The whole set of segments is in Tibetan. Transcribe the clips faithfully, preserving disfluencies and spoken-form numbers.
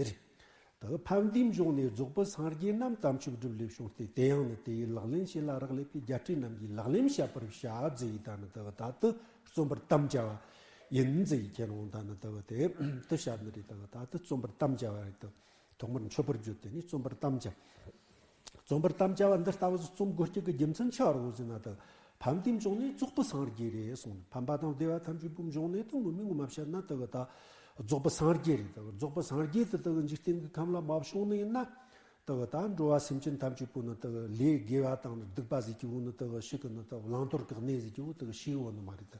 རེད། དེ་ཕན་བདེའི་འབྱུང་གནས་རྫོགས་པའི་སངས་རྒྱས་རྣམས་དམ་ཆོས་སྒྲུབ་ལས་བྱུང་སྟེ། དེ་ཡང་ནི་དེ་ཡི་ལག་ལེན་བྱེད་ལ་རག་ལས་པའི་རྒྱལ་སྲས་རྣམས་ཀྱི་ལག་ལེན་བྱ་བར་བྱ་ཟེར་ཡི། ད་ནི་དེ་ད་དུ་རྩོམ་པར་དམ་བཅའ་བ་ཡིན་ཟེར་ཡི། ཁྱེད་རང་ད་ནི་དེ་དེ་དུ་བཤད་ནི་རེད། དེ་ད་དུ་རྩོམ་པར་དམ་བཅའ་བ་རེད། དེ་ཐོག་མར་མཆོད་པར་བརྗོད་དེ་ནི་རྩོམ་པར་དམ་བཅའ། རྩོམ་པར་དམ་བཅའ་བ་འདི་ལྟ་བུ་རྩོམ་དགོས་རྒྱུ་གི་རྒྱུ་མཚན་ཆི་བ་རེད་ཟེར་ན། དེ་ཕན་བདེའི་འབྱུང་གནས་རྫོགས་པའི་སངས་རྒྱས་རེད་གསུངས། ཕན་པ་དང་བདེ་བ་ཐམས་ཅད་པོའི་འབྱུང་གནས་དེ་ངོ་མའི་ངོ་མ་བཤད་ན་དེ་གི་ད་རྫོགས་པའི་སངས་རྒྱས་རེད། དེ་རྫོགས་པའི་སངས་རྒྱས་དེ་དེ་གི་འཇིག་རྟེན་གྱི་ཁམས་ལ་མ་བྱུང་ནི་ཡིན་ན། དེ་གི་ད་འགྲོ་བ་སེམས་ཅན་ཐམས་ཅད་པོ་ནི་དེ་གི་ལས་དགེ་བ་དང་ནི་སྡིག་པ་ཟེར་གྱི་བོ་ནི་དེ་གི་ཞིག་གི་ནི་དེ་གི་བླང་དོར་གྱི་གནས་ཟེར་གྱི་བོ་དེ་གི་ཤེས་ཡོད་ནི་མ་རེད། དེ་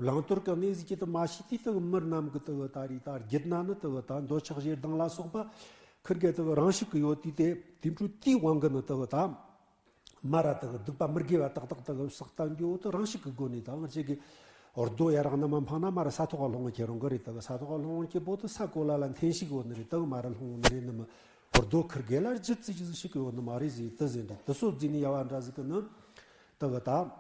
བླང་དོར་གྱི་གནས་ཟེར་གྱི་དེ་མ་ཤེས་དུས་དེ་གི་མི་རྣམས་ཀྱི་དེ་གི་ད་རེས་ད་རྒྱུད་ན་ནི་དེ་གི་ད་འདོད་ཆགས་ཞེ་སྡང་ལ་སོགས་པ་ཁིར་གེ་དེ་གི་རང་ཤུགས་ཀྱིས་ཡོད་དུས། དེ་དེ་འཕྲོ་དེའི་དབང་གིས་ནི་དེ་གི་ད་མ་ར་དེ་གི་སྡིག་པ་མི་དགེ་བ་ཏག་ཏག་དེ་གི་བསགས་བཏང་རྒྱུ་དེ་རང་ཤུགས་ཀྱི་སྒོ་ནས། ད་ང་ཅག་གི་རྡོ་ཡ་རང་ན་མ་འཕངས་ན་མ་ར་ས་ཐོག་ག་ལྷུང་བ་ཁྱེད་རང་གི་རེད། དེ་གི་ས་ཐོག་ག་ལྷུང་བ་ཁྱེད་པོ་དེ་ས་གོ་ལ་ལ་འཐེན་ཤིག་ཡོད་ནི་རེད། དེ་གི་མ་ར་ལྷུང་ནི་རེད། ནི་མི་རྡོ་ཁིར་གེ་ལ་རྒྱུད་ཙི་ཅི་ཟིག་ཤིག་ཡོད་ནི་མ་རེད་ཟེར། དེ་ཟེར་འདྲ་དེ་སོ་རྫི་ནི་ཡ་བ་འདྲ་ཟིག་གི་ནི་དེ་གི་ད།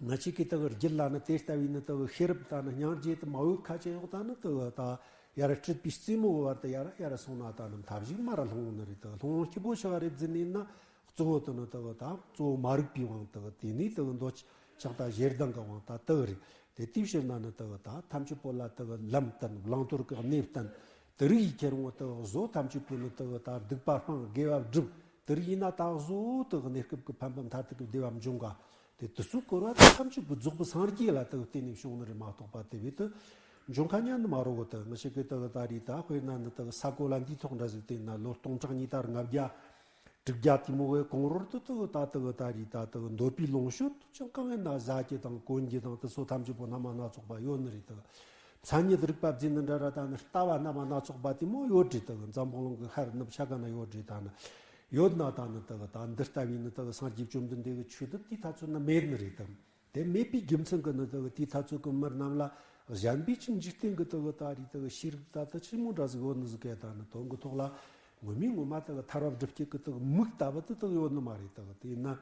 ང་ཅག་གི་དེ་གི་རྒྱུད་ལ་ནི་དེ་ལྟ་བུའི་ནི་དེ་གི་ཤེས་རབ་ད་ནི་སྙིང་རྗེ་དེ་མ་འོས་ཁ་ཆེ་ཡོག་ད་ནི་དེ་གི་ད་ཡར་སྲིད་པའི་རྩེ་མོ་བར་དུ་ཡར་ཡར་སོང་ན་ད་ནི་མཐའ་བཞིག་མ་ར་ལྷུང་ནི་རེད། དེ་གི་ལྷུང་སྐྱིད་པོ་ཤ་རེད་ཟེར་ནས་ན། གཙོ་བོ་དེ་ནི་དེ་གི་ད་གཙོ་བོ་མ་རིག་པའི་དབང་དེ་གི། དེ་ནས་དེ་གི་འདོད་ཆགས་དང་ཞེ་སྡང་གི་དབང་ད་དེ་གི་རེད། དེ་དེའི་ཕྱིར་ན་ནི་དེ་གི་ད་ཐམས་ཅད་པོ་ལ་དེ་གི་ལམ་བསྟན། བླང་དོར་གྱི་གནས་བསྟན། དེ་རིགས་ཡི་ཁྱེར་འོང་དེ་གི་བཟོ་ཐམས་ཅད་པོ་ནི་དེ་གི་ད་སྡིག་པ་སྤང་དགེ་བ་སྒྲུབ། དེ་རིགས་ཡིན་ན་ད་གཟོད་དེ་གི་གནས་སྐབས་ཀྱི་ཕན་པ་མཐར་ཐུག་གི་བདེ་བ་འབྱུང་ག། དེ་དེ་ཚོའི་སྐོར་བ་དེ་ཐམས་ཅད་པོ་རྫོགས་པའི་སངས་རྒྱས་ལ་དེ་གི་བརྟེན་ནས་བྱུང་ནི་རེད་མ་གཏོགས་པ་དེ་བས་དེ་འབྱུང་ཁ་ཉན་ནི་མ་རེད་གོ། དེ་ང་ཅག་གི་དེ་གི་ད་རེས་ད་དཔེར་ན་ནི་དེ་གི་ས་གོ་ལ་འདིའི་ཐོག་འདྲ་ཟིག་བལྟས་ན་ལོ་སྟོང་ཕྲག་ཉིས་སྟོང་ལྔ་བརྒྱ་དྲུག་བརྒྱ་དེ་མོ་བའི་གོང་རོལ་དུ་དེ་གི་ད་དེ་གི་ད་རེས་ད་དེ་གི་འདོད་པའི་ལོངས་སྤྱོད་དུ་ཅང་གང་ཡིན་ན་ཟ་རྒྱུ་དང་གོན་རྒྱུ་དང་དེ་ཚོ་ཐམས་ཅད་པོ་སྣ་མ་སྣ་ཚོགས་པ་ཡོད་ནི་རེད། དེ་གི་མཚན་ཉིད་རིག་པ་བརྫིས་ནི་འདྲ་ར། ད་ནི་ལྟ་བ་སྣ་མ་སྣ་ཚོགས་པ་དེ་མོ་ཡོད་རེད། དེ་གི་འཛམ་བུ་གླིང་གི་ཤར་ནུབ་ཆ་ག་ན་ཡོད་རེད། ད་ནི་ཡོད་ན་ད་ནི་དེ་གི་ད་འདི་ལྟ་བུའི་ནི་དེ་གི་སངས་རྒྱས་བཅོམ་ལྡན་འདས་ཀྱི་ཆོས་དེ་དེའི་ཐ་ཚོད་ན་མེད་ནི་རེད་དམ། དེ་མེད་པའི་རྒྱུ་མཚན་གྱིས་ནི་དེ་གི་དེའི་ཐ་ཚོད་ཀྱི་མི་རྣམས་ལ་གཞན་པའི་ཅིག་འཇིག་རྟེན་གྱི་དེ་གི་ད་རེས་དེ་གི་ཤེས་རིག་ད་དེ་ཆི་མོ་འདྲ་ཟིག་ཡོད་ནི་ཟིག་གས། ད་ནི་དོན་གྱི་ཐོག་ལ་ངོ་མའི་ངོ་མ་དེ་གི་ཐར་བ་སྒྲུབ་བྱེད་ཀྱི་དེ་གི་མིག་ལྟ་བུ་དེ་དེ་གི་ཡོད་ནི་མ་རེད། དེ་གི་དེ་ཡིན་ན་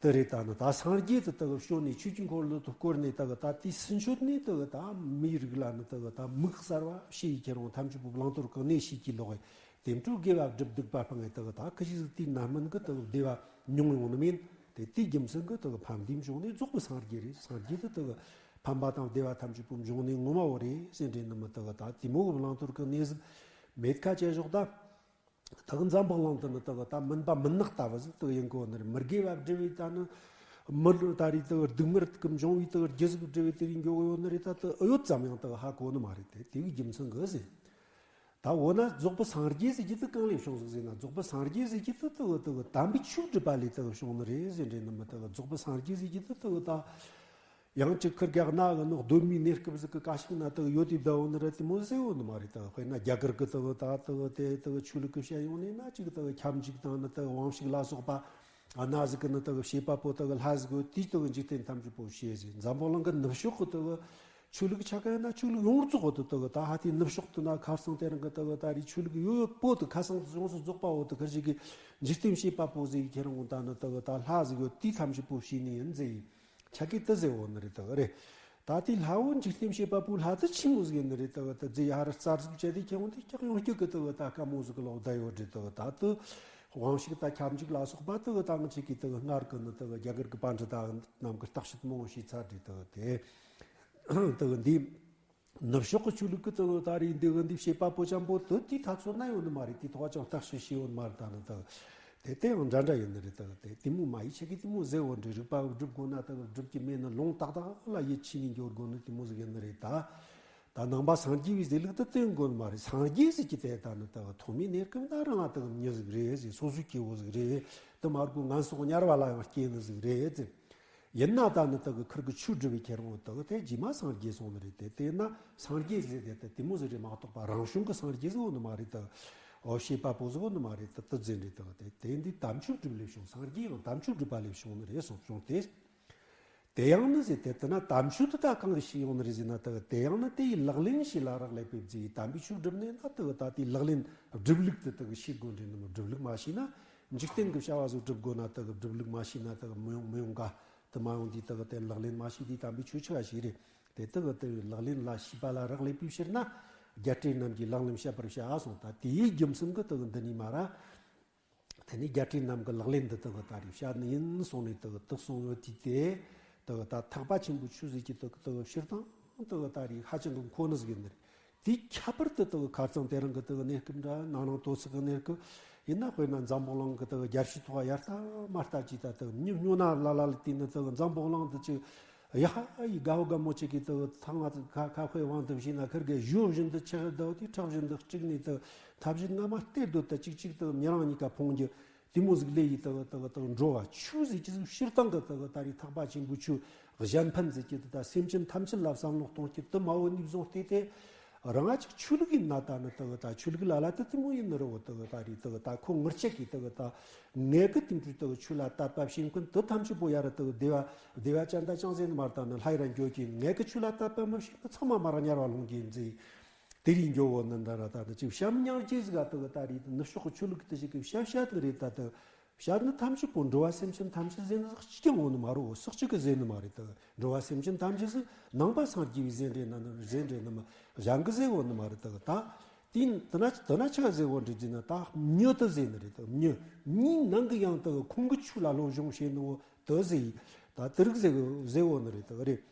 དེ་རེད། ད་ནི་ད་སངས་རྒྱས་དེ་དེ་གི་བྱོན་ནས་ཆོས་ཀྱི་འཁོར་ལོ་དེ་བསྐོར་ནས་དེ་གི་ད་དེའི་ཚུན་ཆོད་ནས་དེ་གི་ད་མིའི་རིགས་ལ་ནི་དེ་གི་ད་མིག་གསར་བ་ཕྱེ་ཡི་ཁྱེར་འོང་ཐམས་ཅད་པོ་བླང་དོར་གང་ནས་ཤེས་ཀྱི་ལོག་གི། དེ་འཕྲོ་དགེ་བ་སྒྲུབ་སྡིག་པ་སྤང་ངེ་དག་ད་ཁི་ཞིག་དེའི་རྣམ་སྨིན་གྱི་དག་བདེ་བ་མྱོང་ཡོང་ནི་མིན། དེ་དེའི་རྒྱུ་མཚན་གྱི་དག་ཕན་བདེའི་འབྱུང་གནས་རྫོགས་པའི་སངས་རྒྱས་རེད། སངས་རྒྱས་དེ་དག་ཕན་པ་དང་བདེ་བ་ཐམས་ཅད་པོའི་འབྱུང་གནས་ངོ་མ་བོ་རེད་ཟེར་འདྲེ་ནི་མི་དག་ད་དེ་མོ་གི་བླང་དོར་གྱི་གནས་ཟིག་མེད་ཁ་བྱས་ཞོག་ད། དག་འཛམ་བུ་གླིང་དུ་ནི་དག་ད་མུན་པ་མུན་ནག་ལྟ་བུ་ཟིག་དག་ཡིན་གོ་ནི་རེད། མི་དགེ་བ་སྒྲུབ་པའི་ད་ནི་མི་ད་རེས་དག་སྡུག་བསྔལ་གྱི་འབྱུང་བའི་དག་རྒྱུ་ཟིག་སྒྲུབ་པའི་དེ་རིགས་འགྱོ་གི་ཡོད་ནི་རེད། ད་དག་ཨ་ཡོད་ཙམ་ཡང་དག་ཧ་གོ་ནི་མ་རེད། དེ་དེ་གི་རྒྱུ་མཚན་གི་ཟེར། ད་འོ་ན་རྫོགས་པའི་སངས་རྒྱས་ཟེར་རྒྱུ་དེ་གང་ལས་བྱུང་ཟིག་ཟེར་ན། རྫོགས་པའི་སངས་རྒྱས་ཟེར་རྒྱུ་དེ་དེ་གི་དེ་གི་དམ་པའི་ཆོས་སྒྲུབ་པ་ལས་དེ་གི་བྱུང་ནི་རེད་ཟེར་འདྲེ་ནི་མི་དེ་གི་རྫོགས་པའི་སངས་རྒྱས་ཟེར་རྒྱུ་དེ་དེ་གི་ད་ཡང་ཅིག་ཁིར་གེ་གནའ་གི་ནི་གདོད་མའི་གནས་སྐབས་ཟིག་གི་བཀའ་ཤིག་ན་དེ་གི་ཡོད་དེ་བསྡད་ཡོད་ནི་རེད། དེ་མོ་ཟེར་ཡོད་ནི་མ་རེད། དེ་གི་དཔེར་ན་རྒྱ་གར་གི་དེ་གི་ད་དེ་གི་དེ་དེ་གི་ཆོས་ལུགས་གི་བཤད་ཡོང་ནས་ན་ཅིག་དེ་གི་ཁྱབ་འཇུག་དང་ནི་དེ་གི་དབང་ཕྱུག་ལ་སོགས་པ་ཨ་ན་ཟིག་གི་ནི་དེ་གི་བྱེད་པ་པོ་དེ་གི་ལྷ་ཟིག་གི་དེའི་དེ་གི་འཇིག་རྟེན་ཐམས་ཅད་པོ་བྱེད་ཟེར། འཛམ་བུ་གླིང་གི་ནུབ་ཕྱོགས་གི་དེ་གི་ཆོས་ལུགས་ཆ་ག་ཡིན་ན་ཆོས་ལུགས་ཡོངས་རྫོགས་དུ་དག་ད་ཧ་དེའི་ནུབ་ཕྱོགས་དུ་ན་ཁ་སང་དེ་རིང་གི་དག་ད་རེས་ཆོས་ལུགས་ཡོད་ཡོད་པོ་དུ་ཁ་སང་དུ་ཡོངས་སུ་རྫོགས་པ་བོ་དུ་ཁ་ཅིག་གི་འཇིག་རྟེན་བྱེད་པ་པོ་ཟེར་ཡི་ཁྱེད་རང་ད་ནི་དག་ད་ལྷ་ཟིག་ཡོད་དེའི་ཐམས་ཅད་པོ་བྱས་ནི་ཡིན་ཟེར་ཡི་ཆ་གི་དུ་ཟེར་བོ་ནི་རེད་དག་རེད། ད་དེ་ལྷ་བོ་འཇིག་རྟེན་བྱེད་པ་པོ་ལྷ་དུ་ཆི་མོ་ཟིག་ཡིན་ནི་རེད་དག་ད་ཟེར་ཡ་ར་རྩར་ཟིག་བྱས་ཏེ་ཁྱེད་རང་དེ་སྐྱག་ཡོང་སྐྱག་གི་དག་ད་དཀའ་མོ་ཟིག་གི་ལོག་ད་ཡོད་རེད་དག་ད་དུ་དབང་ཕྱུག་ད་ཁྱབ་འཇུག་ལ་སོགས་པ་དག་ད་ང་ཅིག་གི་དག་སྔར་གི་ནི་དག་རྒྱ་གར་གི་པཎྜི་ཏ་རྣམས་གི་བརྟག་དཔྱད་མང་བོ་བྱས་ཚར་རེད་དག་དེ། དེ་གི་འདི་ནུབ་ཕྱོགས་ཀྱི་ཆོས་ལུགས་ཀྱི་དེ་གི་ད་རེས་འདི་གི་འདི་བྱེད་པ་པོ་ཅན་པོ་དེ་དེའི་ཐ་ཚོད་ན་ཡོད་ནི་མ་རེད། དེའི་ཐོག་ཅང་བརྟག་དཔྱད་བྱས་ཡོད་ནི་མ་རེད། ད་ནི་དེ་གི་དེ་དེ་ཡང་འདྲ་འདྲ་ཡིན་ནི་རེད། དེ་གི་དེ་དེ་མོ་མ་ཡི་ཆེ་གི་དེ་མོ་ཟེར་བོ་འདྲི་རིག་པ་སྒྲུབ་དགོས་ན་དེ་གི་སྒྲུབ་ཀྱི་མེད་ནི་ལུང་ཏག་ཏག་ལ་ཡིད་ཆེས་ནས་འགྱོ་དགོས་ནི་དེ་མོ་ཟིག་ཡིན་ནི་རེད་ད། ད་ནང་པ་སངས་རྒྱས་པའི་ཟེར་ལུགས་དེ་བསྟེན་དགོས་ནི་མ་རེད། སངས་རྒྱས་ཟེར་གྱི་དེ་ད་ནི་དེ་གི་ཐོག་མའི་གནས་སྐབས་ན་རང་ང་དེ་གི་མྱི་ཟིག་རེད་ཟེར། སོ་སོའི་སྐྱེ་བོ་ཟིག་རེད། དེ་མ་རྒོ་ངན་སོང་དམྱལ་བ་ལ་ཡང་སྐྱེ་ནི་ཟིག་རེད་ཟེར། ཡིན་ན་ད་ནི་དག་གི་ཁིར་གི་ཆོས་སྒྲུབ་པའི་ཁྱེར་འོང་དག་དེ་རྗེས་མ་སངས་རྒྱས་སོང་ནི་རེད། དེ་དེ་ན་སངས་རྒྱས་ཟེར་དེ་དེ་དེ་མོ་ཟིག་རེད་མ་གཏོགས་པ་རང་བྱུང་གི་སངས་རྒྱས་ཟིག་ཡོད་ནི་མ་རེད། དག་འོ་བྱེད་པ་པོ་ཟིག་ཡོད་ནི་མ་རེད། དག་དེ་ཟེར་རེད། དག་དེ་དེ་འདི་དམ་ཆོས་སྒྲུབ་ལས་བྱུང་། སངས་རྒྱས་ཡང་དམ་ཆོས་སྒྲུབ་པ་ལས་བྱུང་ནི་རེད་གསུངས་བྱུང་སྟེ། དེ་ཡང་ནི་ཟེར་དེ་དེ་ན་དམ་ཆོས་དེ་ད་གང་གི་ཤེས་ཡོང་ནི་རེད་ཟེར་ན། དག་དེ་ཡང་ནི་དེ་ཡི་ལག་ལེན་ཤེས་ལ་རག་ལས་པའི་རྫས་ཡི་དམ་པའི་ཆོས་སྒྲུབ་ནས་ན་དག་ད་དེའི་ལག་ལེན་སྒྲུབ་ལུགས་དེ་དག་ཤེས་དགོས་འདྲེ་ནི་མི་སྒྲུབ་ལུགས་མ་ཤེས་ན། འཇིག་རྟེན་གྱི་བྱ་བ་ཟིག་སྒྲུབ་དགོས་ན་དག་སྒྲུབ་ལུགས་མ་ཤེས་ན་དག་མི་ཡོང་མི་ཡོང་ག། དེ་མ་ཡོང་དུས་དག་དེ་ལག་ལེན་མ་ཤེས་དུས་དམ་པའི་ཆོས་ཆི་བ་ཞིག་རེད། དེ་དག་དེ་ལག་ལེན་ལ་ཤེས་པ་ལ་རག་ལས་པའི་ཕྱིར་ན། རྒྱལ་སྲས་རྣམས་ཀྱིས་ལག་ལེན་བཤད་པར་བྱ་གསུངས། ད་དེའི་རྒྱུ་མཚན་གྱིས་དེ་གི་འདི་ནས་མར། དེ་ནས་རྒྱལ་སྲས་རྣམས་ཀྱིས་ལག་ལེན་འདི་དེ་གི་ད་རེས་བྱས་ནས་ཡིན་གསུངས་ནས། དེ་གི་དེ་གསུངས་ཡོད་དུས་དེ། དེ་གི་ད་ཐེག་པ་ཆེན་པོའི་ཆོས་ཟེར་གྱི་དེ་གི་དེ་གི་སྤྱིར་བཏང་དེ་གི་ད་རེས་ཧ་ཅང་གི་མཁོ་ནི་ཟིག་ཡིན་ནི་རེད། དེའི་ཁྱད་པར་དུ་དེ་གི་ཁ་རྩང་དེ་རིང་གི་དེ་གི་གནས་སྐབས་འདྲ། ནང་ནང་དོ་ཚིགས་ཀྱི་གནས་སྐབས་ཡིན་ན། དཔེར་ན་འཛམ་བུ་གླིང་གི་དེ་གི་རྒྱལ་སྤྱིའི་ཐོག་ཡར་ལྟ་མར་ལྟ་ཅིག་ད་དེ་གི་མྱི་སྨྱོ་ན་ལ་ལ་ལ་བལྟས་ནས། དེ་གི་འཛམ་བུ་གླིང་འདི་ཅིག་ཡ་ཧ་ཡི་དགའ་བོ་དགའ་མོ་ཅིག་གིས་དེ་གི་ཚང་མ་ཁ་ཁ་ཁའི་དབང་དུ་བྱས་ན། ཁིར་གེ་གཞོན་བཞིན་དུ་ཆགས་བསྡད་དེ། མཁྲེགས་བཞིན་དུ་དཀྲུགས་ནས། དེ་གི་ཐབས་ཤེས་སྔ་མ་སྟེར་སྡོད་དེ། ཅིག་ཅིག་དེ་གི་མྱི་རང་གཉིས་ཀ་ཕུང་རྒྱུ། དེ་མོ་ཟིག་ལས་ཡི་དེ་གི་དེ་གི་དེ་གི་འགྲོ་བ་ཆོས་ཟེར་གྱི་ཟིག་སྤྱིར་བཏང་གི་དེ་གི་ད་རེས་ཐེག་པ་ཆེན་པོའི་ཆོས་གཞན་ཕན་ཟེར་གྱི་དེ། ད་སེམས་ཅན་ཐམས་ཅད་ལ་བསམ་བློ་གཏོང་རྒྱུ་དེ་མ་བོ་ནས་བཟུང་སྟེ། དེ་རང་ང་ཅིག་ཆོས་ལུགས་ཡིན་ན་ད་ནི་དེ་གི་ད་ཆོས་ལུགས་ལ་ལ་དེ་དེ་མོ་ཡིན་ནི་རེད་བོ། དེ་གི་ད་རེས་དེ་གི་ད་ཁོ་ངེད་ཅག་གི་དེ་གི་ད་ངེད་ཀྱི་དེང་དུས་དེ་གི་ཆོས་ལ་དད་པ་བྱེད་མཁན་དེ་ཐམས་ཅད་པོ་ཡར་དེ་གི་བདེ་བ་བདེ་བ་ཅན་དང་ཅང་ཟེར་ནི་མ་རེད། ད་ནི་ལྷ་ཡི་ར་འགྱོ་གི། ངེད་ཀྱི་ཆོས་ལ་དད་པ་མི་བྱེད་ནི་ཚང་མ་མར་དམྱལ་བ་ལྷུང་གི་ཡིན་ཟེར། དེ་རིགས་འགྱོ་བོ་ནི་འདི་ར། ད་ནི་ཅིག་བྱམས་སྙིང་རྗེ་ཟིག་ག་དེ་གི་ད་རེས་ནུབ་ཕྱོགས་ཀྱི་ཆོས་ལུགས་དེ་ཞིག་གི་བཤད་བཤད་དེ་རེད། ད་དེ་བཤད་ནི་ཐམས་ཅད་པོ་འགྲོ་བ་སེམས་ཅན་ཐམས་ཅད་ཟེར་ནི་ཟིག་གཅིག་ཀྱང་ཡོང་ནི་མ་རེད་བོ། སུ་གཅིག་གིས་ཟེར་ནི་མ་རེད། དེ་གི་འགྲོ་བ་སེམས་ཅན་ཐམས་ཅད་ཟིག་ནང་པ་སངས་རྒྱས་པའི་ཟེར་འདྲེ་ན་ནི་ཟེར་འདྲེ་ནི་མ་གཞན་གྱིས་ཟེར་བོ་ནི་མ་རེད། དེ་གི་ད་དེ་དེ་ན་དེ་ན་ཆི་ག་ཟེར་བོ་འདྲི་ཟེར་ན། ད་མྱི་དེ་ཟེར་ནི་རེད། དེ་གི་མྱི་མྱིའི་ནང་གི་ཡང་དེ་གི་ཁོང་གི་ཆོས་ལ་སློབ་སྦྱོང་བྱེད་ནི་བོ་དེ་ཟེར། ད་དེ་རིགས་ཟེར་ཟེར་བོ་ནི་རེད། དེ་གི་རེད།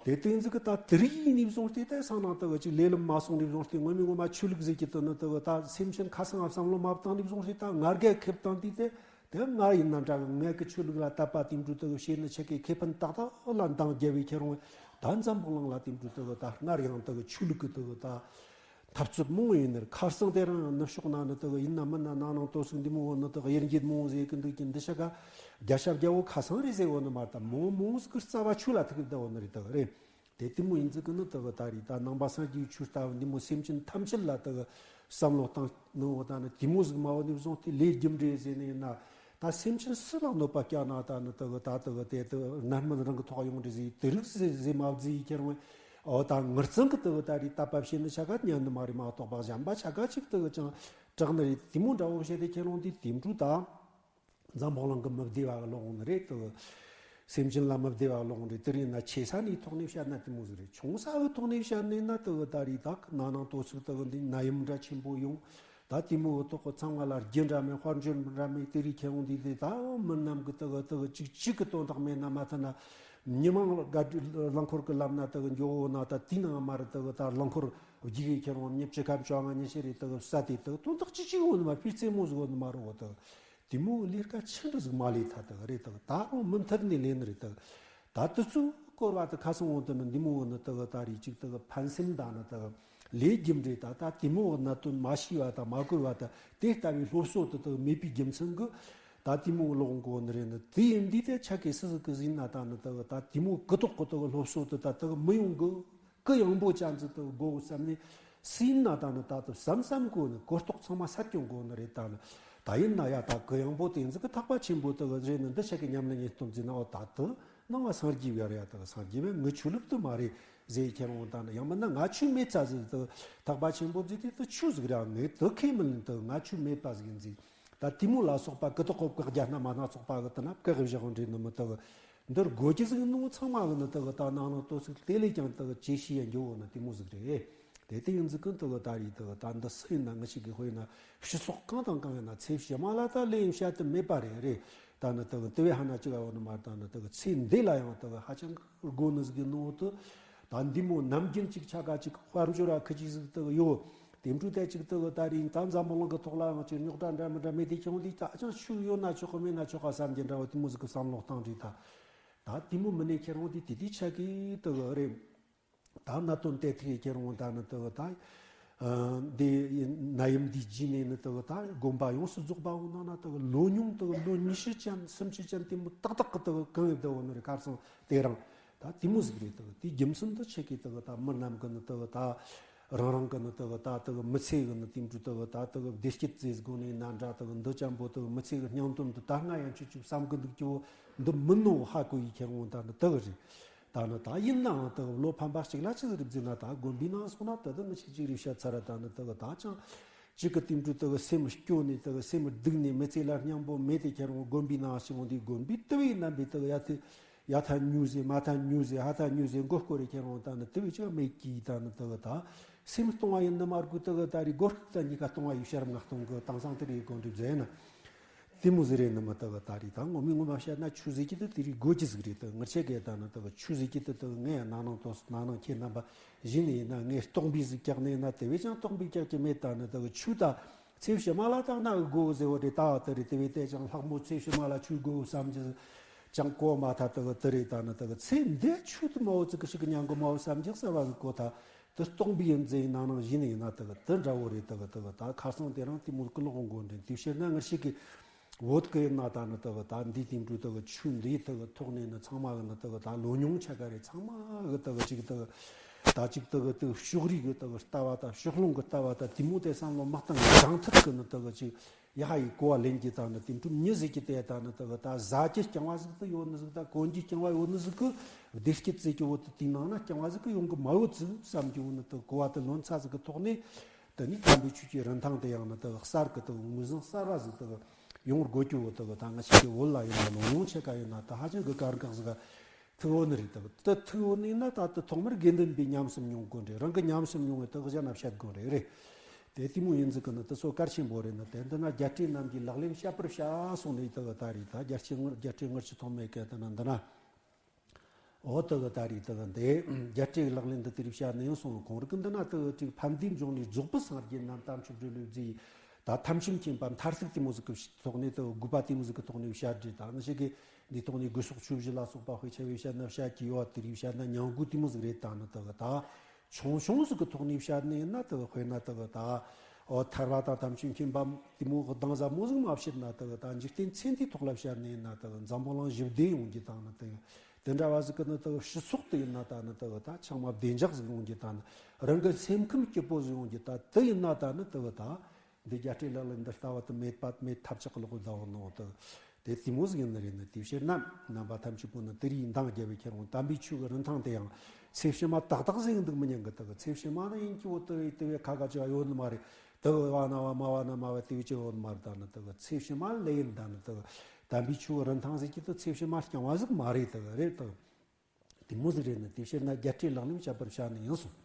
དེ་དེ་ཟིག་གི་ད་དེ་རིགས་ཡིན་ནས་བཟུང་སྟེ། དེ་སང་ནང་དེ་གི་ཅིག་ལས་ལམ་མ་སོང་ནས་བཟུང་སྟེ། ངོ་མའི་ངོ་མ་ཆོས་ལུགས་ཟེར་གྱི་དེ་ནི་དེ་གི་ད་སེམས་ཅན་ཁ་སང་ང་བསམ་བློ་མ་བཏང་ནས་བཟུང་སྟེ། ད་ང་རྒྱལ་ཁེབས་བཏང་དུས་དེ། དེ་ང་ཡིན་ན་འདྲ་གི། ངེད་ཀྱི་ཆོས་ལུགས་ལ་དད་པ་དེ་འདྲ་དེ་གི་བྱེད་ནི་ཆེད་ཀྱི་ཁེ་ཕན་ཏག་ཏག་ལ་འདང་རྒྱབ་པའི་ཁྱེད་རང་ད་འཛམ་བུ་གླིང་ལ་དེ་འདྲ་དེ་གི་ད་སྔར་ཡང་དེ་གི་ཆོས་ལུགས་ཀྱི་དེ་གི་ད་འཐབ་རྩོད་མང་བོ་ཡིན་ནི་རེད། ཁ་སང་དེ་རིང་ཡང་ནུབ་ཕྱོགས་ན་ནི་དེ་གི་ཡིན་ན་མིན་ན་ནང་ནང་དོ་ཚིགས་འདི་མོ་བོ་ནི་དེ་གི་དབྱེར་འབྱེད་མང་བོ་ཟེར་གི་འདུག་གི། འདི་ཤ་ཀ་བརྒྱ་ཆ་བརྒྱ་བོ་ཁ་སང་རེད་ཟེར་བོ་ནི་མ་རེད། ད་མང་བོ་མང་བོ་ཟིག་གི་རྩ་བ་ཆོས་ལ་ཐུག་གི་བསྡད་བོ་ནི་རེད། དེ་གི་རེད། དེ་དེ་མོ་ཡིན་ཟིག་གི་ནི་དེ་གི་ད་རེས་ད་ནང་པ་སངས་རྒྱས་ཆོས་ལྟ་བུ་འདི་མོ་སེམས་ཅན་ཐམས་ཅད་ལ་དེ་གི་བསམ་བློ་བཏང་ནི་བོ། ད་ནི་དེ་མོ་ཟིག་མ་བོ་ནས་བཟུང་སྟེ་ལས་རྒྱུ་འབྲས་ཟེར་ནི་ཡིན་ན། ད་སེམས་ཅན་སུ་ལ་གནོད་པ་བསྐྱལ་ན་ད་ནི་དེ་གི་ད་དེ་གི་དེ་དེ་རྣམ་སྨིན་རང་གི་ཐོག་ཡོང་འདྲ་ཟིག་དེ་རིགས་ཟེར་ཟེར་མ་བཟི་ཡི་ཁྱེར་འོང་། འོ་ད་ངར་ཙང་གི་དེ་གི་ད་རེས་དད་པ་བྱེད་ནི་ཆ་ག་ཉན་ནི་མ་རེད་མ་གཏོགས་པ། གཞན་པ་ཆ་ག་ཅིག་དེ་གི་ཅང་དྲག་ནི་རེད། དེ་མོ་འདྲ་བོ་བཤད་དེ་ཁྱེད་རང་དེ་དེ་འདྲ་ད་འཛམ་བུ་གླིང་གི་མི་བདེ་བ་གི་ལོག་འོང་ནི་རེད། དེ་གི་སེམས་ཅན་ལ་མི་བདེ་བ་གི་ལོག་འོང་རེད། དེ་རེད་ན་ཆེ་ས་ནས་ཐོག་ནས་བཤད་ན་དེ་མོ་ཟིག་རེད། ཆུང་ས་གི་ཐོག་ནས་བཤད་ནས་ན་དེ་གི་ད་རེས་ད་གི་ནང་ནང་དོ་ཚིགས་དེ་གི་འདི་ནད་ཡམས་འདྲ་ཆེན་པོ་ཡོང་། ད་དེ་མོ་གི་ཐོག་གི་ཚང་མ་ལ་རྒྱུ་འདྲ་མེད་དཔལ་འབྱོར་འདྲ་མེད། དེ་རིགས་ཁྱེད་རང་འདི་དེ་ད་མི་རྣམས་གི་དེ་གི་དེ་གི་ཅིག་ཅིག་གི་དོན་དག་མེད་ན་མ་ཐུབ་ན། མི་མང་དགའ་སྤྲོའི་རླངས་འཁོར་གི་ལམ་ན་དེ་གི་འགྱོ་འོ་ན། ད་དེའི་ནང་མ་རེད། དེ་གི་ད་རླངས་འཁོར་རྒྱུག་གི་ཁྱེད་རང་མྱི་བཅུ་ཁ་བཅོ་ལྔ་ཉི་ཤུ་རེད། དེ་གི་ས་དེ་དེ་གི་དོན་དག་ཅི་ཅིག་འོ་ནི་མ་སྤུས་རྩེ་མོ་ཟིག་འོ་ནི་མ་རེད། འོ་དེ་གི་དེ་མོ་ལས་ཀ་ཆི་འདྲ་ཟིག་མ་ལས་ཐ་དེ་གི་རེད། དེ་གི་ད་རུང་མུ་མཐུད་ནས་ལས་ནི་རེད། དེ་གི་ད་དེ་ཚོ་སྐོར་བ་དེ་ཁ་སང་འོང་དུ་ནི་འདི་མོ་འོ་ནི་དེ་གི་ད་རེས་ཅིག་དེ་གི་ཕན་སེམས་དང་ནི་དེ་གི་ལས་རྒྱུ་འབྲས་ད་ད་དེ་མོ་གི་གནད་དོན་མ་ཤེས་པ་དང་མ་གོ་བ་དང་དེ་ལྟ་བུའི་སློབ་གསོ་དེ་དེ་གི་མེད་པའི་རྒྱུ་མཚན་གི་ད་དེ་མོ་ལོག་འགོ་ནི་རེད། ནི་དེ་ཡིན་དུས་དེ་ཆ་གི་སི་སི་གི་ཟིན་ན་ད་ནི་དེ་གི་ད་དེ་མོ་གི་དོག་གི་དེ་གི་སློབ་གསོ་དེ་ད་དེ་གི་མི་ཡོང་གི། གུ་ཡངས་པོ་ཅན་ཟིག་དེ་དགོ་བསམ་ནས་སྲིད་ན་ད་ནི་ད་དུ་བསམ་བསམ་དགོ་ནི། གོ་རྟོགས་ཚང་མ་སད་ཀྱང་དགོ་ནི་རེད། ད་ནི་ད་ཡིན་ན་ཡ་ད་གུ་ཡངས་པོ་དེ་ཟིག་གི་ཐེག་པ་ཆེན་པོ་དེ་གི་རེད། ནི་འདི་ཆ་གི་ཉམས་ལེན་ཡིན་སྟོན་ཟིན་ན། འོ་ད་དུ་ནང་བ་སངས་རྒྱས་བར་ཡ་དེ་གི་སངས་རྒྱས་བས་ངི་ཆོས་ལུགས་དུ་མ་རེད་ཟེར་ཁྱེར་འོང་། ད་ནི་ཡང་མིན་ན་ང་ཆོས་མེད་ཚ་ཟིག་དེ་ཐེག་པ་ཆེན་པོ་ཟིག་དེ་དུ་ཆོས་ཟིག་ར་ངས་དུ་ཁས་མི་ལེན། དུ་ང་ཆོས་མེད་པ་ཟིག་ཡིན་ཟིག་ད་དེ་མོ་ལ་སོགས་པ་གི་དོག་གོ་བཀག་རྒྱ་ན་མ་སྣ་ཚོགས་པ་གི་དུ་ན་བཀག་བཞག་འདྲེ་ནི་མི་དུ་གི་འདིར་དགོས་ཀྱི་ཟིག་ནོ། ཚང་མ་གི་ནི་དུ་གི་ད་ནང་ནང་ལྟོ་ཚིག་དེ་ལས་ཀྱང་དུ་གི་ཇེ་ཤེས་ཡ་འགྱོ་བོ་ནི་དེ་མོ་ཟིག་རེད། དེ་དེ་ཡིན་ཟིག་གི་དུ་གི་ད་རེས་དུ་གི་ད་འདི་སུ་ཡིན་ན་ངི་ཞིག་གི་ཧོ་ཡིན་ན་ཕྱི་སོགས་གང་དང་གང་ཡིན་ན་ཚེ་ཕྱི་མ་ལ་ད་ལས་ཡིན་བཤད་དུ་མེད་པ་རེད། རེད། ད་ནི་དུ་གི་དུ་བས་ཧ་ན་ཅི་ག་བོ་ནི་མ་ད་ནི་དུ་གི་ཚེ་འདི་ལ་ཡང་དུ་གི་ཧ་ཅང་དགོས་ནི་ཟིག་གི་ནོ་དུ། ད་འདི་མོ་ནམ་རྒྱུན་ཅིག་ཆ་ག་ཅིག་དཔལ་འབྱོར་ར་ཁི་ཅིག་ཟིག་དུ་ཡོད། དེ་འཕྲུལ་དེ་ཅིག་དུ་ད་རིང་ད་འཛམ་བུ་གླིང་གི་ཐོག་ལའང་ཅིག་རྙོག་དྲ་འདྲ་མི་འདྲ་མེད་དེ་ཁྱོད་འདི་ད་ཅང་ཤུགས་ཡོད་ན་ཆོག་གི་མེད་ན་ཆོག་ག་བསམ་གྱི་འདྲ་བོ་དེ་མོ་ཟིག་གི་བསམ་བློ་བཏང་རེད། ད་ད་དེ་མོ་མི་ནས་ཁྱེད་རང་འདི་དེ་དེ་ཆ་གི་དུ་རེད། ད་གནད་དོན་དེ་ཐིག་ཁྱེད་རང་ད་ནི་དུ་ད་འདི་ན་ཡིམ་འདི་རྗེས་ནས་ནི་དུ་ད་དགོན་པ་ཡོངས་སུ་རྫོགས་པ་འོང་ན་ན་དུ་ལོ་ཉུང་དུ་ལོ་ཉི་ཤུ་ཅན་སུམ་ཅུ་ཅན་དེ་མོ་ཏག་ཏག་གི་དུ་གང་ཡོད་དུ་འོང་ནི་རེད། ཁར་སང་དེ་རང་། ད་དེ་མོ་ཟིག་རེད། དེ་དེ་རྒྱུ་མཚན་དུ་ཆེ་གི་དེ་གི་ད་མི་རྣམས་གི་ནི་དེ་གི་ད་རང་རང་གི་ནི་དེ་གི་ད་དེ་གི་མི་ཚེ་གི་ནི་དེ་འདྲ་དེ་གི་ད་དེ་གི་བདེ་སྐྱིད་ཟེར་སྒོ་ནས་ན་འདྲ། དེ་གི་འདི་ཅན་པོ་དེ་གི་མི་ཚེ་གི་སྙིང་དོན་དུ་ད་སྔ་ཡང་ཆུ་ཆུ་བསམ་གི་འདུག་ཀྱི་བོ་འདི་མིན་ནོ་ཧ་གོ་ཡི་ཁྱེར་འོང་ད་ནི་དེ་གི་རེད། ད་ནི་ད་ཡིན་ནའང་དེ་གི་བློ་ཕམ་པ་གཅིག་ལ་ཅི་ཟིག་རེད་ཟེར་ན། ད་དགོན་པའི་ནང་སོང་ན་དེ་དེ་མི་ཆིག་ཅིག་རེད་བཤད་ཚར་ར། ད་ནི་དེ་གི་ད་ཅང་གཅིག་གི་དེ་འདྲ་དེ་གི་སེམས་སྐྱོ་ནས་དེ་གི་སེམས་སྡུག་ནས་མི་ཚེ་ལ་སྙིང་པོ་མེད་དེ་ཁྱེར་འོང་དགོན་པའི་ནང་ཞིག་འོང་དུས་དགོན་པའི་དེ་བའི་རྣམ་པའི་དེ་གི་ཡ་དེ། ཡ་ཐ་ཉུ་ཟེ་མ་ཐ་ཉུ་ཟེ་ཧ་ཐ་ཉུ་ཟེ་མགོ་སྐོར་རེ་ཁྱེར་འོང་ད་ནི་དེ་བས་ཅི་མེད་ཀྱི་ད་ནི་དེ་གི་ད་ སེམས་སྟོང་བ་ཡིན་ནི་མ་རེད་གོ། དེ་གི་ད་རེས་སྒོ་ཤུགས་དང་གཉིས་ཀ་སྟོང་བ་ཡིན་ཕྱིར་མངགས་གཏོང་གི་དེང་སང་དེ་རེད་གོ་འདྲི་མཛད་ན། དེ་མོ་ཟིག་རེད་ནི་མི་དེ་གི་ད་རེས་ད་ངོ་མའི་ངོ་མ་བཤད་ན་ཆོས་ཟེར་གྱི་དེ་དེ་རིགས་དགོས་ཀྱི་ཟིག་རེད། དེ་ངར་ཆེ་གེ་ད་ནི་དེ་གི་ཆོས་ཟེར་གྱི་དེ་དེ་ངས་ན་ནང་དོ་ན་ནང་ཁྱེད་རྣམ་པ་གཞི་ནས་ཡིན་ན་ངས་སྟོང་པའི་ཟིག་ཀྱག་ནས་ན་དེ་བས་ཀྱང་སྟོང་པའི་ཀྱག་གི་མེད། ད་ནི་དེ་གི་ཆོས་ད་ཚེ་ཕྱི་མ་ལ་བཏང་ན་དགོས་གི་ཟེར་བ་རེད། ད་དེ་རེད། དེ་བས་དེ་ཅང་ལྷག་མོ་ཚེ་ཕྱི་མ་ལ་ཆོས་དགོས་བསམ་གྱི་ཅང་གོ་མ་ཐལ། དེ་གི་དེ་རེད། ད་ནི་དེ་གི་ཚེ་འདི་ཆོས་དུ་མ་འོ་ཙི་གི་ཞིག་གི་ཉམས་གི་མ་འོ་བསམ་གྱི་གསར་བ་ཟིག་གོ་ཐལ། དེ་སྟོང་པའི་ཡིན་ཟེར་ཡིན་ན་ནང་བཞིན་ཡིན་ན་དེ་གི་དེ་འདྲ་བོ་རེད། དེ་གི་དེ་གི་ད་ཁ་སང་དེ་རིང་དེ་མོ་ཀི་ལོག་འགོ་འདྲེན་དེ་ཕྱིར་ན་ངར་ཞིག་གི་བོད་གི་ཡིན་ན་ད་ནི་དེ་གི་ད་འདི་དེ་འདྲ་དེ་གི་ཆོས་འདིའི་དེ་གི་ཐོག་ནས་ནི་ཚང་མ་གི་ནི་དེ་གི་ད་ལོ་ཉུང་ཆ་ག་རེད། ཚང་མ་གི་དེ་གི་ཅིག་དེ་གི་ད་ཅིག་དེ་གི་དེ་གི་ཕྱོགས་རིས་གི་དེ་གི་ལྟ་བ་དང་ཕྱོགས་ལྷུང་གི་ལྟ་བ་དང་དེ་མོ་དེ་བསམ་བློ་མ་བཏང་གི་གྲང་ཐག་གི་ནི་དེ་གི་ཅིག་ཡ་ཧ་ཡི་གོ་བ་ལེན་གྱི་ད་ནི་དེ་འདྲ་མྱི་ཟིག་གི་དེ་ད་ནི་དེ་གི་ད་ཟ་རྒྱུ་རྐྱང་བ་ཟིག་དེ་ཡོད་ནི་ཟིག་ད་གོན་རྒྱུ་རྐྱང་བ་ཡོད་ནི་ཟིག་གི་བདེ་སྐྱིད་ཟེར་གྱི་བོ་དེ་དེའི་ནང་ན་རྐྱང་བ་ཟིག་གི་ཡོང་གི་མ་ཡོད་ཟིག་བསམ་གྱི་བོ་ནི་དེ་གོ་བ་དེ་ལོན་ཚ་ཟིག་གི་ཐོག་ནས། དེ་ནི་དམ་པའི་ཆོས་ཀྱི་རིན་ཐང་དེ་ཡང་ན་དེ་གི་གསར་གི་དེ་གི་ངོས་ཟིན་གསར་བ་ཟིག་དེ་གི་ཡོང་དགོས་ཀྱི་བོ་དེ་གི་ད་ང་ཆོ་གི་བོད་ལ་ཡིན་ན་ལོ་ཉུང་ཆེ་ག་ཡིན་ན་ད་ཧ་ཅང་གི་དཀའ་ཁག་ཟིག་ག་ཐུག་ཡོད་ནི་རེད། དེ་གི་དེ་ཐུག་ཡོད་ནི་ན་ད་དེ་ཐོག་མར་དགེ་འདུན་པའི་ཉམས་སུ་མྱོང་དགོས་རེད། རང་གི་ཉམས་སུ་མྱོང་བའི་དེ་གི་གཞན་ན་བཤད་དགོས་རེད། རེད། དེ་དེ་མོ་ཡིན་ཟིག་གི་ནི་དེ་ཚོ་གལ་ཆེན་པོ་རེད། ནི་དེ་འདི་ན་རྒྱལ་སྲས་རྣམས་ཀྱི་ལག་ལེན་བཤད་པར་བྱ་གསུངས་ནས་དེ་གི་ད་རེད། ད་རྒྱལ་སྲས་ངུར་རྒྱལ་སྲས་ངུར་ཆུ་ཐོགས་མེད་སྐད་དེ་ན་འདི་ན། འོ་དེ་གི་ད་རེས་དེ་གི་འདི་རྒྱལ་སྲས་ལག་ལེན་འདི་དེ་རིགས་བཤད་ནས་སོང་། ཁོང་རིགས་འདི་ན་དེ་གི་ཅིག་ཕན་བདེའི་འབྱུང་གནས་རྫོགས་པའི་སངས་རྒྱས་རྣམས་དམ་ཆོས་སྒྲོན་མེ་བརྫིས། ད་ཐམས་ཅད་མཁྱེན་པ་མཐར་ཐུག་དེ་མོ་ཟིག་གི་ཐོག་ནས་དེ་གི་དགོས་པ་དེ་མོ་ཟིག་གི་ཐོག་ནས་བཤད་རྒྱུ་དང་ནི་ཞིག་གི་འདིའི་ཐོག་ནས་དགོས་སོགས་ཆོས་བཞི་ལ་སོགས་པ་དཔེ་ཆ་བའི་བཤད་ན་བཤད་ཀྱི་ཡོད། དེ་རིགས་བཤད་ན་ཉམས་དགོས་དེ་མོ་ཟིག་རེད། ད་ནི་དེ་གི་ད་ཆུང་ཆུང་ཟིག་གི་ཐོག་ནས་བཤད་ནས་ན་དེ་གི་དཔེར་ན་དེ་གི་ད་འོ་ཐར་པ་དང་ཐམས་ཅད་མཁྱེན་པ་དེ་མོ་གི་གདངས་ཟབ་མོ་ཟིག་མ་བཤད་ན་དེ་གི་ད་འཇིག་རྟེན་ཚེ་འདིའི་ཐོག་ལ་བཤད་ནས་ན་དེ་གི་འཛམ་བུ་གླིང་ཞི་བདེ་ཡོང་རྒྱུ་དང་ནི་དེ་གི་དེ་འདྲ་བ་ཟིག་གི་ནི་དེ་གི་སྤྱི་ཚོགས་དེ་ཡིན་ན་ད་ནི་དེ་གི་ད་ཆང་མ་བདེ་འཇགས་ཟིག་ཡོང་རྒྱུ་དང་ནི་རང་གི་སེམས་ཁམས་སྐྱིད་པོ་ཟིག་ཡོང་རྒྱུ་ད་དེ་ཡིན་ན་ད་ནི་དེ་གི་ད་འདི་རྒྱལ་སྲས་ལག་ལེན་འདི་ལྟ་བ་དེ་མེད་པ་མེད་ཐབས་ཆག་ལོག་ཟླ་བ་ནོ་དེ་དེ་དེ་མོ་ཟིག་ཡིན་ནི་རེད། ནི་དེ་ཕྱིར་ན་རྣམ་པ་ཐམས་ཅད་པོ་ནི་དེ་རིགས་འདང་རྒྱབ་པའི་ཁྱེད་རང་དམ་པའི་ཆོས་ཀྱི་རིན་ཐང་དེ་ཡང་ཚེ་ཕྱི་མ་ཏག་ཏག་ཟིག་འདུག་མི་ཉན་གི། དེ་གི་ཚེ་ཕྱི་མ་ནི་ཡིན་གྱི་བོ་དེ་བས་དེ་བས་ཁ་ཁ་ཅིག་ཡོད་ནི་མ་རེད། དེ་བ་ན་བ་མ་བ་ན་མ་བ་དེ་བས་ཅི་ཡོད་མ་རེད། ད་ནི་དེ་གི་ཚེ་ཕྱི་མ་ལས་ཡིན། ད་ནི་དེ་གི་དམ་པའི་ཆོས་རིན་ཐང་ཟེར་གྱི་དེ་ཚེ་ཕྱི་མ་རྐྱང་བ་ཟིག་མ་རེད། དེ་གི་རེད། དེ་གི་དེ་མོ་ཟིག་རེད། ནི་དེ་ཕྱིར་ན་རྒྱལ་སྲས་ལག་ལེན་བཤད་པར་བྱ་ནི་ཡིན་གསུངས།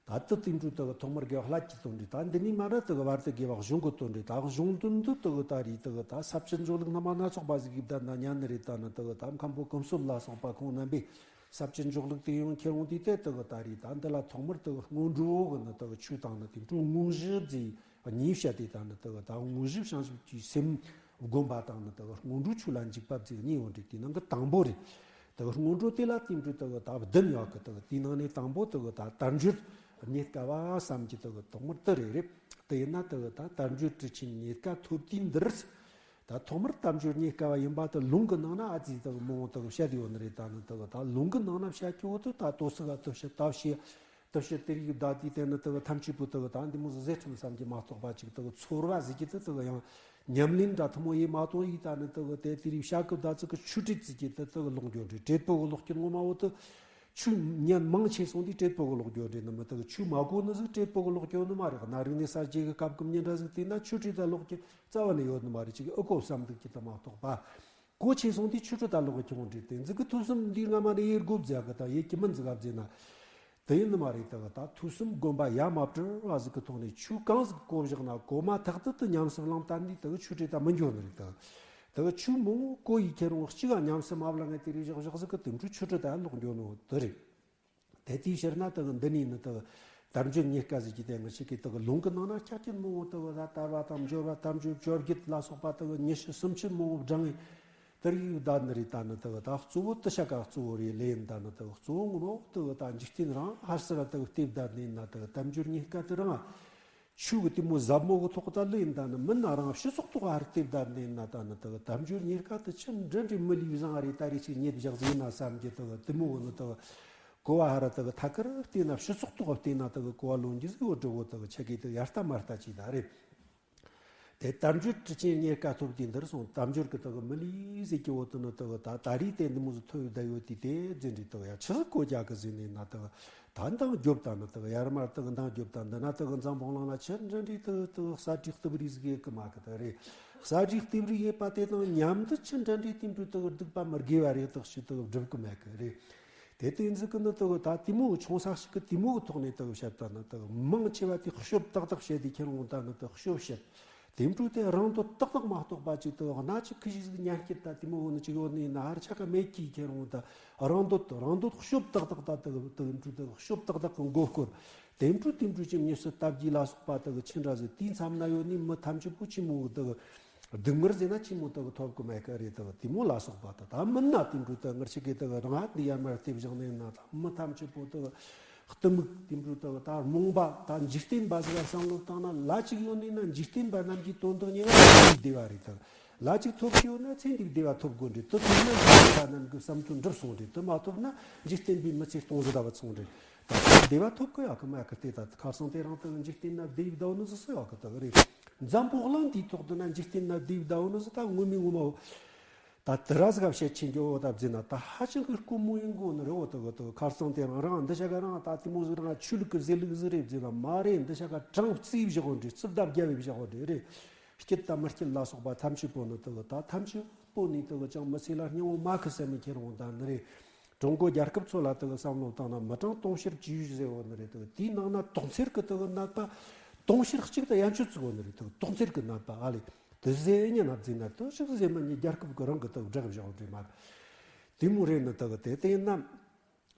ད་དེ་དེ་འདྲ་དེ་གི་ཐོག་མར་དགེ་བ་ཀླད་ཀྱི་དོན་རེད། ད་འདི་ནས་མ་ར་དེ་གི་བར་དུ་དགེ་བ་གཞུང་གི་དོན་རེད། ད་གཞུང་དོན་དུ་དེ་གི་ད་རེས་དེ་གི་ད་ས་བཅུད་འཇོག་ལུགས་སྣ་མ་སྣ་ཚོགས་པ་ཟིག་གིས་བསྡད་ན་ཉན་ནི་རེད། ད་ནི་དེ་གི་ད་མཁན་པོ་ཀུན་གསལ་ལ་སོགས་པ་ཁོང་རྣམ་པས། ས་བཅུད་འཇོག་ལུགས་དེ་ཡང་ཁྱེད་རང་དེ་ལྟ་དུ་གི་ད་རེས་ད་འདི་ལ་ཐོག་མར་དུ་གི་སྔོན་འགྲོ་གི་ནི་དུ་གི་ཆོས་དང་ནི་དེ་འགྲོ་དངོས་གཞི་རྫས་གཉིས་བཤད་དེ། ད་ནི་དུ་གི་ད་དངོས་གཞི་བྱང་ཆུབ་ཀྱི་སེམས་བསྒོམ་པ་དང་ནི་དུ་གི་སྔོན་འགྲོའི་ཆོས་ལ་འཇུག་པ་རྫས་གཉིས་ཡོད་རེད། དེ་ནང་གི་དང་པོ་རེད། དུ་གི་སྔོན་འགྲོ་དེ་ལ་དེ་འགྲོ་དུ་གི་ད་བདུན་ཡོད་གི། དུ་གི་དེའི་ནང་ནས་དང་པོ་དུ་གི་ད་དལ་འབྱོར་རྙེད་དཀའ་བ་བསམ་གྱི་དུ་གི་ཐོག་མར་དུ་རེད། རེད། དེ་ཡིན་ན་དུ་གི་ད་དལ་འབྱོར་གྲུ་ཆེན་རྙེད་དཀའ་ཐོབ་དུས་འདིར། ད་ཐོག་མར་དལ་འབྱོར་རྙེད་དཀའ་བ་ཡིན་པ་དེ་ལུང་གི་ནང་ན་ཨ་ཙི་དག་མང་བོ་དག་བཤད་ཡོད་ནི་རེད། ད་ནི་དག་ད་ལུང་གི་ནང་ན་བཤད་རྒྱུ་བོ་དེ་ད་ལྟོ་སི་ག་དུ་བཤད་ད་བཤད་དུ་བཤད་དེ་རིགས་ད་དེ་དེ་ནི་དག་ཐམས་ཅད་པོ་དག་ད་འདི་མོ་ཟི་ཟེར་ཁྲིམས་བསམ་གྱི་མ་གཏོགས་པ་ཅིག་དག་ཚོར་བ་ཟིག་གི་དེ་དག་ཡང་ཉམས་ལེན་འདྲ་ཐུན་མོང་ཡེ་མ་གཏོང་ཡིས། ད་ནི་དག་དེ་དེ་རིགས་བཤད་གི་ད་ཚིག་གི་ཆོས་དྲེད་ཟིག་གི་དེ་དག་ལོག་འགྱོ་རེད། དྲེད་པོ་གི་ལོག་རྒྱུ་ངོ་མ་བོ་དེ་ཆོས་ཉན་མང་ཆེ་སོང་དུས་དྲེད་པོ་གི་ལོག་འགྱོ་རེད། ནི་མི་དག་ཆོས་མ་གོ་ནི་ཟིག་དྲེད་པོ་གི་ལོག་འགྱོ་ནི་མ་རེད། གནའ་རིག་གནས་གསར་བརྗེ་གི་སྐབས་གི་མྱི་འདྲ་ཟིག་དེ་ན་ཆོས་དྲེད་ད་ལོག་རྒྱུ། རྩ་བ་ནས་ཡོད་ནི་མ་རེད། ཅིག་ཨི་ཀོ་བསམ་འདུག་ཅི་ད་མ་གཏོགས་པ། གོ་ཆེ་སོང་དུས་ཆོས་དྲེད་ད་ལོག་གི་ཁྱོང་དྲེད་དེ་འཛི་གི་ཐུགས་སེམས་འདི་སྔ་མ་ནས་ཡེ་དགོ་བརྫ་གི་ད་ཡེ་གི་མིན་འཛི་ག་བརྫེ་ན། དེ་ཡིན་ནི་མ་རེད། ད་གི་ད་ཐུགས་སེམས་སྒོམ་པ་ཡ་མ་བྲལ་བ་ཟིག་གི་ཐོག་ནས་ཆོས་གང་ཟིག་གོ་བཞག་ན་གོ་མ་ཐག་ཏུ་དུ་ཉམས་སུ་བླངས་བཏང་ནས་ད་གི་ཆོས་དྲེད་ད་མི་འགྱོ་ནི་རེད། ད་གི་ད་གི་ཆོས་མང་བོ་གོ་ཡི་ཁྱེད་རང་གཅིག་ག་ཉམས་སུ་མ་བླངས་ངས་དེ་རིགས་བཞག་བཞག་ཟིག་གི་དེ་འཕྲོ་ཆོས་དྲེད་ད་ལོག་འགྱོ་ནོ་དེ་རེད། དེ་དེའི་ཕྱིར་ན་དེ་གི་འདི་ནས་ནི་དེ་གི་དལ་འབྱོར་རྙེད་དཀའ་ཟེར་གྱི་དེ་ངི་ཞིག་གི་དེ་གི་ལུང་གི་ནང་ན་ཆ་རྐྱེན་མང་བོ་དེ་གི་ད་དལ་བ་དང་འབྱོར་བ་དལ་འབྱོར་བཅོ་བརྒྱད་ལ་སོགས་པ་དེ་གི་ཉི་ཤུ་སུམ་ཅུ་མང་བོ་བགྲངས་ངེ་དེར་ཡིག་བདའ་ནི་རེད། ད་ནི་དེ་གི་ད་གཙོ་བོ་དེ་ཤ་ཀ་གཙོ་བོ་རེད་ལེ་ཡིན། ད་ནི་དེ་གི་གཙོ་བོ་ངོ་མ་དེ་གི་ད་འཇིག་རྟེན་རང་ཧར་སི་ར་དེ་གི་ལྟེ་བདའ་ནི་ཡིན་ན་དེ་གི་དལ་འབྱོར་རྙེད་དཀའ་དེ་རང་ཆོས་གི་དེ་མོ་ཟབ་མོ་གི་ཐོག་ད་ལེ་ཡིན། ད་ནི་མིན་ན་རང་སྤྱི་ཚོགས་ཐོག་ཧར་ལྟེ་བདའ་ནི་ཡིན་ན་ད་ནི་དེ་གི་དལ་འབྱོར་རྙེད་དཀའ་དེ་ཆི་འདྲ་འདྲའི་མི་ལུས་བཟང་རེད། ད་རེ་ཞིག་རྙེད་བཞག་ཟིག་ཡིན་ན་བསམ་གྱི་དེ་གི་དེ་མོ་གི་ནི་དེ་གི་གོ་བ་ཧ་ར་དག་ཐད་ཀར་བལྟས་ན་སྤྱི་ཚོགས་ཐོག་བལྟས་ན་དག་གོ་བ་ལོན་རྒྱུ་ཟིག་ཡོད་འགྲོ་བོ་དག་ཆ་གི་དག་ཡར་ལྟ་མར་ལྟ་ཅིག་ད་རེད། དེ་དལ་འབྱོར་གྲུ་ཆེན་རྙེད་དཀའ་ཐོབ་དུས་འདིར་སོང་། དལ་འབྱོར་གི་དག་མི་ལུས་ཟེར་གྱི་བོ་དུ་ནི་དག་ད་ད་རེས་དེ་འདི་མོ་ཟིག་ཐོབ་ཡོད་ད་ཡོད་དུས་དེ་འཛིན་རེད། དག་ཡ་ཆི་ཟིག་གོ་རྒྱག་གི་ཟིན་ནས་ན་དག་ད་འདང་རྒྱོབ་ད་ནི་དག་ཡར་མར་དག་འདང་རྒྱོབ་ད་འདི་ན་དག་འཛམ་བུ་གླིང་ན་ཆི་འདྲ་འདྲའི་དག་དག་ས་དྲི་སྟབས་རིགས་ཟིག་གི་མ་གི་དག་རེད། ས་དྲི་སྟབས་རིགས་ཡོད་པ་དེ་དང་མཉམ་དུ་ཆི་འདྲ་འདྲའི་དེ་འདྲའི་དག་སྡིག་པ་མི་དགེ་བ་རེ་དག་ཞིག་དག་སྒྲུབ་གི་མེད་གི་རེད། དེ་དེ་ཟིག་གི་ནི་དེ་གི་ད་དེ་མོ་གི་ཆུང་ས་ཞིག་གི་དེ་མོ་གི་ཐོག་ནས་དེ་གི་བཤད་ད་ནི་དེ་གི་མང་ཆེ་བ་དེ་ཤོབ་ཏག་ཏག་བཤད་དེ་ཁྱེར་འོང་ད་ནི་དེ་གི་ཤོབ་བཤད། དེ་འཕྲོ་དེ་རང་འདོད་ཏག་ཏག་མ་གཏོགས་པ་ཅིག་དེ་གི་སྣ་ཅིག་ཁི་ཞིག་ཟིག་ཉན་སྐྱིད་ད་དེ་མོ་གི་ནི་ཅིག་ཡོད་ནི་ན་ཧར་ཆ་ག་མེད་ཀྱི་ཁྱེར་འོང་ད་རང་འདོད་རང་འདོད་ཤོབ་ཏག་ཏག་ད་དེ་གི་དེ་འཕྲོ་དེ་གི་ཤོབ་ཏག་ཏག་གི་མགོ་སྐོར། དེ་འཕྲོ་དེ་འཕྲོ་ཅིག་མྱི་སུ་སྟབས་ཀྱིས་ལ་སོགས་པ་དེ་གི་ཆི་འདྲ་ཟིག་དེའི་མཚམས་ན་ཡོད་ནི་མི་ཐམས་ཅད་པོ་ཆི་མོ་གི་དེ་གི་སྡུག་བསྔལ་ཟེར་ན་ཆི་མོ་དག་ཐོབ་གི་མེད་གི་རེད་དག་དེ་མོ་ལ་སོགས་པ་དག་ད་མིན་ན་དེ་འདྲ་དག་ངར་ཆི་གི་དག་རང་ཨ་འདི་ཡར་མར་དེ་བཞག་ནས་ན་ད་མི་ཐམས་ཅད་པོ་དག་གཏི་མུག་དེ་འདྲ་དག་ད་རྨོངས་པ་ད་འཇིག་རྟེན་པ་ཟིག་ལ་བསམ་བློ་བཏང་ན་ལ་ཅིག་ཡོད་ནས་ན་འཇིག་རྟེན་པ་རྣམས་ཀྱི་དོན་དག་ཉེ་བ་དེ་བདེ་བ་རེད་དག་ལ་ཅིག་ཐོབ་ཀྱི་ཡོད་ན་ཚེ་འདིའི་བདེ་བ་ཐོབ་དགོས་རེད། དེ་ཐོབ་ན་འཇིག་རྟེན་པ་རྣམས་ཀྱི་བསམ་དོན་འགྲུབ་སོང་རེད། དེ་མ་ཐོབ་ན་འཇིག་རྟེན་པའི་མི་ཚེ་སྟོང་ཟད་བ་སོང་རེད། ད་བདེ་བ་ཐོབ་གི་ཡོད་གི་མེད་གི་དེ་ད་ཁ་སང་དེ་རིང་དུ་འཇིག་རྟེན་ན་བདེ་བའི་ཟླ་བོ་ནི་ཟི་སོ་ཡོད་གི་དག་རེད། འཛམ་བུ་གླིང་འདིའི་ཐོག་ཏུ་ན་འཇིག་རྟེན་ན་བདེ་བའི་ཟླ་བོ་ནི་ཟི་ད་ངོ་མའི་ངོ་མ་བོ། ད་དེ་ར་ཟིག་བཤད་ཆེན་གྱི་འོ་ད་བརྫིས་ན་ད་ཧ་ཅང་གི་དཀོན་མོ་ཡིན་དགོ་ནི་རེད། འོ་དག་དག་ཁ་སང་དེ་རང་རང་འདི་ཤ་ག་རང་ད་དེ་མོ་ཟིག་རང་ཆོས་ལུགས་ཀྱི་ཟེར་ལུགས་ཟིག་རེད་བརྫིས་ན་མ་རེད། འདི་ཤ་ག་གྲངས་རྩིས་བཞག་འོ་འདྲེ་རྩིབ་ད་བརྒྱབ་བཞག་འོ་འདྲེ་རེད། སྐྱིད་དང་མི་སྐྱིད་ལ་སོགས་པ་ཐམས་ཅད་པོ་ནི་དག་ད་ཐམས་ཅད་པོ་ནི་དག་ཅང་མི་ཚེ་ལ་སྙིང་བོ་མ་ཁུ་སེམས་མི་ཁྱེར་འོང་ད་ནི་རེད། ཀྲུང་གོ་རྒྱལ་ཁབ་ཚོ་ལ་དག་བསམ་བློ་བཏང་ན་མི་གྲངས་དུང་ཕྱུར་བཅུ་བཞི་ཟེར་བ་ནི་རེད། དག་དེའི་ནང་ན་དུང་ཚེར་གི་དག་ནད་པ་དུང་ཕྱུར་གཅིག་དང་ཡན་ཆོད་ཙིག་བ་ནི་རེད། དག་དུང་ཚེར་གི་ནད་པ་ཨ་ལེ་དེ་ཟེ་ཉི་ན་བརྫིས་ན་དུ་ཞིག་ཟེ་མ་ཉི་རྒྱལ་ཁབ་གི་རང་གི་དག་བསྒྲགས་བཞག་འདྲེ་མ་དེ་མོ་རེད། ནི་དག་དེ་དེ་ཡིན་ན།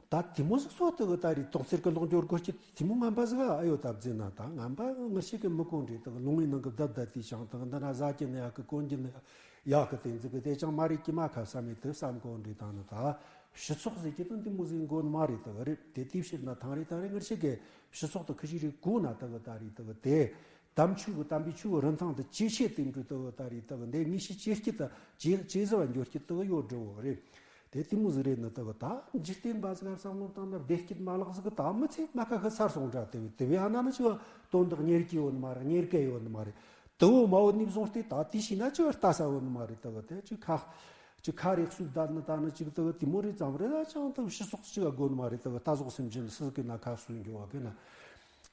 ད་དེ་མོ་ཟིག་སོ་དེ་གི་ད་རེས་དོགས་སེལ་གི་ལོག་འགྱོ་དགོས་ཀྱི་དེ་མོ་ངན་པ་ཟིག་ཨ་ཡོད་ད་བརྫིས་ན་ད་ངན་པ་ངི་ཞིག་གི་མི་གོ་འདྲེ་དག་ལུང་བའི་ནང་གི་བདག་བདག་དེ་ཞང་དག་འདི་ན་ཟ་གྱི་ནི་ཡག་གི་གོན་གྱི་ནི་ཡག་གི་དེ་ཟིག་གི་དེ་ཅང་མ་རེད་ཀྱི་མ་ཁ་བསམ་མེད་དེ་བསམ་གོ་འདྲེ་ད་ནི་ད་སྤྱི་ཚོགས་ཟིག་གི་དོན་དེ་མོ་ཟིག་མགོ་ནི་མ་རེད་དག་རེད། དེ་དེ་ཕྱིར་ན་ཐང་རེད་ཐང་རེད་ངི་ཞིག་གི་སྤྱི་ཚོགས་དག་ཁི་ཞིག་རེད་གོ་ན་དག་ད་རེད་དག་དེ། དམ་ཆོས་ཀྱི་དམ་པའི་ཆོས་ཀྱི་རིན་ཐང་དེ་ཇེ་ཆེ་དེ་འགྲོ་དག་ད་རེད་དག་འདི་ངེས་ཤེས་ཇེ་སྐྱིད་དང་ཇེ་ཇེ་ཟབ་འགྱོ་སྐྱིད་དག་ཡོད་འགྲོ་བོ་རེད། དེ་དེ་མོ་ཟིག་རེད་ནི་དག་ད་འཇིག་རྟེན་པ་ཟིག་བསམ་བློ་བཏང་ན་བདེ་སྐྱིད་མ་ལག་ཟིག་ད་མི་ཚེ་མ་ཁ་ཁ་ཚར་སོང་འདྲ། དེ་བས་དེ་བས་ཨ་ན་ནི་ཅི་བ་དོན་དག་གཉེར་གི་ཡོད་ནི་མ་རེད། གཉེར་གི་ཡོད་ནི་མ་རེད། དུ་བོ་མ་བོ་ནི་བཟུང་སྟེ་ད་དེ་ཤི་ན་ཅི་བ་ལྟ་ས་ཡོད་ནི་མ་རེད། དག་དེ་ཅི་ཁ་ཅི་ཁ་རེག་སུ་ད་ནི་ད་ནི་ཅིག་དག་དེ་མོ་རེད་ཙམ་རེད། ད་ཅང་དག་ཕྱི་སོགས་ཅི་བ་དགོ་ནི་མ་རེད། དག་ད་ཟོག་སེམས་ཅན་སུ་གི་ན་ཁ་སུ་འགྱོ་བ་གི་ན།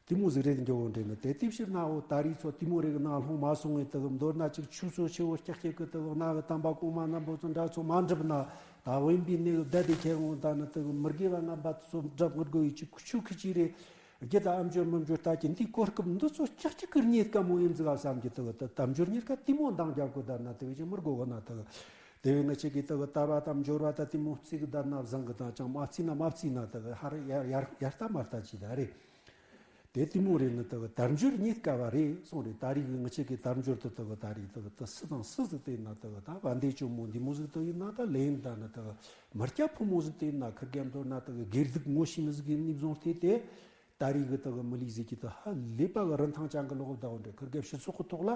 དེ་མོ་ཟིག་རེད་འགྱོ་འོང་དྲན་ནི་དེ་དེ་ཕྱིར་ན་འོ་ད་རེས་ཚོ་དེ་མོ་རེད་གི་ན་ལྷུང་མ་སོང་ངས་དེ་གི་མདོར་ན་ཅིག་ཆུ་ཚོད་ཆེ་བོ་སྐྱག་སྐྱག་གི་དེ་གི་ན་གི་དམ་པ་གོང་མ་རྣམ་པོ་ཚོ་འདྲ་ཚོ་མ་འགྲུབ་ན་ད་དབེན་པའི་གནས་གི་བསྡད་དེ་ཁྱེར་འོང་ད་ནི་དེ་གི་མི་དགེ་བ་རྣམ་པ་ཚོ་འགྲུབ་ངར་དགོས་ཡི་ཅིག་ཆུ་ཁི་ཅི་རེད། རྒྱུ་དང་ཨ་མཆོད་མི་མཆོད་ལྟ་གི་འདི་གོ་སྐབས་འདི་ཚོ་སྐྱག་སྐྱག་གི་རྙེད་དཀའ་མོ་ཡིན་ཟིག་ཨ་བསམ་གི་དེ་གི་དེ་དམ་ཆོས་རྙེད་དཀའ་དེ་མོ་འདང་རྒྱབ་གི་བསྡད་ན་དེ་བས་ཅིག་མི་དགོ་གི་ན་དེ་གི་དེ་བས་ང་ཆེ་གི་དེ་གི་དར་བ་དང་འབྱོར་བ་དང་དེ་མོ་བརྩི་གི་བསྡད་ན་བཟང་གི་དང་ཅང་མ་བརྩིས་ན་མ་བརྩིས་ན་དེ་གི་ཧར་ཡར་ཡར་ཡར་ལྟ་མར་ལྟ་ཅི་ད་རེད། དེ་དེ་མོ་རེད་ནི་དག་དལ་འབྱོར་རྙེད་དཀའ་བ་རེད་གསུངས་རེད། ད་རེས་ཀྱི་ངི་ཆེ་གི་དལ་འབྱོར་དུ་དག་ད་རེས་དག་དུ་སུ་དང་སུ་ཟིག་དེ་ན་དག་ད་བ་འདས་ཇོ་མོ་འདི་མོ་ཟིག་དུ་ཡིན་ན་ད་ལེན་ད་ནི་དག་མི་སྐྱ་ཕོ་མོ་ཟིག་དེ་ན་ཁིར་གེ་མདོར་ན་དག་སྒེར་སྡུག་ངོ་ཤེས་ནི་ཟིག་ཡིན་ནི་བཟུང་སྟེ་དེ་ད་རེས་ཀྱི་དག་མི་ལུས་ཟིག་གི་དུ་ཧ་ལས་པ་གི་རིན་ཐང་ཅན་གི་ལོག་བདག་འདྲ་ཁིར་གེ་སྤྱི་ཚོགས་གི་ཐོག་ལ།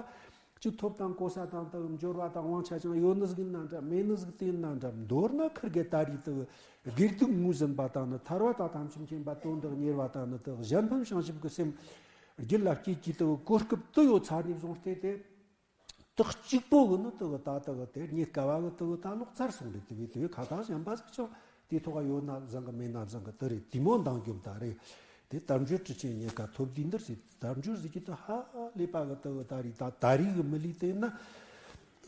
གཅིག་ཐོབ་དང་གོ་ས་དང་དག་འབྱོར་བ་དང་དབང་ཆ་ཅང་ཡོད་ནི་ཟིག་ཡིན་ན་འདྲ་མེད་ནི་ཟིག་དེ་ཡིན་ན་འདྲ། མདོར་ན་ཁིར་གེ་ད་རེས་དུ་དགེ་སྡིག་ངོས་ཟིན་པ་དང་ནི་ཐར་བ་དང་ཐམས་ཅད་མཁྱེན་པ་དོན་དག་གཉེར་བ་དང་ནི་དུ་གཞན་ཕན་བྱང་ཆུབ་ཀྱི་སེམས་རྒྱུད་ལ་སྐྱེས་ཀྱི་དུ་གོ་སྐབས་དུ་ཡོད་ཚར་ནས་བཟུང་སྟེ་དེ་དག་གཅིག་པོ་གི་ནི་དུ་ད་དུ་དེ་རྙེད་དཀའ་བ་གི་དུ་ད་ལོག་ཚར་སོང་རེད། དེ་བས་དེ་བས་ཁ་ཐག་གཞན་པ་ཟིག་ཅང་དེ་ཐོག་ཡོད་ན་བཟང་གི་མེད་ན་བཟང་གི་དུ་རེད། དེ་མོ་འདང་རྒྱོབ་ད་རེད། དེ་དལ་འབྱོར་གྲུ་ཆེན་རྙེད་དཀའ་ཐོབ་དུས་འདིར་ཟེར། དལ་འབྱོར་ཟེར་གྱི་དུ་ཧ་ལས་པ་གི་དུ་ད་རེས་ད་ད་རེས་གི་མི་ལུས་དེ་ན་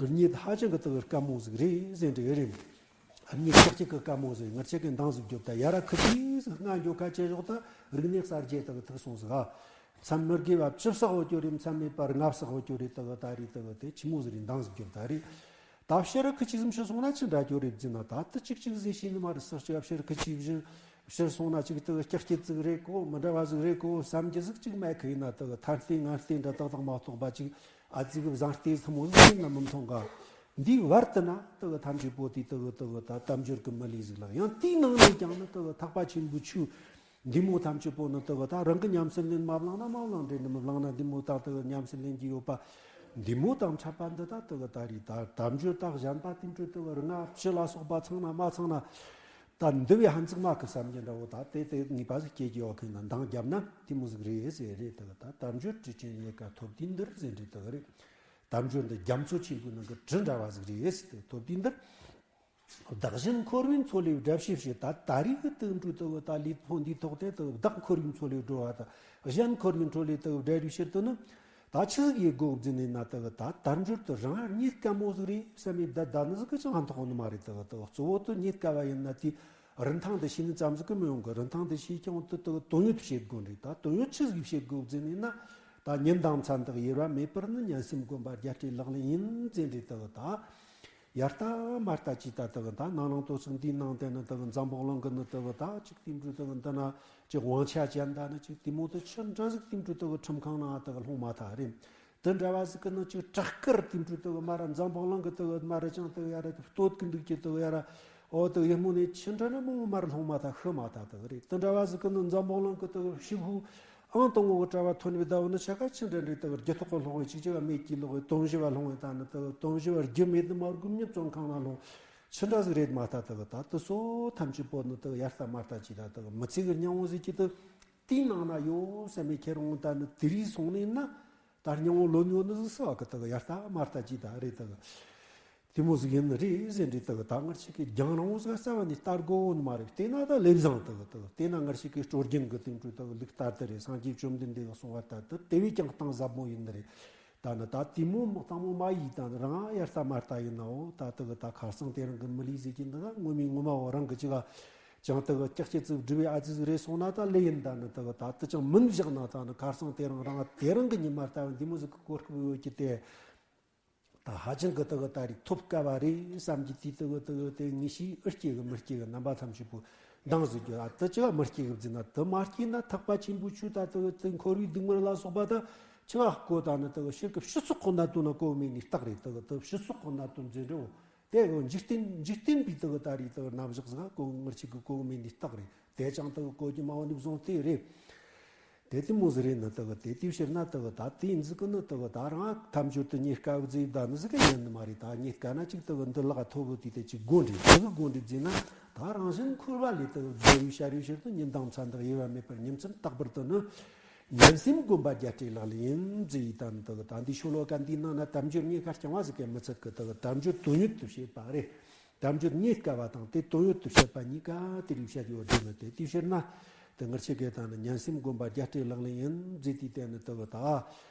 རྙེད་ཧ་ཅང་གི་དུ་དཀའ་མོ་ཟིག་རེད་ཟེར་འདྲི་རེད། རྙེད་ཀྱག་ཀྱག་གི་དཀའ་མོ་ཟིག་ངར་ཆེ་གི་འདང་ཟིག་རྒྱོབ་ད་ཡ་ར་ཁུ་ཐི་ཟིག་སྔ་འགྱོ་ཁ་ཆེ་ཞོག་ད་རིག་གནས་གསར་བརྗེ་དུ་གི་ཐུག་སོང་ཟིག་ཨ། མཚམས་མི་དགེ་བ་བཅུ་བསགས་འོ་ཀྱོ་རེད། མཚམས་མེད་པ་ལྔ་བསགས་འོ་ཀྱོ་རེད། དུ་གི་ད་རེས་དུ་གི་དེ་ཆི་མོ་ཟིག་རེད་འདང་ཟིག་རྒྱོབ་ད་རེད། ད་ཕྱིར་ཁུ་ཆི་ཟིམ་ཤི་སོང་ན་ཅི་འདྲ་རྒྱུ་རེད་བརྫིས་ན་ད་ལྟ་གཅིག་གཅིག་ཟེར་ཤེས་ནི་མ་རེད། སུ་གཅིག་ཕྱིར་ཁུ་ཆི་བཞིན་ཕྱིར་སོང་ན་གཅིག་དུ་སྐྱག་སྐྱིད་ཟིག་རེད་གོ། མི་འདྲ་བ་ཟིག་རེད་གོ་བསམ་རྒྱུ་ཟིག་གཅིག་མེད་གི་ཡིན་ན་དུ་ཐར་ལྟས་ངན་ལྟས་འདྲ་ཏག་ཏག་མ་གཏོགས་པ་གཅིག་ཨ་ཙི་གི་བཟང་ལྟས་ཐུ་མོ་ཟིག་ཡིན་ན་མི་མཐོང་ག་འདིའི་བར་དུ་ན་དུ་ཐམས་ཅད་པོ་དེ་དུ་དུ་ད་དལ་འབྱོར་གི་མི་ལུས་ཟིག་ལ་ཡང་དེའི་ནང་ནས་ཀྱང་ནི་དུ་ཐེག་པ་ཆེན་པོའི་ཆོས། འདི་མོ་ཐམས་ཅད་པོ་ནི་དེ་གི་ད་རང་གི་ཉམས་སུ་ལེན་མ་བླངས་ན་མ་བླངས་འདྲེ་ནི་མི་བླངས་ན་འདི་མོ་ད་དེ་གི་ཉམས་སུ་ལེན་གྱི་ཡོད་པ། འདི་མོ་དང་འཕྲད་པ་འདི་ད་དེ་གི་ད་རེས་ད་དལ་འབྱོར་ད་གཞན་པ་དེ་འཕྲོད་དེ་གི་རིག་ན་ཕྱི་ལ་སོགས་པ་ཚང་ན་མ་ཚང་ན། ད་འདི་བས་ཧན་ཙིག་མ་གི་བསམ་གྱི་འདྲ་བོ་ད་དེ་དེ་ངེས་པ་ཟིག་སྐྱེ་གི་ཡོད་གི་ན་འདང་རྒྱབ་ན་དེ་མོ་ཟིག་རེད་ཟེར་རེད། དེ་གི་ད་དལ་འབྱོར་གྲུ་ཆེན་རྙེད་དཀའ་ཐོབ་དུས་འདིར་ཟེར་འདྲེ་དེ་གི་རེད། དལ་འབྱོར་འདི་རྒྱ་མཚོ་ཆེན་པོའི་ནང་གི་གྲུ་འདྲ་བ་ཟིག་རེད་ཟེར་དེ་ཐོབ་དུས་འདིར། བདག་གཞན་འཁོར་བའི་མཚོ་ལས་བསྒྲལ་བྱའི་ཕྱིར། ད་ད་རེས་ཀྱི་དུ་འགྲོ་དུ་ད་ལུས་ཕུང་འདིའི་ཐོག་དེ་དུ་བདག་འཁོར་བའི་མཚོ་ལས་སྒྲོལ་བ་དང་གཞན་འཁོར་བའི་མཚོ་ལས་དུ་བསྒྲལ་བའི་ཕྱིར་དུ་ནི། ད་ཆི་ཟིག་ཡེད་དགོས་བརྫིས་ནས་ན་དུ་ད་དལ་འབྱོར་དུ་རང་རྙེད་དཀའ་མོ་ཟིག་རེད་བསམ་མེད་ད་ད་ནི་ཟིག་གི་ཅང་ཧན་ཐོག་ནི་མ་རེད། དུ་དུ་གཙོ་བོ་དུ་རྙེད་དཀའ་བ་ཡིན་ན་དེ་ རིན་ཐང་དེ་ཤེས་ནི་ཙམ་ཟིག་གིས་མི་ཡོང་གི། རིན་ཐང་དེ་ཤེས་ཀྱང་དེ་དག་དོན་ཡོད་བྱེད་དགོས་རེད། ད་དོན་ཡོད་ཆི་ཟིག་བྱེད་དགོས་ཟེར་ནས་ན། ད་ཉིན་དང་མཚན་དག་ཡེར་བ་མེད་པར་ནི་ཉན་སེམས་སྒོམ་པ་རྒྱལ་སྲས་ལག་ལེན་ཡིན་ཟེར་རེད། དག་ད་ཡར་ལྟ་མར་ལྟ་ཅིག་ད་དག་ད་ནང་ནང་དོ་ཚིག་འདིའི་ནང་དེ་ནི་དག་འཛམ་བུ་གླིང་གི་ནི་དག་ད་ཅིག་དེ་འདྲ་དག་འདི་ན་ཅིག་དབང་ཆ་ཅན་ད་ནི་ཅིག་དེ་མོ་དེ་ཆི་འདྲ་ཟིག་དེ་འདྲ་དག་ཁྲིམས་ཁང་ནང་དག་ལྷུང་མ་ཐག་རེད། དེ་འདྲ་བ་ཟིག་གི་ནི་ཅིག་བྲག་དཀར་དེ་འདྲ་དག་མ་ར་འཛམ་བུ་གླིང་གི་དག་མ་ར་ཅང་དག་ཡ་ར་སྟོད་གི་འདུག་ཀྱི་དག་ཡ་ར། ཨོ་དག་ཡིན་མོ་ནས་ཆི་འདྲ་ན་མོ་མར་ལྷུང་མ་ཐག་ཤི་མ་ཐག་དག་རེད། དེ་འདྲ་བ་ཟིག་གི་ནི་འཛམ་བུ་གླིང་གི་དག་ཕྱི་ཕུ་ཨང་དང་པོ་གི་གྲྭ་བ་ཐོན་པའི་ཟླ་བོ་ནི་ཆ་ག་ཆི་འདྲ་འདྲའི་དག་རྒྱུ་ཐོག་གི་ལྷུང་བའི་ཅིག་ཅིག་ག་མེད་ཀྱི་ལོག་གི་དོམ་ཞི་བ་ལྷུང་བའི་ད་ནི་དག་དོམ་ཞི་བ་རྒྱུ་མེད་ནི་མ་སྒོམ་ཉིད་བཙོན་ཁང་ན་ལྷུང་། ཆི་འདྲ་ཟིག་རེད་མ་ཐག་དག་ད་དེ་སོ་ཐམས་ཅད་པོ་ནི་དག་ཡར་ལྟ་མར་ལྟ་ཅིག་ད་དག་མི་ཚེ་གི་སྙིང་བོ་ཟིག་གི་དག་དེའི་ནང་ན་ཡོད་བསམ་མེད་ཁྱེར་འོང་ད་ནི་དེ་རིགས་སོང་ནས་ན། ད་སྙིང་བོ་ལོན་ཡོད་ནི་ཟིག་ས་བ་གི་དག་ཡར་ལྟ་མར་ལྟ་ཅིག་ད་རེད་དག་དེ་མོ་ཟིག་ཡིན་ནི་རེད་ཟེར་འདྲི་དག་ད་ངར་ཆེ་གི་རྒྱང་རིང་བོ་ཟིག་རྩ་བ་ནས་ལྟ་དགོས་ནི་མ་རེད། བལྟས་ན་ད་ལེབ་བཟང་དག་དག་བལྟས་ན་ངར་ཆེ་གི་སྲོལ་རྒྱུན་གི་དེ་འདྲ་དག་ལུགས་ལྟར་དུ་རེད། སངས་རྒྱས་བཅོམ་ལྡན་འདས་གི་གསུང་བ་ལྟར་དུ་དེ་བས་ཀྱང་གཏིང་ཟབ་མོ་ཡིན་ནི་རེད། ད་ནི་ད་དེ་མོ་མི་གཙང་མོ་མ་ཡིས་ད་ནི་རང་ཡར་ལྟ་མར་ལྟ་ཡིན་ནའོ། ད་དག་ད་ཁ་སང་དེ་རིང་གི་མི་ལུས་ཟིག་གི་འདི་ད་ངོ་མའི་ངོ་མ་བོ་རང་གི་ཅིག་ག་ཅང་དག་ཀྱག་ཀྱི་ཙིག་སྒྲུབ་པའི་ཨ་ཙི་ཟིག་རེད་སོང་ན་ད་ལེ་ཡིན། ད་ནི་དག་ད་དུ་ཅང་མིན་བཞག་ན་ད་ནི་ཁ་སང་དེ་རིང་རང་དེ་རིང་གི་ཉི་མ་ལྟ་བུ་འདི་མོ་ཟིག་གི་གོ་སྐབས་ཡོད་ཀྱི་དེ། ད་ཧ་ཅང་གི་དག་ད་རེད་ཐོབ་དཀའ་བ་རེད་བསམ་གྱི་དུས་དག་དག་དེ་ངེས་ཤེས་ཨུ་སྐྱེ་གི་མི་སྐྱེ་གི་རྣམ་པ་ཐམས་ཅད་པོ་འདང་ཟིག་རྒྱུ། ཨ་དུ་ཅི་བ་མི་སྐྱེ་གི་བརྫིས་ན་དུ་མ་སྐྱེས་ན་ཐེག་པ་ཆེན་པོའི་ཆོས་ད་དག་དེ་འཁོར་བའི་སྡུག་བསྔལ་ལ་སོགས་པ་ད་ཆི་བ་གོ་ད་ནི་དག་ཕྱིར་གི་ཕྱི་སོགས་གི་གནད་དོན་ན་གོ་མེད་ནི་རྟགས་རེད། དག་དུ་ཕྱི་སོགས་གི་གནད་དོན་འཛིན་འགྲོ། དེ་གི་འཇིག་རྟེན་འཇིག་རྟེན་པའི་དག་ད་རེད་དག་རྣམ་གཞག་ཟིག་གོ་ངར་ཆིག་གི་གོ་མེད་ནི་རྟགས་རེད། དེ་ཅང་དག་གོ་རྒྱུ་མ་བ་ནི་བཟུང་སྟེ་རེད། དེ་དེ་མོ་ཟིག་རེད་ནི་དག་དེ་དེའི་ཕྱིར་ན་དག་ད་དེ་ཡིན་ཟིག་གི་ནི་དག་ད་རང་ཐམས་ཅད་དུ་རྙེད་དཀའ་བ་ཟིག་ད་ནི་ཟིག་གི་ཡིན་ནི་མ་རེད། ད་རྙེད་དཀའ་ན་ཅིག་དག་འདི་ལག་ཐོབ་བོ་དེ་དེ་ཅིག་དགོན་རེད། ཟིག་གི་དགོན་རེད་ཟིན་ན་ད་རང་བཞིན་འཁོར་བ་ལས་དག་བདེ་བའི་ཤ་རུས་ཕྱིར་དུ་ཉིན་དང་མཚན་དག་དབྱེ་བ་མེད་པར་ཉིན་མཚན་རྟག་པར་དུ་ནི་ཉན་སེམས་སྒོམ་པ་རྒྱལ་སྲས་ལག་ལེན་ཡིན་ཟིག་ཡིན། ད་ནི་དག་ད་འདི་ཤོ་ལོ་ཀ་འདིའི་ནང་ན་དམ་ཆོས་རྙེད་དཀའ་རྐྱང་བ་ཟིག་གི་མི་ཚད་གི་དག་དམ་ཆོས་དོན་ཡོད་དུ་བྱེད་པ་རེད། དམ་ཆོས་རྙེད་དཀའ་བ་དང་དེ་དོན་ཡོད་དུ་བཤད་པ་གཉིས་ཀ་དེ་རིགས་བཤད་ཡོད་དེ་ནི་དེ་དེའི་ཕྱིར་ན་དེ་ངར་ཆེ་གེ་དང་ནི་ཉན་སེམས་སྒོམ་པ་རྒྱལ་སྲས་ལག་ལེན་ཡིན་ཟེར་དུས་དེ་ནི་དག་ད་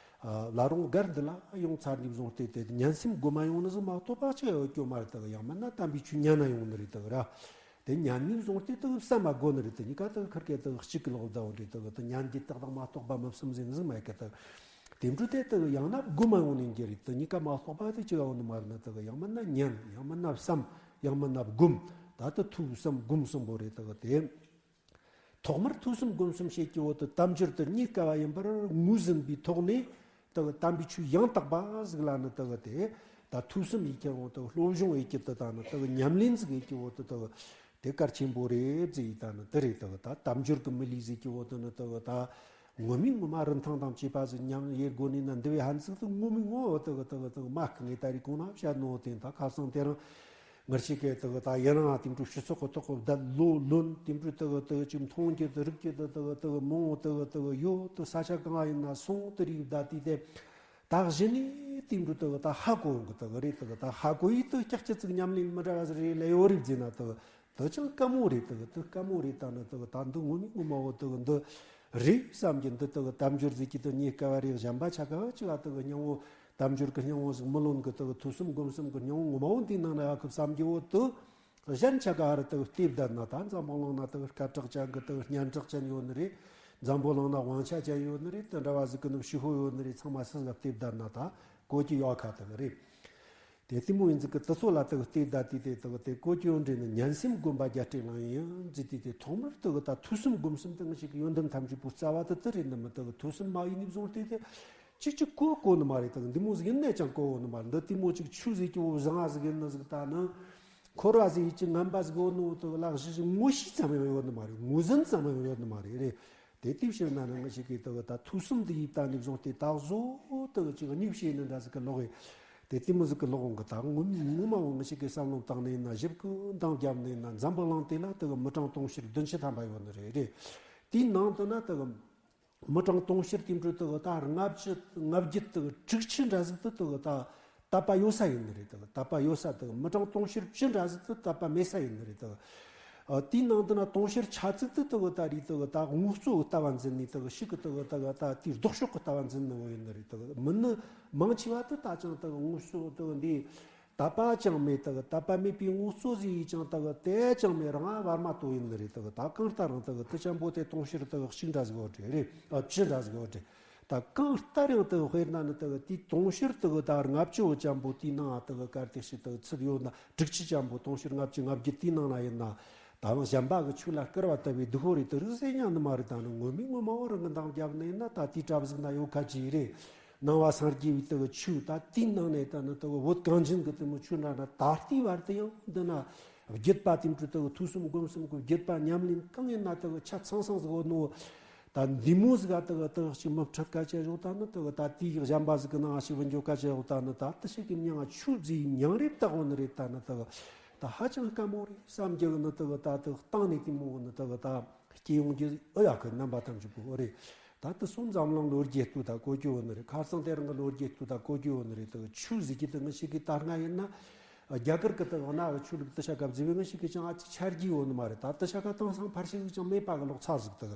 བླ་རུང་སྒར་འདི་ལ་ཡོང་ཚར་ནས་བཟུང་སྟེ་དེ་ཉན་སེམས་སྒོམ་མ་ཡོང་ནི་ཟིག་མ་གཏོགས་པ་ཆི་ཡོད་སྐྱོ་མ་རེད། དག་ཡང་མིན་ན་དམ་པའི་ཆོས་ཉན་ན་ཡོང་ནི་རེད། དག་ར་དེ་ཉན་ནས་བཟུང་སྟེ་དག་བསམ་མ་དགོས་ནི་རེད། དེ་གཉིས་ཀ་དག་ཁིར་ཀེ་དག་གཅིག་གི་ལོག་ཟླ་བོ་འདྲེ་དག་དེ་ཉན་གྱི་རྟགས་དང་མ་གཏོགས་པ་མི་བསམ་ཟིན་ཟིན་མ་ཡི་ཀ་དག་དེ་འཕྲོ་དེ་དག་ཡང་ན་སྒོམ་མ་ཡོང་ནས་འགྱུར་རེད། དེ་གཉིས་ཀ་མ་གཏོགས་པ་དེ་ཅི་ག་ཡོང་ནི་མ་རེད་ན་དག་ཡང་མིན་ན་ཉན། ཡང་མིན་ན་བསམ། ཡང་མིན་ན་སྒོམ། ད་དུ་ཐུགས་བསམ་སྒོམ་གསུམ་པོ་རེད། དག་དེ་ཐོག་མར་ཐུགས་བསམ་སྒོམ་གསུམ་བྱེད་ཀྱི་འོག་ཏུ་དམ་ཆོས་དེ་རྙེད་དཀའ་བ་ཡིན་པར་ངོས་ཟིན་པའི་ཐོག་ནས་དག་དམ་པའི་ཆོས་ཡང་དག་པ་ཟིག་ལ་ནི་དག་དེ་ད་ཐུགས་བསམ་ཡེད་ཀྱི་འོག་ཏུ་སློབ་སྦྱོང་ཡེད་ཀྱི་དུ་དང་ནི་དག་ཉམས་ལེན་ཟིག་ཡེད་ཀྱི་འོག་ཏུ་དག་དེ་གལ་ཆེན་པོ་རེད་ཟེར་ཡི་ད་ནི་དེ་རེད། དག་ད་དམ་ཆོས་ཀྱི་མི་ལུས་ཟེར་གྱི་འོག་ཏུ་ནི་དག་ད་ངོ་མའི་ངོ་མ་རིན་ཐང་དང་བཅས་པ་ཟིག་ཉམས་ཡེད་དགོས་ནི་ན་འདི་བའི་ཧན་ཟིག་ཏུ་ངོ་མའི་ངོ་བོ་དག་དག་དག་མ་ཁི་ངེ་ད་རེས་གོང་ན་བཤད་ནོ་དེ་ད་ཁ་སང་དེ་རིང་ངར་ཤི་ཀའི་དག་ད་ཡིན་རང་དེ་འཕྲོ་ཕྱི་ཚོགས་ཀྱི་ཐོག་གི་བརྡ་ལོ་ལོན་དེ་འཕྲོ་དག་དག་ཅིག་མཐོང་རྒྱུ་དག་རིག་རྒྱུ་དག་དག་དག་མང་བོ་དག་དག་ཡོད་དུ་ས་ཆ་གང་ཡིན་ན་སོང་དུ་རིག་བརྡ་དེ་དེ། ད་གཞི་ནས་དེ་འདྲ་དག་ད་ཧ་གོ་གི་དག་རེད། དག་ད་ཧ་གོ་ཡི་དུ་ཀྱག་ཀྱི་ཙིག་ཉམས་ལེན་མི་འདྲ་བ་ཟིག་རེད་ལས་ཡོད་རེད་ཟེར་ན་དག་དུ་ཅང་དཀའ་མོ་རེད། དག་དུ་དཀའ་མོ་རེད། ད་ནི་དག་ད་འདི་ངོ་མའི་ངོ་མ་བོ་དག་འདི་རེད་བསམ་གྱི་འདི་དག་དམ་ཆོས་ཟེར་གྱི་དུ་རྙེད་དཀའ་བ་རེད། གཞན་པ་ཆ་ག་བ་ཅི་བ་དག་སྙིང་བོ་དམ་ཆོས་ཀྱི་སྙིང་བོ་ཟིག་མི་ལོན་གི་དག་ཐོས་བསམ་སྒོམ་གསུམ་གི་སྙིང་བོ་ངོ་མ་བོ་འདི་ནང་ན་ཡོད་གི་བསམ་གྱི་བོ་དུ། གཞན་ཆ་ག་ར་དག་བལྟས་བསྡད་ན་ད་འཛམ་བུ་གླིང་ན་དག་སྐད་གྲགས་ཅན་གི་དག་སྙན་གྲགས་ཅན་ཡོད་ནི་རེད། འཛམ་བུ་གླིང་ན་དབང་ཆ་ཅན་ཡོད་ནི་རེད། དེ་འདྲ་བ་ཟིག་གི་ནི་ཕྱི་ཤོ་ཡོད་ནི་རེད། ཚང་མ་སུ་ཟིག་བལྟས་བསྡད་ན་ད་གོ་གི་ཡོད་ཁ་དག་རེད། དེ་དེ་མོ་ཡིན་ཟིག་གི་དུ་ཚོ་ལ་དག་བལྟས་བསྡད་དེ་དེ་དག་དེ་གོ་གི་ཡོད་འདྲེ་ནི་ཉན་སེམས་སྒོམ་པ་རྒྱལ་སྲས་ལག་ཡིན་ཟེར་དེ་དེ་ཐོག་མར་དག་ད་ཐོས་བསམ་སྒོམ་གསུམ་དེ་ང་ཞིག་གི་ཡོན་ཏན་ཐམས་ཅད་པོ་རྩ་བ་དུ་དུ་རེད་ནི་མི་དག་ཐོས་བསམ་མ་ཡིན་ནི་བཟུང་སྟེ་དེ། ཅིག་ཅིག་གོ་གོ་ནི་མ་རེད། དག་འདི་མོ་ཟིག་ཡིན་ནས་ཀྱང་གོ་གོ་ནི་མ་རེད། འདི་དེ་མོ་ཅིག་ཆུ་ཟིག་གི་འོ་བཟང་ང་ཟིག་ཡིན་ནི་ཟིག་ད་ནི་འཁོར་བ་ཟིག་ཡིན་ཅིག་ངན་པ་ཟིག་འོ་ནི་འོ་དག་ལག་ཞི་ཞིག་ངོ་ཤེས་ཙམ་ཡང་ཡོད་ནི་མ་རེད། ངོས་ཟིན་ཙམ་ཡང་ཡོད་ནི་མ་རེད། རེད། དེ་དེ་ཕྱིར་ན་ནི་ང་ཞིག་གིས་དག་ད་ཐོས་བསམ་འདི་ཡིས་ད་ནི་བཟུང་སྟེ་ད་གཟོད་དག་ཅིག་གཉིས་བཤད་ནི་འདྲ་ཟིག་གི་ལོག་ཡིན། དེ་དེ་མོ་ཟིག་གི་ལོག་འོང་གི་ད་ངོ་ངོ་མ་འོང་ང་ཞིག་གིས་བསམ་བློ་བཏང་ནས་ན་ཞིབ་གི་འདང་བརྒྱབ་ནས་ན་འཛམ་བུ་གླིང་དེ་ལ་དག་མི་གྲངས་དུང་ཕྱུར་བདུན་ཅུ་ཐམ་པ་ཡོད་ནི་རེད། རེད། དེའི་ནང་དུ་ན་དག་མི་གྲངས་དུང་ཕྱུར་དེ་འདྲ་དག་ད་ལྔ་བཅུ་ལྔ་བརྒྱད་དག་དྲུག་ཅུ་འདྲ་ཟིག་ཏུ་དག་ད་དད་པ་ཡོད་ས་ཡིན་ནི་རེད། དག་དད་པ་ཡོད་ས་དག་མི་གྲངས་དུང་ཕྱུར་བཅུ་འདྲ་ཟིག་ཏུ་དད་པ་མེད་ས་ཡིན་ནི་རེད། དག་ཨ་དེའི་ནང་དུ་ན་དུང་ཕྱུར་ཆ་ཙིག་ཏུ་དག་ད་རེད། དག་ད་དངོས་གཙོ་ལྟ་བ་འཛིན་ནི་དག་ཤིག་གི་དག་དག་ད་དེའི་ལྡོག་ཕྱོགས་གི་ལྟ་བ་འཛིན་ནི་བོ་ཡིན་ནི་རེད། དག་མི་ནི་མང་ཆེ་བ་དུ་ད་ཅང་དག་དངོས་གཙོ་དག་འདི། དད་པ་ཅང་མེད། དག་དད་པ་མེད་པའི་ངོ་ཚོད་ཟིག་ཡིས་ཅང་དག་དེ་ཅང་མེད། རང་བར་མ་དོ་ཡིན་ནི་རེད། དག་ད་གང་ལྟར་རང་དག་དེ་ཅན་པོ་དེ་དུང་ཕྱུར་དག་གཅིག་འདྲ་ཟིག་ཡོད་རེད། རེད། ཨ་བཅུ་འདྲ་ཟིག་ཡོད་རེད། ད་གང་ལྟར་ཡང་དག་དཔེར་ན་ནི་དག་དེའི་དུང་ཕྱུར་དག་ད་ལྔ་བཅུ་ཅན་པོ་དེའི་ནང་དག་གར་དེ་ཞིག་དག་ཚུད་ཡོད་ན། དྲུག་ཅུ་ཅན་པོ་དུང་ཕྱུར་ལྔ་བཅུ་ང་བརྒྱད་དེའི་ནང་ན་ཡིན་ན། ད་རང་གཞན་པ་གི་ཆོས་ལ་སྐུར་བ་བཏབ་པའི་སྡུག་པོ་རེད། དེ་རིགས་ཟེར་ཉན་ནི་མ་རེད། ད་ནི་ངོ་མའི་ངོ་མ་བོ་རང་གི་འདང་རྒྱབ་ནས་ཡིན་ན། ད་དེའི་གྲབས་ཟིག་ན་ཡོད་ཁ་ཅིག་རེད། ནང་པ་སངས་རྒྱས་པའི་དག་ཆོས་ད་དེའི་ནང་ནས་ད་ནི་དག་བོད་གངས་ཅན་གི་དེ་མོ་ཆོས་འདྲ་ན། ད་ལྟའི་བར་དུ་ཡང་འདི་ན་བརྒྱུད་པ་དེ་འཕྲོ་དག་ཐོས་བསམ་སྒོམ་གསུམ་གི་བརྒྱུད་པ་ཉམས་ལེན་གང་ཡིན་ན་དག་ཆ་ཚང་ཚང་ཟིག་ཡོད་ནོ། ད་འདི་མོ་ཟིག་ག་དག་དག་ཅིག་མི་ཕྲད་ཁ་ཅིག་ཡོད། ད་ནི་དག་ད་དེའི་གཞན་པ་ཟིག་གི་ནང་ཞིག་བུད་འགྱོ་ཁ་ཅིག་ཡོད། ད་ནི་ད་དེ་ཞིག་གི་མྱང་ཆོས་ཟིག་མྱང་རེ་བཏགས་ཡོད་ནི་རེད། ད་ནི་དག་ད་ཧ་ཅང་དཀའ་མོ་རེད་བསམ་རྒྱུ་གི་ནི་དག་ད་དག་བཏང་ནས་དེ་མོ་གི་ནི་དག་ད་སྐྱེ་ཡོང་རྒྱུ་ཨེ་ཡོད་གི། རྣམ་པ་ཐམས་ཅད་པོ་ཨེ་རེད། ད་དེ་སོང་འཛམ་གླིང་ལོ་རྒྱུས་སྟེང་ད་གོ་རྒྱུ་ཡོད་ནི་རེད། ཁ་སང་དེ་རིང་གི་ལོ་རྒྱུས་སྟེང་ད་གོ་རྒྱུ་ཡོད་ནི་རེད། དག་ཆོས་ཟེར་རྒྱུ་དེ་ངེད་ཅག་གི་ད་སྔ་ཡིན་ན་རྒྱ་གར་གི་དག་གནའ་བོའི་ཆོས་ལུགས་དེ་ཆ་ག་བརྩིས་པས་ངེད་ཅག་གི་ཅང་ཨ་ཅིག་ཆ་རྒྱུས་ཡོད་ནི་མ་རེད། ད་དེ་ཆ་ག་དེང་སང་ཕལ་ཆེར་ཅང་མེད་པ་གི་ལོག་ཚར་ཟིག། དག་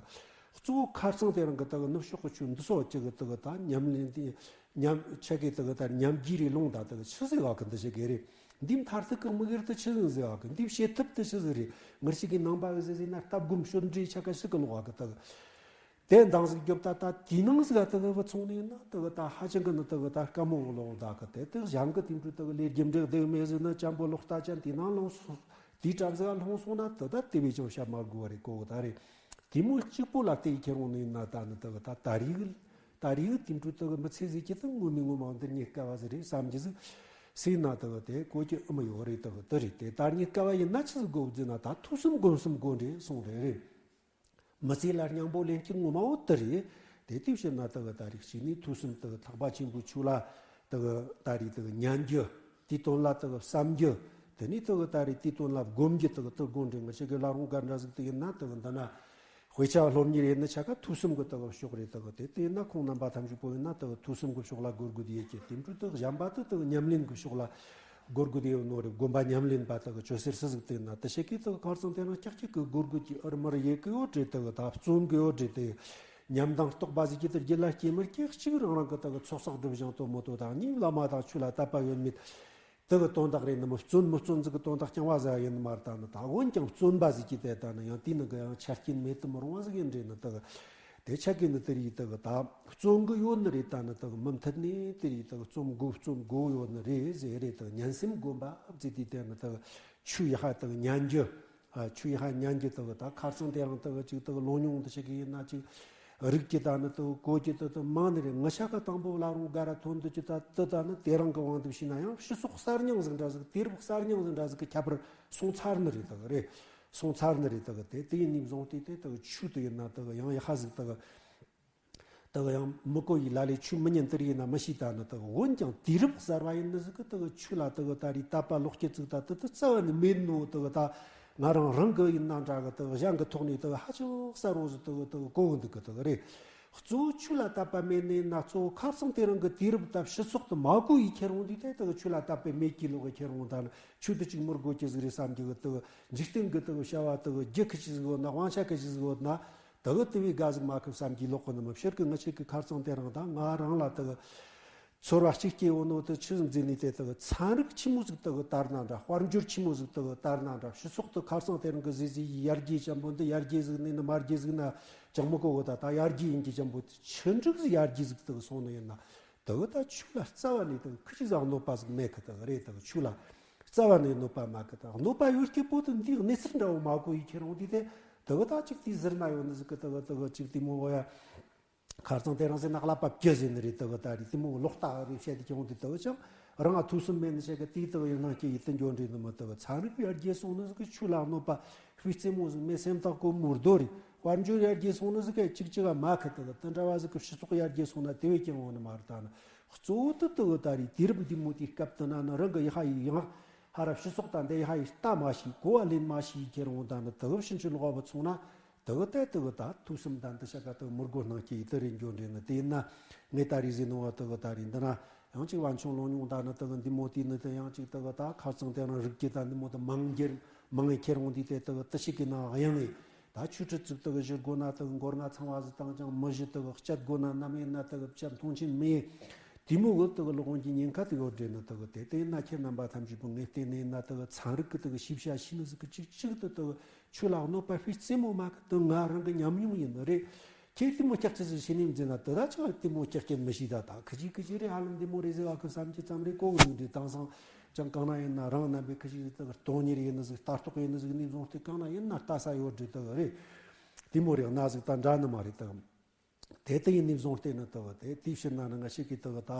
གཙོ་བོ་ཁ་སང་དེ་རིང་གི་དག་ནུབ་ཕྱོགས་གི་ཆོས་འདི་སོགས་ཅིག་གི་དག་ད་ཉམས་ལེན་དེ་ཉམས་ཆ་གི་དག་ད་ཉམས་རྒྱུས་རེ་ལོངས། ད་དག་ཆི་ཟིག་ཡོད་གི། འདི་ཞིག་གི་རེད། འདིའི་མཐར་ཐུག་གི་དམིགས་ཡུལ་དེ་ཆི་ཟིག་ཟིག་ཡོད་གི། འདིའི་བྱེད་ཐབས་དེ་ཆི་ཟིག་རེད། ངེད་ཅག་གི་ནང་པ་གི་ཟེར་ཟེར་ན་ལྟ་སྒོམ་སྤྱོད་འབྲས་ཆ་ག་ཞིག་གི་ལོག་གི། དག་དེ་འདང་ཟིག་རྒྱོབ། ད་ད་དེའི་ནང་ཟིག་དག་བུད་སོང་ནས་ན་དག་ད་ཧ་ཅང་གི་ནི་དག་ད་དཀའ་མོ་བོ་ལོག། ད་གི་དེ་དག་གཞན་གི་དེ་འཕྲོ་དག་ལས་རྒྱུ་འབྲས་དེ་མེད་ཟིག་ན་ཅན་པོ་ལོག་ལྟ་ཅན་དེའི་ནང་ལོངས་སོང་། དེའི་གྲབས་ཟིག་ལོངས་སོང་ན་དེ་ད་དེ་བས་ཀྱང་བཤད་མ་དགོས་པ་རེད། གོ་གི་ད་རེད། དེ་མོ་གཅིག་པོ་ལ་བལྟས་ཁྱེར་འོང་ནས་ན། ད་ནི་དག་ད་ད་རེས་གི་ད་རེས་གི་དེ་འཕྲོ་དག་མི་ཚེ་ཟེར་རྒྱུ་དེ་ངོ་མའི་ངོ་མ་འདིར་རྙེད་དཀའ་བ་ཟིག་རེད་བསམ་རྒྱུ་ཟིག་ཟེར་ན་དག་དེ་གོ་རྒྱུ་ཨེ་མི་ཡོད་རེད། དག་དེ་རེད། དེ་ད་རྙེད་དཀའ་བ་ཡིན་ན་ཆི་ཟིག་དགོས་ཟེར་ན། ད་ཐོས་བསམ་སྒོམ་གསུམ་དགོས་རེད་གསུངས་རེད། རེད། མི་ཚེ་ལ་སྙིང་པོ་ལེན་རྒྱུ་ངོ་མ་བོ་དེ་རེད། དེ་དུས་ཕྱིར་ན་དག་ད་རེས་གཅིག་ནས་ཐོས་བསམ་དག་ཐེག་པ་ཆེན་པོའི་ཆོས་ལ་དག་ད་རེས་དག་ཉན་རྒྱུ། དེའི་དོན་ལ་དག་བསམ་རྒྱུ། དེ་ནས་དག་ད་རེས་དེའི་དོན་ལ་སྒོམ་རྒྱུ། དག་དེ་དགོས་རེད། ངེད་ཅག་གི་བླ་རུང་སྒར་འདྲ་ཟིག་དེ་ཡིན་ན་དག་འདི་ན་དཔེ་ཆ་སློབ་གཉེར་ཡིན་ནི་ཆ་ག་ཐོས་བསམ་གི་དག་ཕྱོགས་རེད། དག་དེ་དེ་ཡིན་ན་ཁོང་རྣམ་པ་ཐམས་ཅད་པོ་ཡིན་ན་དག་ཐོས་བསམ་གི་ཕྱོགས་ལ་སྒོར་དགོས་དེ་ཡོད་ཀྱི། དེ་འཕྲོ་དག་གཞན་པ་དེ་དག་ཉམས་ལེན་གི་ཕྱོགས་ལ་སྒོར་དགོས་དེ་ཡོད་ནོ་རེད། སྒོམ་པ་ཉམས་ལེན་པ་དག་གི་ཆོས་ཟེར་སུ་ཟིག་དེ་ན་དེ་ཞིག་གིས་དག་ཁ་སང་དེ་རིང་ཀྱག་ཀྱག་གི་སྒོར་དགོས་ཀྱི་ཨར་མར་ཡེ་གི་ཡོད་རེད། དག་ད་བརྩོན་གི་ཡོད་རེད། དེ་ཉམས་དང་རྟོགས་པ་ཟིག་གི་དེ་རྒྱུད་ལ་སྐྱེས་མི་སྐྱེ། གཅིག་རང་རང་གི་དག་ཚོགས་བསགས་སྒྲིབ་སྦྱང་དོ་མོ་དོ་དང་གཉིས་བླ་མ་དང་ཆོས་ལ་དད་པ་ཡོད་མེད་དག་གི་དོན་དག་རེད། ནི་མི་བརྩོན་མི་བརྩོན་ཟིག་གི་དོན་དག་རྐྱང་བ་ཟིག་ཡིན་ནི་མ་རེད། ད་ནི་ད་འོན་ཀྱང་བརྩོན་པ་ཟིག་གི་དེ་ད་ནི་ཡང་དེའི་ནང་གི་ཡང་ཆ་རྐྱེན་མེད་དུ་མི་རུང་བ་ཟིག་ཡིན་རེད། ནི་དག་དེ་ཆ་གི་ནི་དེ་རིགས་དག་ད་བརྩོན་གི་ཡོད་ནི་རེད། ད་ནི་དག་མུ་མཐུད་ནས་དེ་རིགས་དག་བརྩོན་དགོས་བརྩོན་དགོས་ཡོད་ནི་རེད་ཟེར་རེད། དག་ཉན་སེམས་སྒོམ་པ་ཟེར་དུས་དེ་ནི་དག་ཆོས་ཡག་པ་དག་ཉན་རྒྱུ། ཨ་ཆོས་ཡག་པ་ཉན་རྒྱུ་དག་ད་ཁ་སང་དེ་རིང་དག་ཅིག་དག་ལོ་ཉུང་དུ་ཞིག་གི་ཡིན་ན་ཅིག་རིག་རྒྱུ་ད་ནི་དག་གོ་རྒྱུ་དག་དག་མང་ནི་རེད། ངེད་ཅག་གི་དང་པོ་བླ་རུང་སྒར་ར་ཐོན་དུས་ཀྱི་ད་དག་ད་ནི་དེ་རིང་གི་དབང་དུ་བྱས་ན་ཡང་སྤྱི་ཚོགས་གསར་རྙིང་ཟིག་འདྲ་ཟིག་དུས་རབས་གསར་རྙིང་ཟིག་འདྲ་ཟིག་གི་ཁྱད་པར་སོང་ཚར་ནི་རེད། དག་རེད། སོང་ཚར་ནི་རེད། དག་དེ་དེ་ཡིན་ནས་བཟུང་སྟེ་དེ་དག་ཆོས་དེ་ཡིན་ན་དག་ཡང་ཡག་པ་ཟིག་དག་དག་ཡང་མི་གོ་ཡི་ལ་ལས་ཆོས་མི་ཉན་དེ་རིགས་ཡིན་ན་མི་ཤེས། ད་ནི་དག་འོན་ཀྱང་དུས་རབས་གསར་བ་ཡིན་ནི་ཟིག་གི་དག་ཆོས་ལ་དག་ད་རེས་དད་པ་ལོག་སྐྱེ་ཚིག་ད་དེ་དེ་རྩ་བ་ནས་མེད་ནོ། དག་ད་ང་རང་རང་གི་ཡིན་ན་འདྲ་གི་དག་གཞན་གི་ཐོག་ནས་དག་ཧ་ཅང་གསལ་བོ་ཟིག་དག་དག་གོ་གི་འདུག་གི། དག་རེད། གཙོ་བོ་ཆོས་ལ་དད་པ་མེད་ནས་ན། གཙོ་བོ་ཁ་སང་དེ་རིང་གི་དུས་རབས་དང་སྤྱི་ཚོགས་དེ་མ་གོ་ཡི་ཁྱེར་འོང་དུས་དེ་དག་ཆོས་ལ་དད་པ་མེད་ཀྱི་ལོག་གི་ཁྱེར་འོང་། ད་ནི་ཆོས་དེ་ཅིག་མི་དགོས་ཀྱི་ཟིག་རེད་བསམ་གྱི་གི། དག་འཇིག་རྟེན་གི་དག་བྱ་བ་དག་རྒྱུ་ཁི་ཅི་ཟིག་ཡོད་ན། དབང་ཆ་ཁི་ཅི་ཟིག་ཡོད་ན། དག་དེ་བས་དགའ་ཟིག་མ་ཁུབ་བསམ་གྱི་ལོག་གི་ནི་མི་ཕྱིར་གི། ངེད་ཅག་གི་ཁ་སང་དེ་རིང་ད་ང་རང་ལ་དག་ཚོར་བ་གཅིག་སྐྱེ་འོ་ནོ་དེ་ཆི་ཟིག་ཟེར་ནས་དེ་དག་ཚན་རིག་ཆི་མོ་ཟིག་དག་དར་ན་འདྲ། དཔལ་འབྱོར་ཆི་མོ་ཟིག་དག་དར་ན་འདྲ། སྤྱི་ཚོགས་དེ་ཁ་སང་དེ་རིང་གི་ཟེ་ཟེ་ཡི་ཡར་རྒྱས་ཅན་པོ་འདི་ཡར་རྒྱས་ཟིག་ནས་ནི་མར་རྒྱས་ཟིག་ན་ཅང་མི་གོ་གི། ད་ད་ཡར་རྒྱས་ཡིན་གྱི་ཅན་པོ་དེ་ཆི་འགྲིག་ཟིག་ཡར་རྒྱས་ཟིག་དག་སོང་ནི་ཡིན་ན། དག་ད་ཆོས་ལ་རྩ་བ་ནས་དག་ཁི་ཅི་ཟིག་གནོད་པ་ཟིག་མེད་གི། དག་རེད། དག་ཆོས་ལ་རྩ་བ་ནས་གནོད་པ་མེད་གི། དག་གནོད་པ་ཡོད་སྐྱེ་པོ་དེ་འདིའི་གནས་ཚུལ་འདྲ་བོ་མ་གོ་ཡི་ཁྱེར་འོང་དུས་དེ་དག་ད་ཅིག་དེའི་ཟུར་ན་ཡོད་ནི་ཟིག་གི། དག་དག་ཅིག་དེ་མོ་བོ་ཡ། ཁ་སང་དེ་རིང་ཟེར་ན་ཀླད་པ་བཀྱི་ཟེར་ནི་རེད། དག་ད་རེད། དེ་མོ་ལོག་ལྟ་རེད་བཤད་དེ་ཀྱང་དེ་དག་ཅང་རང་ང་ཐོས་བསམ་མེད་ནི་བཤད་གི། དེའི་དག་ཡང་ནང་སྐྱེ་ཡི་དེ་འགྱོ་འདྲེ་ནི་མི། དག་ཚན་རིག་ཡར་རྒྱས་སོང་ནི་ཟིག་གི་ཆོས་ལ་གནོད་པ་དཔེ་རྩེ་མོ་ཟིག་མེད། སེམས་ཐག་གོ་མོ་རྡོ་རེད། དཔལ་འབྱོར་ཡར་རྒྱས་སོང་ནི་ཟིག་གི་ཅིག་ཅིག་ག་མ་ཁི། དག་དེ་འདྲ་བ་ཟིག་གི་སྤྱི་ཚོགས་ཡར་རྒྱས་སོང་ན་དེ་བས་ཀྱང་འོང་ནི་མ་རེད། ད་ནི་གཙོ་བོ་དེ་དག་ད་རེད། དུས་རབས་འདི་མོ་དེའི་སྐབས་དེ་ན་ནི་རང་གི་ཡག་པ་ཡི་ཡང་ཧ་ར་སྤྱི་ཚོགས་དང་འདི་ཡག་པ་ཡི་ལྟ་མ་ཤེས། གོ་བ་ལེན་མ་ཤེས་ཁྱེར་འོང་། ད་ནི་དག་ཕྱིན་ཅི་ལོག་པ་བུད་སོང་ན། དེ་གི་ལྟར་དེ་གི་ད་ཐོས་བསམ་དང་འདི་ཆ་ག་དེ་མི་དགོས་སྣང་སྐྱེ་ཡི་དེ་རེད་འགྱོ་འདྲེ་ནི། དེ་ཡིན་ན་ངས་ད་རེས་ཟེར་ནོ་བ་དེ་གི་ད་རེས་འདི་ན་ཡང་ཅིག་བ་མཆོང་ལོ་ཉུང་ད་ནི་དེ་གི་འདི་མོ་དེ་ནི་དེ་ཡང་ཅིག་དེ་གི་ད་ཁ་ཚང་དེ་རང་རིག་གི་ད་འདི་མོ་དེ་མང་རྒྱུར་མང་ངེ་ཁྱེར་འོང་དུས་དེ་དེ་གི་དེ་ཞིག་གི་ནང་གཡེང་ངེ་ད་ཆོས་ཁྲིད་ཚུགས་དེ་གི་ཞུ་དགོས་ན། དེ་གི་མགོ་རྔ་ཚང་བ་ཟིག་བཏང་ཀྱང་མི་ཞུ། དེ་གི་སྤྱད་དགོས་ན་ནམ་ཡིན་ན་དེ་གི་སྤྱད་མཐོང་ཆེན་མེད། དེ་མོ་གི་དག་ལོག་གོང་གི་ཉེན་ཁ་དེ་ཡོད་འདྲེ་ནི་དག་དེ་ལྟ་ཡིན་ན་ཁྱེད་རྣམ་པ་ཐམས་ཅད་པོ་ངས་བལྟས་ནས་ན་དག་ཚན་རིག་གི་དག་ཤེས་བྱ་ཤེས་ནི་ཟིག་གི་ཅིག་ཅིག་ཏུ་དག་ཆོས་ལ་གནོད་པ་སྤུས་རྩེ་མོ་མ་གི་དག་ང་རང་གི་ཉམས་མྱོང་ཡིན་ནི་རེད། ཁྱེད་དེ་མོ་སྐྱག་ཅི་ཟིག་ཤེས་ནས་འཛིན་ན་དེ་ད་ཅག་དེ་མོ་སྐྱག་རྐྱེན་མི་ཤེས་ད་ད་ཁི་ཅི་ཁི་ཅི་རེད། ཧ་ལམ་དེ་མོ་རེད་ཟེར་བ་ཁི་བསམ་གྱི་ཙམ་རེད། གོ་གི་མི་འདྲེ་དེང་སང་ཅང་གང་ན་ཡིན་ན་རང་རྣམ་པའི་ཁི་ཅི་ཟིག་དག་སྟོང་ཉིད་ཡིན་ནི་ཟིག་ལྟ་རྟོག་ཡིན་ནི་ཟིག་ནས་བཟུང་སྟེ་གང་ན་ཡིན་ན་ལྟ་ས་ཡོད་འདྲེ་དག་རེད། དེ་མོ་རེད་ན་ཟིག་ད་འདྲ་ནི་མ་རེད་དག་དེ་ལྟ་ཡིན་ནས་བཟུང་སྟེ་ནི་དག་དེ་དེའི་ཕྱིར་ན་ནི་ང་ཞིག་གིས་དག་ད་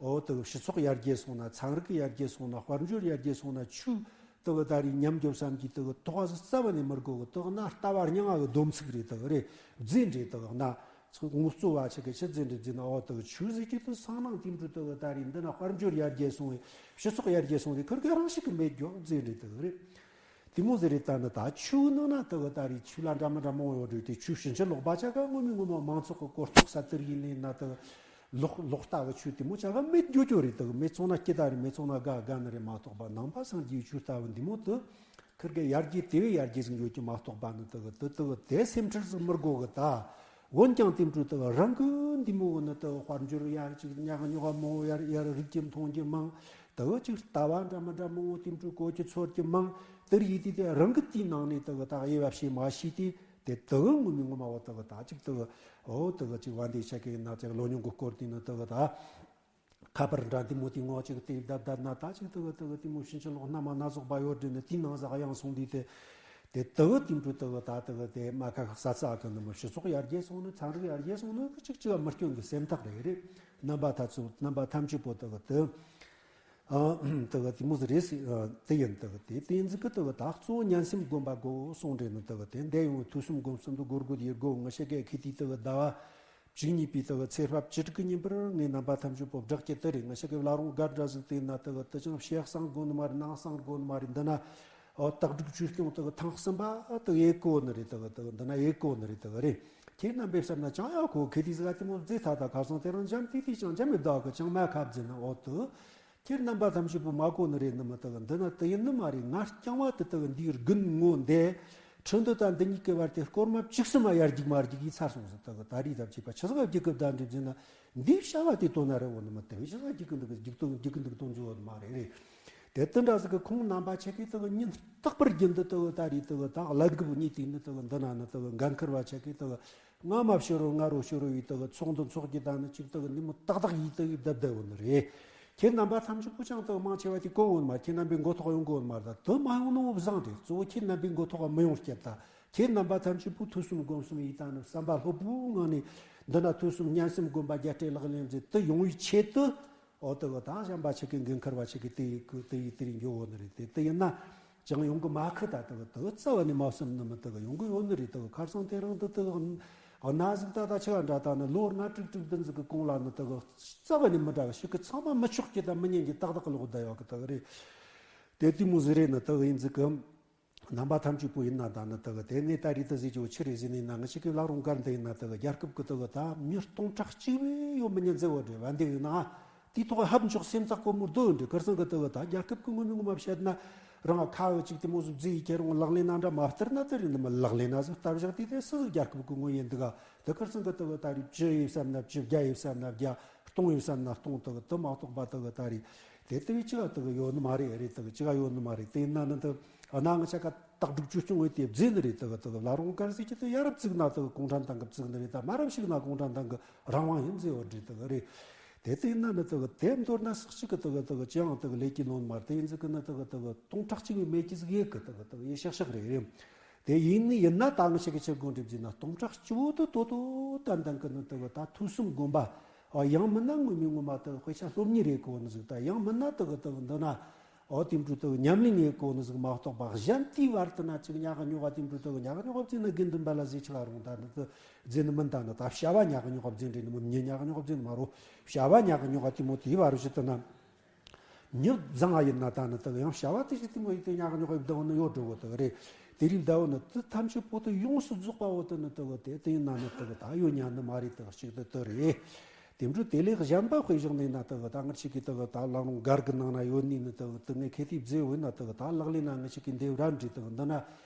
འོ་དག་སྤྱི་ཚོགས་ཡར་རྒྱས་སོང་ན་ཚན་རིག་གི་ཡར་རྒྱས་སོང་ན་དཔལ་འབྱོར་ཡར་རྒྱས་སོང་ན་ཆོས་དག་ད་རེས་ཉམས་འགྱོ་བསམ་གྱི་དག་དོགས་ཟིག་རྩ་བ་ནས་མི་དགོ་གི་དག་ན་ལྟ་བ་རྙིང་བ་གི་སྡོམ་ཚིག་རེད་དག་རེད། རྫས་འདྲེ་དག་ན་ངོ་གཙོ་བ་ཆེ་གི་ཕྱི་རྫས་འདྲེ་རྫས་ན་འོ་དག་ཆོས་ཟིག་གི་དག་སང་ནང་དེ་འབྲུ་དག་ད་རེས་འདི་ན་དཔལ་འབྱོར་ཡར་རྒྱས་སོང་བས་སྤྱི་ཚོགས་ཡར་རྒྱས་སོང་དེ་ཁུར་གི་རང་ཞིག་གི་མེད་རྒྱོ་རྫས་འདྲེ་དག་རེད། དེ་མོ་ཟེར་རེད། ད་ནི་ད་ཆོས་ནང་ན་དག་ད་རེས་ཆོས་ལ་འདྲ་མི་འདྲ་མང་བོ་ཡོད་རེད་དེ་ཆོས་ཕྱིན་ཅི་ལོག་པ་ཆ་ག་ངོ་མི་ངོ་མ་མང་ཚོགས་ཀྱི་གོ་རྟོགས་ས་དེར་ཡིན་ནས་ན་དག་ལོག་ལོག་ལྟ་གི་ཆོས་དེ་མོ་ཆ་ག་མེད་རྒྱུ་རྒྱུ་རེད། དག་མེད་སོང་ན་སྐྱིད་ད་རེད། མེད་སོང་ན་དགའ་དགའ་ནི་རེད་མ་གཏོགས་པ་ནང་པ་སངས་རྒྱས་ཆོས་ལྟ་བུ་འདི་མོ་དུ་ཁིར་གི་ཡར་རྒྱས་དེ་བས་ཡར་རྒྱས་ཟིན་ཡོད་ཀྱི་མ་གཏོགས་པ་ནི་དག་དུ་དག་དེ་སེམས་ཁྲལ་ཟིག་མི་དགོ་གི་ད། འོན་ཀྱང་དེ་འཕྲོ་དག་རང་གི་འདི་མོ་ནི་དག་དཔལ་འབྱོར་ཡར་ཅིག་ཉག་ཉོག་མང་བོ་ཡར་ཡར་རིག་གི་མཐོང་གི་མང་། དག་ཅིག་ལྟ་བ་འདྲ་མི་འདྲ་མང་བོ་དེ་འཕྲོ་གོ་གི་ཚོར་གི་མང་། དེར་ཡིད་དེ་དེ་རང་གི་དེའི་ནང་ནས་དག་དག་དབྱེ་བ་ཕྱེ་མ་ཤེས་ཏེ། དེ་དག་ངོ་མི་ངོ་མ་བོ་དག་ད་ཅིག་དག་འོ་དག་ཅིག་བ་འདི་ཆ་གི་ན་ཅིག་ལོ་ཉུང་གི་སྐོར་དེ་ནི་དག་ད། ཁ་པར་འདྲ་དེ་མོ་དེ་ངོ་ཅིག་དེ་བརྡབ་བརྡབ་ན་ད་ཅིག་དག་དག་དེ་མོ་ཕྱིན་ཅི་ལོག་སྣ་མ་སྣ་ཚོགས་པ་ཡོད་དྲན་ནི་དེའི་ནང་ཟག་ཡང་སོང་དུས་དེ། དེ་དག་དེ་འཕྲོ་དག་ད་དག་དེ་མ་ཁ་ཁ་ས་ས་གི་ནི་མི་སྤྱི་ཚོགས་ཡར་རྒྱས་སོང་ནི་ཚན་རིག་ཡར་རྒྱས་སོང་ནི་གཅིག་གཅིག་མི་སྐྱོན་གི་སེམས་ཐག་རེད་རེད། རྣམ་པ་ཐ་ཚུ་རྣམ་པ་ཐམས་ཅད་པོ་དག་དེ། ཨ་དག་དེ་མོ་ཟིག་རེད་ཟེར་དེ་ཡིན། དག་དེ་དེ་ཡིན་ཟིག་གི་དག་ད་གཙོ་བོ་ཉན་སེམས་སྒོམ་པ་དགོ་སོང་དྲན་ནི་དག་དེ་འདས་ཡོང་བའི་ཐོས་བསམ་སྒོམ་གསུམ་དུ་སྒོར་སྒོར་ཡེ་དགོ་ངི་ཤེས་གི་ཁེ་དེའི་དག་ཟླ་བ། བཅུ་གཉིས་པའི་དག་ཚེས་པ་བཅུ་དྲུག་གི་ཉིན་པར་ངས་རྣམ་པ་ཐམས་ཅད་པོ་བསྒྲགས་ཀྱི་དེ་རེད། ང་ཞིག་གི་བླ་རུང་སྒར་འདྲ་ཟིག་དེ་ན་དག་དེ་ཅང་ཕྱི་གསང་དགོ་ནི་མ་རེད། ནང་གསང་དགོ་ནི་མ་རེད། འདི་ན་ཨོ་སྟག་སྒྲུག་ཆོས་སྐྱོང་དག་ཐེངས་གསུམ་པ་དག་ཡེ་གོ་ནི་རེད། དག་དག་འདི་ན་ཡེ་གོ་ནི་རེད། དག་རེད། ཁྱེད་རྣམ་པས་བསམ་ན་ཅང་ཡག་གོ་ཁེ་དེ་ཟིག་ག་དེ་མོ་མཛེས་ཐ་ད་ཁ་སང་དེ་རང་འཇམ་ཏིག་ཏིག་ཅང་འཇམ་མི་བདག་གི་ཅང་མ་ཁ་བརྫིན་ན་ཨོ་དུ། ཁྱེད་རྣམ་པ་ཐམས་ཅད་པོ་མ་གོ་ནི་རེད་ནི་མི་དག་འདི་ན་དེ་ཡིན་ནི་མ་རེད། ང་རྐྱང་བ་དེ་དག་འདིའི་དགུན་ངོ་འདས། ཁྲི་འདི་དང་འདི་གཉིས་ཀྱི་བར་དེ་སྐོར་མ་བཅུ་གསུམ་མ་ཡར་རྒྱུག་མར་རྒྱུག་ཡིས་ཚར་སོང་ཟིག་དག་ད་རེས་ད་བྱས་པ་ཆི་ཟིག་རྒྱུག་གི་བདའ་འདྲེ་བཟིན་ན་འདིའི་བྱ་བ་དེ་དོན་ན་རེད། འོ་ནི་མི་དེ་བས་ཆི་ཟིག་རྒྱུག་གི་འདུག་རྒྱུག་དོན་རྒྱུག་གི་འདུག་དོན་ཚོ་འོ་ནི་མ་རེད་རེད། དེ་དེ་འདྲ་ཟིག་གི་ཁོང་རྣམ་པ་ཆེ་གེ་དག་ཉིན་རྟག་པར་རྒྱུན་དུ་དག་ད་རེས་དག་ད་ཀླད་གི་བུ་གཉིས་དེ་ནི་དག་འདི་ན་ནི་དག་འགན་འཁུར་བ་ཆེ་གེ་དག་ང་མ་ཕྱི་རུ་ང་རུ་ཕྱི་རུ་ཡི་དག་ཚོགས་འདུ་ཚོགས་ཀྱི་དང་ནི་ཅིག་དག་ནི་མོ་ཏག་ཏག་ཡི་དག་ཡི་བསྡད་བསྡད་འོ་ནི་རེད། ཁྱེད་རྣམ་པ་ཐམས་ཅད་པོ་ཅང་དག་མང་ཆེ་བ་དེ་གོ་འོ་ནི་མ། ཁྱེད་རྣམ་པའི་མགོ་ཐོག་ཡོང་གི་འོ་ནི་མ་རེད། ད་དུ་མ་ཡོང་ནོ་བཟང་རེད། གཙོ་བོ་ཁྱེད་རྣམ་པའི་མགོ་ཐོག་མི་ཡོང་སྐྱེད་ད། ཁྱེད་རྣམ་པ་ཐམས་ཅད་པོ་ཐོས་བསམ་སྒོམ་གསུམ་ཡི་དང་ནི་བསམ་པ་ལྷོད་པོའི་ངང་ནས་འདི་ན་ཐོས་བསམ་ཉན་སེམས་སྒོམ་པ་རྒྱ་སྐྱེད་ལག་ལེན་མཛད་དུ་ཡོང་བའི་ཆེད་དུ། འོ་དེ་གི་ད་གཞན་པ་ཆེ་གེ་འགན་འཁུར་བ་ཆེ་གེ་དེ་ཡི་གི་དེ་ཡི་དེ་རིང་འགྱོ་འོ་ནི་རེད། དེ་དེ་ཡིན་ན་ཅང་ཡོང་གི་མ་ཁི་ད་དེ་གི་དེ་གི་རྩ་བ་ནས་མ་བསམ་ནི་མི་དེ་གི་ཡོང་གི་ཡོད་ནི་རེད། དེ་གི་ཁར་སང་དེ་རིང་དེ་དེ་གི་ན་ཟིག་ད་ད་ཆི་ག་འདྲ་ད་ནི་ལོ་ལྔ་དྲུག་དྲུག་བདུན་ཟིག་གི་གོང་ལ་ནི་དེ་གི་རྩ་བ་ནས་མི་འདྲ་གི་ཤིག་གི་ཚང་མ་མི་ཆོག་གི་ད་མི་ཉན་གི་ཏག་ཏག་གི་ལོག་བསྡད་ཡོད་གི་དེ་གི་རེད། དེ་དེ་མོ་ཟིག་རེད་ནི་དེ་གི་ཡིན་ཟིག་གི་རྣམ་པ་ཐམས་ཅད་པོ་ཡིན་ན་ད་ནི་དག་དེ་ངས་ད་རེས་དུ་ཟེར་རྒྱུ་ཆི་རེད་ཟེར་ནས་ན། ང་ཅག་གི་བླ་རུང་སྒར་འདི་ཡིན་ན་དག་རྒྱལ་ཁབ་ཀྱི་དག་ད་མི་སྟོང་ཕྲག་གཅིག་བས་ཡོད་མི་ཉན་ཟེར་བ་རེད་བ། འདི་ཡིན་ན་དེའི་ཐོག་ཧབ་འཇོག་སེམས་ཐག་གོ་མོ་རྡོ་འདྲི་ཁར་སང་གི་དག་ད་རྒྱལ་ཁབ་ཀྱི་ངོ་མ་ངོ་མ་བཤད་ན་རང་ཁ་བ་ཅིག་དེ་མོ་ཟིག་རྫི་ཡི་ཁྱེད་རང་ལག་ལེན་ན་འདྲ་མ་བསྟར་ན་དེ་རིང་འདི་མ་ལག་ལེན་ན་ཟིག་བསྟར་བཞག་དེ་དེ་སུ་ཟིག་རྒྱལ་ཁབ་ཀྱི་ངོ་ཡིན་འདུག་ག་དེ་ཁར་སང་གི་དག་ད་རེས་བཅུ་ཡོད་བསམ་ན་བཅུ། བརྒྱ་ཡོད་བསམ་ན་བརྒྱ། སྟོང་ཡོད་བསམ་ན་སྟོང་། དག་དེ་མ་གཏོགས་པ་དག་ད་རེས་དེ་དེ་བས་ཅི་ག་དག་ཡོད་ནི་མ་རེད། རེད་དག་ཅི་ག་ཡོད་ནི་མ་རེད། དེ་ཡིན་ན་ནི་དག་གནའ་ང་ཆ་ག་སྟག་སྒྲུག་ཅུ་སྐྱོང་བས་དེ་བརྫིས་ནི་རེད། དག་དག་བླ་རུང་སྒར་ཟེར་གྱི་དེ་ཡ་རབས་བཙུགས་ན་དག་གུང་ཁྲན་ཏང་གི་བཙུགས་ནི་རེད། ད་མ་རབས་ཞིག་ན་གུང་ཁྲན་ཏང་གི་རང་དབང་ཡིན་ཟེར་བ་འདྲ་དག་རེད། དེ་དེ་ཡིན་ན་ནི་དག་དེ་མདོར་ན་སག་ཅིག་གི་དག་དག་ཅི་ཡང་དག་ལས་ཀྱི་ལོན་མ་རེད། དེ་ཡིན་ཟིག་གི་ནི་དག་དག་སྟོང་ཕྲག་གཅིག་བས་མེད་ཀྱི་ཟིག་ཡོད་གི། དག་དག་ཡེ་ཤག་ཤག་རེད། རེད། དེ་ཡིན་ནི་ཡིན་ན་ད་ང་ཞིག་གི་ཆེད་དགོངས་འགྲེབས་ཟིན་ན་སྟོང་ཕྲག་གཅིག་བོ་དུ་དོ་དོ་ཏན་ཏན་གི་ནི་དག་ད་ཐོས་བསམ་སྒོམ་པ། ཨ་ཡང་མིན་ན་ངོ་མའི་ངོ་མ་དག་དཔེ་ཆ་སློབ་གཉེར་རེད་གོ་ནི་ཟིག་ད་ཡང་མིན་ན་དག་དག་འདི་ན་ཨོ་དེ་འཕྲོ་དག་ཉམས་ལེན་ཡེ་གོ་ནི་ཟིག་མ་གཏོགས་པ་གཞན་དེའི་བར་དུ་ན་ཅིག་ཉག་ཉོག་དེ་འཕྲོ་དག་ཉག་ཉོག་བརྫིས་ན་དགེ་འདུན་པ་ལ་ཟེར་ཆི་ག་རུང་། ད་ནི་དེ་བརྫིས་ནི་མིན། ད་ནི་ད་བྱ་བ་ཉག་ཉོག་བརྫིས་འདྲེ་ནི་མིན། མྱི་ཉག་ཉོག་བརྫིས་ནི་མ་རུང་། བྱ་བ་ཉག་ཉོག་དེ་མོ་དེའི་བར་ཞིག་ཏུ་ན། མྱི་བཟང་ང་ཡིན་ན་ད་ནི་དག་ཡང་བྱ་བ་དེ་ཞིག་དེ་མོ་ཡིན་ཏེ་ཉག་ཉོག་ཡིན་བདག་ནི་ཡོད་འགྲོ་གོ་དག་རེད། དེ་རིགས་བདག་ནི་དེ་ཐམས་ཅད་པོ་དེ་ཡོངས་སུ་རྫོགས་པ་བོ་དེ་ནི་དག་དེ་དེ་ཡིན་ན་ནི་དག་ད་ཡོད་ཉག་ནི་མ་རེད། དག་གཅིག་དེ་དེ་རེད། དེ་འཕྲོ་དེ་ལས་གཞན་པ་དཔེ་བཞག་ནས་ན་དག་ད་ང་ཅིག་གི་དག་ད་བླ་རུང་སྒར་གི་ནང་ན་ཡོད་ནི་ནི་དག་དེ་ངས་ཁེ་དེ་བཟོས་འོས་ན་དག་ད་ལག་ལེན་ན་ང་ཅིག་གི་འདེབས་ར་འདྲི་དག་འདི་ན།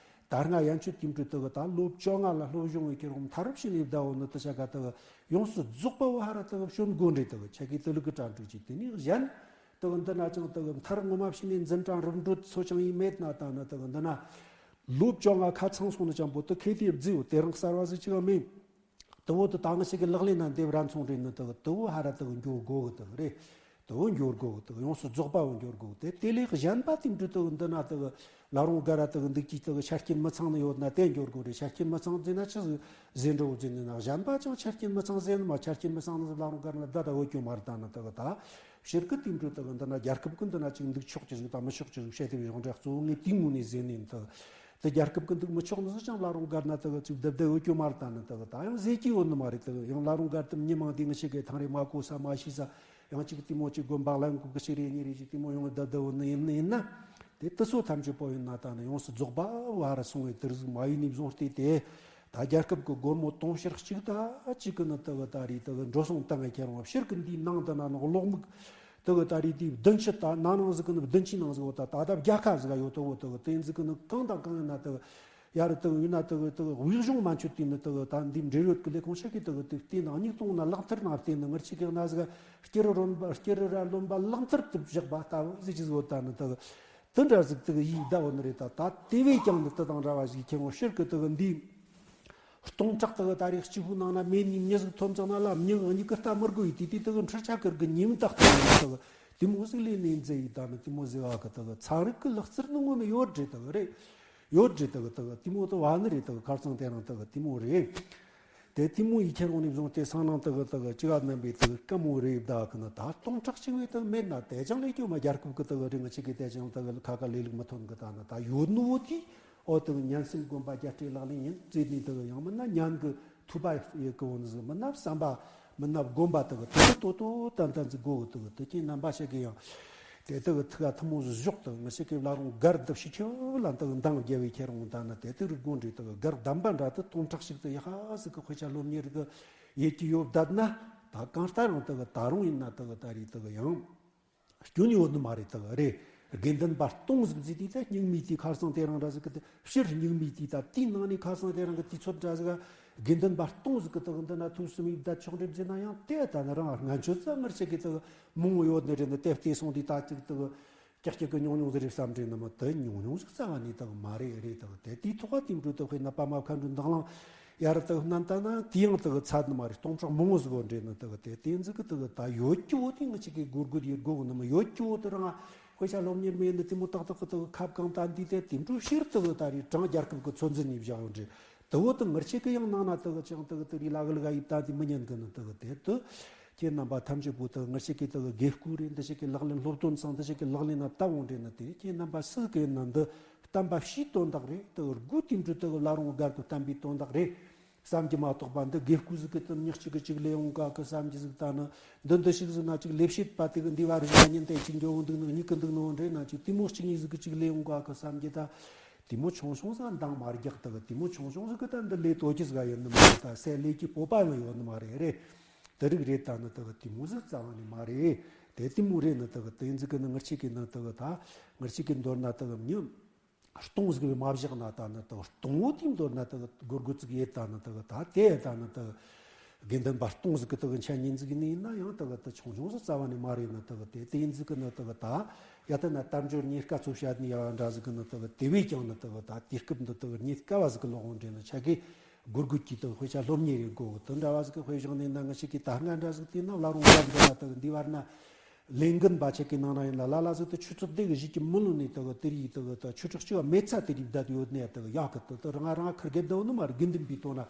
ད་སྔ་ཡན་ཆོད་དེ་འདྲ་དག་ད་ལོ་བཅོ་ལྔ་ལ་སློབ་སྦྱོང་བའི་ཁྱེར་འོང་མཐར་ཕྱིན་ནས་བསྡད་ཡོད་ནི་དེ་ཆ་ག་དག་ཡོངས་སུ་རྫོགས་པ་བོ་ཧ་ར་དག་སྐྱོན་དགོས་འདྲ་དག་ཆ་གི་དེ་ལུགས་ཀྱི་དྲ་འབྲུ་ཅིག་དེ་ནས་གཞན་དག་འདི་ན་ཅང་དག་མཐར་ངོ་མ་ཕྱིན་ནས་འཛིན་གྲྭ་རིམ་གྲོ་ཚོ་ཅང་ཡིན་མེད་ན་ད་ནི་དག་འདི་ན་ལོ་བཅོ་ལྔ་ཁ་ཚང་སོང་ནི་ཅང་པོ་དུ་ཁེ་དེ་བརྫིའོ་དེ་རང་གསར་བ་ཟིག་ཅིག་མིན། དུ་བོ་དུ་ད་ང་ཞིག་གི་ལག་ལེན་ན་འདེབས་ར་མཚུངས་རེད་ནི་དུ་དུ་བོ་ཧ་ར་དུ་འགྱོ་དགོ་གི་དུ་རེད། དུ་བོ་འགྱོ་དགོ་གི་དུ་ཡོངས་སུ་རྫོགས་པ་བོ་འགྱོ་དགོ་གི་དེ་དེ་ལས་གཞན་པ་དེ་འདྲ་དུ་འདི་ན་དུ་ལ་རུང་ག་ར་དུ་འདུག་ཅིག་དུ་ཆ་རྐྱེན་མི་ཚང་ནི་ཡོད་ན་དེ་འགྱོ་དགོ་རེད། ཆ་རྐྱེན་མི་ཚང་ཟེར་ན་ཆི་ཟིག་ཟེར་འགྲོ་ཟེར་ནི་ན་གཞན་པ་ཅང་ཆ་རྐྱེན་མི་ཚང་ཟེར་ནི་མ་ཆ་རྐྱེན་མི་ཚང་ནི་ལ་རུང་ག་ར་ན་ད་ད་འོ་ཀྱོ་མ་རེད། ད་ནི་དུ་ད་ཕྱིར་གི་དེ་འདྲ་དུ་འདི་ན་རྒྱལ་ཁབ་གི་འདི་ན་ཅིག་འདུག་ཆོག་ཅི་ཟིག་དང་མི་ཆོག་ཅི་ཟིག་བཤད་དེ་ཡོང་འདྲ་གཙོ་བོ་ངས་དེའི་ངོས་ནས་ཟེར་ནི་ཡིན་དུ། དེ་རྒྱལ་ཁབ་ཀྱི་འདུག་མི་ཆོག་ནི་སུ་ཅང་ལ་རུང་གར་ན་དག་ཅིག་བདེ་བདེ་འོས་ཀྱོ་མ་རེད། ད་ནི་དག་ད་ཡང་ཟེར་གྱི་ཡོད་ནི་མ་རེད། དག་ཡང་ལ་རུང་གར་དུ་མི་མང་དེ་ངི་ཞིག་གི་ཐང་རེ་མ་གོ་ས་མ་ཤེས་ས་ཡང་ཅིག་དེ་མོ་ཅིག་དགོན་པ་ལ་ཡང་གོ་གི་ཞིག་རེ་གཉིས་རེ་ཅིག་དེ་མོ་ཡོང་བདེ་བདེ་འོས་ནི་ཡིན་ནི་ཡིན་ན། དེ་དུ་སོ་ཐམས་ཅད་པོ་ཡིན་ན་ད་ནི་ཡོངས་སུ་རྫོགས་པ་བ་ར་སོང་བའི་དུར་ཟིག་མ་ཡིན་ནི་བཟུང་སྟེ་དེ་ད་རྒྱལ་ཁབ་ཀྱི་སྒོར་མོ་དུང་ཕྱུར་གཅིག་ད་གཅིག་གི་ནི་དག་ད་རེད། དག་འགྲོ་སོང་བཏང་ངེ་ཁྱེར་འོང་ཕྱིར་གི་འདིའི་ནང་དུ་ན་ནི་གློག་མིག་དེ་གི་ད་རེས་དེའི་བདུན་ཅུ་ད་ནང་ནང་ཟིག་གི་ནི་བདུན་ཅུའི་ནང་ཟིག་འོ་ད་ད་ལྟ་བརྒྱ་ཁ་ཟིག་ག་ཡོད་དོ་འོ་དེ་གི་དེ་ཟིག་གི་ནི་གང་དང་གང་ཡིན་ན་དེ་གི་ཡ་རེད། དེ་གི་ཡིན་ན་དེ་གི་དེ་གི་དབུས་གཞུང་མ་མཆོད་དེ་ནི་དེ་གི་ད་འདི་འབྲེལ་ཡོད་ཀྱི་ལས་ཁུངས་ཤིག་གིས་དེ་གི་དེ་བལྟས་ན་སྙིགས་དོང་ན་ལག་མཐིལ་ན་བལྟས་ན་ངར་ཆེ་གི་ན་ཟིག་སྐྱུ་རུ་རོན་པ་སྐྱུ་རུ་ར་རློན་པ་ལག་མཐིལ་དུ་བཞག་པ་ལྟ་བུ་ཟིག་ཅི་ཟིག་འོ་ད་ནི་དེ་གི་དེ་འདྲ་ཟིག་དེ་གི་ཡིག་བརྡ་འོ་ནི་རེད། ད་ད་དེ་བས་ཀྱང་ནི་དེ་དང་འདྲ་བ་ཟིག་ཁྱེད་ངོ་ཕྱིར་གི་དེ་གི་འདི། སྟོང་ཕྲག་དག་ད་རེས་གཅིག་པུ་ནང་ན་མེ་ནི་མྱི་ཟིག་ཐོམ་ཚང་ན་ལ་མྱི་གཉིས་ཀི་ལྟ་མི་དགོས་ཡི་དེ་དེ་དག་འཕྲུལ་ཆ་ཀིར་གི་ཉིམ་དག་ཏུ་ཡིན་དག་དེ་མོ་ཟིག་ལས་ནས་མཛེས་ཡི་ད་ནི་དེ་མོ་ཟེར་བ་གི་དག་ཚན་རིག་གི་ལག་རྩལ་ནི་ངོ་མ་ཡོད་རེད་དག་རེད། ཡོད་རེད་དག་དག་དེ་མོ་དུ་བ་ནི་རེད་དག་ཁར་ཚང་དེ་རང་དག་དེ་མོ་རེད། དེ་དེ་མོ་ཡི་ཁྱེད་རང་ནས་བཟུང་སྟེ་སང་ནང་དག་དག་ཅི་ག་རྣམ་པའི་དག་དཀའ་མོ་རེད་བདག་གི་ནི་ད་སྟོང་ཕྲག་གཅིག་བས་དག་མེད་ན་དེ་ཅང་ལས་སྐྱོ་མ་རྒྱལ་ཁབ་གི་དག་རིང་ང་ཆེ་གི་དེ་ཅང་དག་ཁ་ཁ་ལས་ལུགས་མི་ཐོན་གི་ད་ནི་ད་ཡོད་ནི་བོ་དེ། ཨོ་དེ་གི་ཉན་སེམས་སྒོམ་པ་རྒྱ་སྤྲོས་ལག་ལེན་ཡིན་ཟེར་ནས་དེ་གི་ཡང་མིན་ན་ཉན་གི་ཐུབ་པ་ཡི་གི་འོ་ནི་ཟིག་མིན་ན་བསམ་པ་མིན་ན་སྒོམ་པ་དེ་གི་དེ་གི་ཏོ་ཏོ་ཏན་ཏན་ཟིག་དགོ་གི་དེ་གི་དེ་ཁྱེད་རྣམ་པ་ཞིག་གི་ཡང་དེ་དེ་གི་ཐུགས་ཐུན་མོང་ཟིག་བཞོག་དེ་གི་ང་ཞིག་གི་ལ་རུང་སྒར་འདི་ཕྱི་ཁྱོད་ལ་དེ་གི་འདང་རྒྱལ་བའི་ཁྱེད་རང་ད་ནི་དེ་དེ་རིག་དགོ་འདྲི་དེ་གི་སྒར་གདམས་པ་འདྲ་དེ་སྟོང་ཕྲག་ཞིག་དེ་ཡ་ཧ་ཟིག་གི་དཔེ་ཆ་སློབ་གཉེར་གི་ཡེད་ཀྱི་ཡོད་བསྡད་ན་ད་གང་ལྟར་རང་དེ་གི་ད་རུང་ཡིན་ན་དེ་གི་ད་རེས་དེ་གི་ཡང་། སྐྱོན་ཡོད་ནི་མ་རེད་དག་རེད། དགེ་འདུན་པ་སྟོང་ཟིག་ཟིག་དེ་ད་སྙིང་མི་དེ་ཁར་སང་དེ་རང་འདྲ་ཟིག་གི་དེ་ཕྱིར་སྙིང་མི་དེ་ད་དེའི་ནང་ནས་ཁར་སང་དེ་རང་གི་དུས་ཚོད་འདྲ་ཟིག་དགེ་འདུན་པ་སྟོང་ཟིག་གི་དག་འདི་ན་ཐུགས་སུ་མི་བདག་ཆོག་འགྲེམས་ཟེར་ན་ཡང་དེ་ད་ནི་རང་སྔ་ཆོས་ཙམ་ངར་ཆེ་གི་དག་མང་བོ་ཡོད་ནི་རེད། འདི་དེ་བལྟས་སོང་དུས་ད་ཅིག་དག་ཀྱག་ཀྱག་གི་ཉུང་ཉུང་ཟིག་རེད་བསམ་དྲན་ནི་མ་དེ་ཉུང་ཉུང་ཟིག་རྩ་བ་ནས་དག་མ་རེད། རེད་དག་དེ་དེའི་ཐོག་དེ་འགྲོ་དག་དཔེར་ན་པདྨ་མཁའ་འགྲོའི་མདང་ལམ། ཡར་དུ་སྣམ་ད་ན་དེ་ཡང་དུ་ཚད་ནི་མ་རེད། སྟོང་ཕྲག་མང་བོ་ཟིག་འདྲེ་ནི་དུ་དེ་དེ་ཟིག་གི་དུ་ད་ཡོད་ཀྱི་བོ་དེ་ང་ཅིག་གི་སྒོར་སྒོར་ཡོད་དགོ་གི་ནི་མ་ཡོད་ཀྱི་བོ་དུ་རང་དཔེ་ཆ་སློབ་གཉེར་མེད་ནི་དེ་མོ་ཏག་ཏག་གི་དུ་ཁབ་གང་ད་འདི་དེ་དེ་འགྲོ་ཕྱིར་དུ་ད་རེད་གྲང་རྒྱལ་ཁབ་གི་ཚོད་འཛིན་ནས་བཞག་ཡོད་འདྲེ་དུ་བོ་དུ་ང་ཅིག་གི་ཡང་ནང་ན་དུ་ཅང་དུ་དུ་རི་ལ་གི་ལ་ག་ཡིབ་ད་དེ་མི་ཉན་གི་ནི་དུ་དེ་དུ་ཁྱེད་རྣམ་པ་ཐམས་ཅད་པོ་དུ་ང་ཅིག་གི་དུ་དགེ་སྐོས་རེད། འདི་ཅིག་གི་ལག་ལེན་སློབ་སྟོན་སང་འདི་ཅིག་གི་ལག་ལེན་ན་ལྟ་འོང་འདྲེ་ནི་དེ་ཁྱེད་རྣམ་པ་སུ་གི་ནི་འདི་བསྟན་པ་ཕྱིའི་དོན་དག་རེད། དུ་སྒོ་དེ་འགྲོ་དུ་ལ་རུང་སྒར་གི་བསྟན་པའི་དོན་དག་རེད་བསམ་གྱི་མ་གཏོགས་པ་འདི་དགེ་སྐོས་ཟིག་གི་དུ་ཉག་གཅིག་གི་གཅིག་ལས་འོང་ག་གི་བསམ་གྱི་ཟིག་ད་ནི་འདི་འདི་ཞིག་ཟིག་ན་གཅིག་ལས་བྱེད་པ་དེ་གི་འདི་བར་ཟིག་ན་ཉིན་དེ་གཅིག་འགྱོ་འོང་འདུག་ནི་གཉིས་གི་འདུག་ནི་འོང་འདྲེ་ན་གཅིག་དེ་མོ་གཅིག་གཉིས་ཟིག་གི་གཅིག་ལས་འོང་ག་གི་བསམ་གྱི་ད་དེ་མོ་ཆུང་ཆུང་ཟིག་འདང་མ་རྒྱག་དུ་གི་དེ་མོ་ཆུང་ཆུང་ཟིག་གི་ད་འདི་ལས་དོ་ཅི་ཟིག་ཡོད་ནི་མ་རེད། ད་སེ་ལས་ཀྱི་སྤོབས་པ་ཡང་ཡོད་ནི་མ་རེད། རེད། དེ་རིགས་རེད། ད་ནི་དུ་གི་དེ་མོ་ཟིག་རྩ་བ་ནས་མ་རེད། དེ་དེ་མོ་རེད་ནི་དུ་གི་དེ་ཟིག་གི་ནི་ངར་ཆིག་གི་ནི་དུ་གི་ད་ངར་ཆིག་གི་མདོར་ན་དུ་གི་མྱི་སྟོང་ཟིག་གི་མ་བཞག་ན་ད་ནི་དུ་སྟོང་བོ་དེ་མདོར་ན་དུ་གི་སྒོར་སྒོར་ཙིག་ཡེད་ད་ནི་དུ་གི་ད་དེ་ད་ནི་དུ་གི་དགེ་འདུན་པ་སྟོང་ཟིག་གི་དུ་གི་མཆན་ཉིན་ཟིག་གི་ནི་ཡིན་ན་ཡང་དུ་གི་དུ་ཆུང་ཆུང་ཟིག་རྩ་བ་ནས་མ་རེད་ནི་དུ་གི་དེ་དེ་ཡིན་ཟིག་གི་ནི་དུ་གི་ད་ཡ་ད་ན་དལ་འབྱོར་རྙེད་དཀའ་ཚོ་བཤད་ནི་ཡ་འདྲ་ཟིག་གི་ནི་དུ་གི་དེ་བས་ཀྱང་ནི་དུ་གི་ད་དུས་སྐབས་འདི་དུ་གི་རྙེད་དཀའ་བ་ཟིག་གི་ལོག་འོང་འདྲེ་ནི་ཆ་གི་སྒོར་སྒོར་གྱི་དུ་དཔེ་ཆ་སློབ་གཉེར་ཡེད་དགོས་གི་དུ་འདྲ་བ་ཟིག་གི་དཔེ་བཞག་ནས་ན་ང་ཞིག་གིས་ད་སྔ་འདྲ་ཟིག་དེ་ན་བླ་རུང་བར་འདི་ན་དུ་འདི་བར་ན་ལས་འགན་པ་ཆེ་གི་ནང་ན་ཡིན་ལ་ལ་ལ་ཟིག་དུ་ཆུ་ཚོད་དེ་གི་གཞིས་ཀྱི་མི་ལོ་ནས་དུ་གི་དེ་རིགས་དུ་གི་དུ་ཆུ་ཁྲག་ཆུ་བ་མེད་ཚ་དེ་རིགས་བསྡད་ཡོད་ནས་དུ་གི་ཡག་གི་དུ་དུ་རང་རང་ཁུར་གེ་བསྡད་ནི་མ་རེད། དགེ་འདུན་པའི་དོན་ན་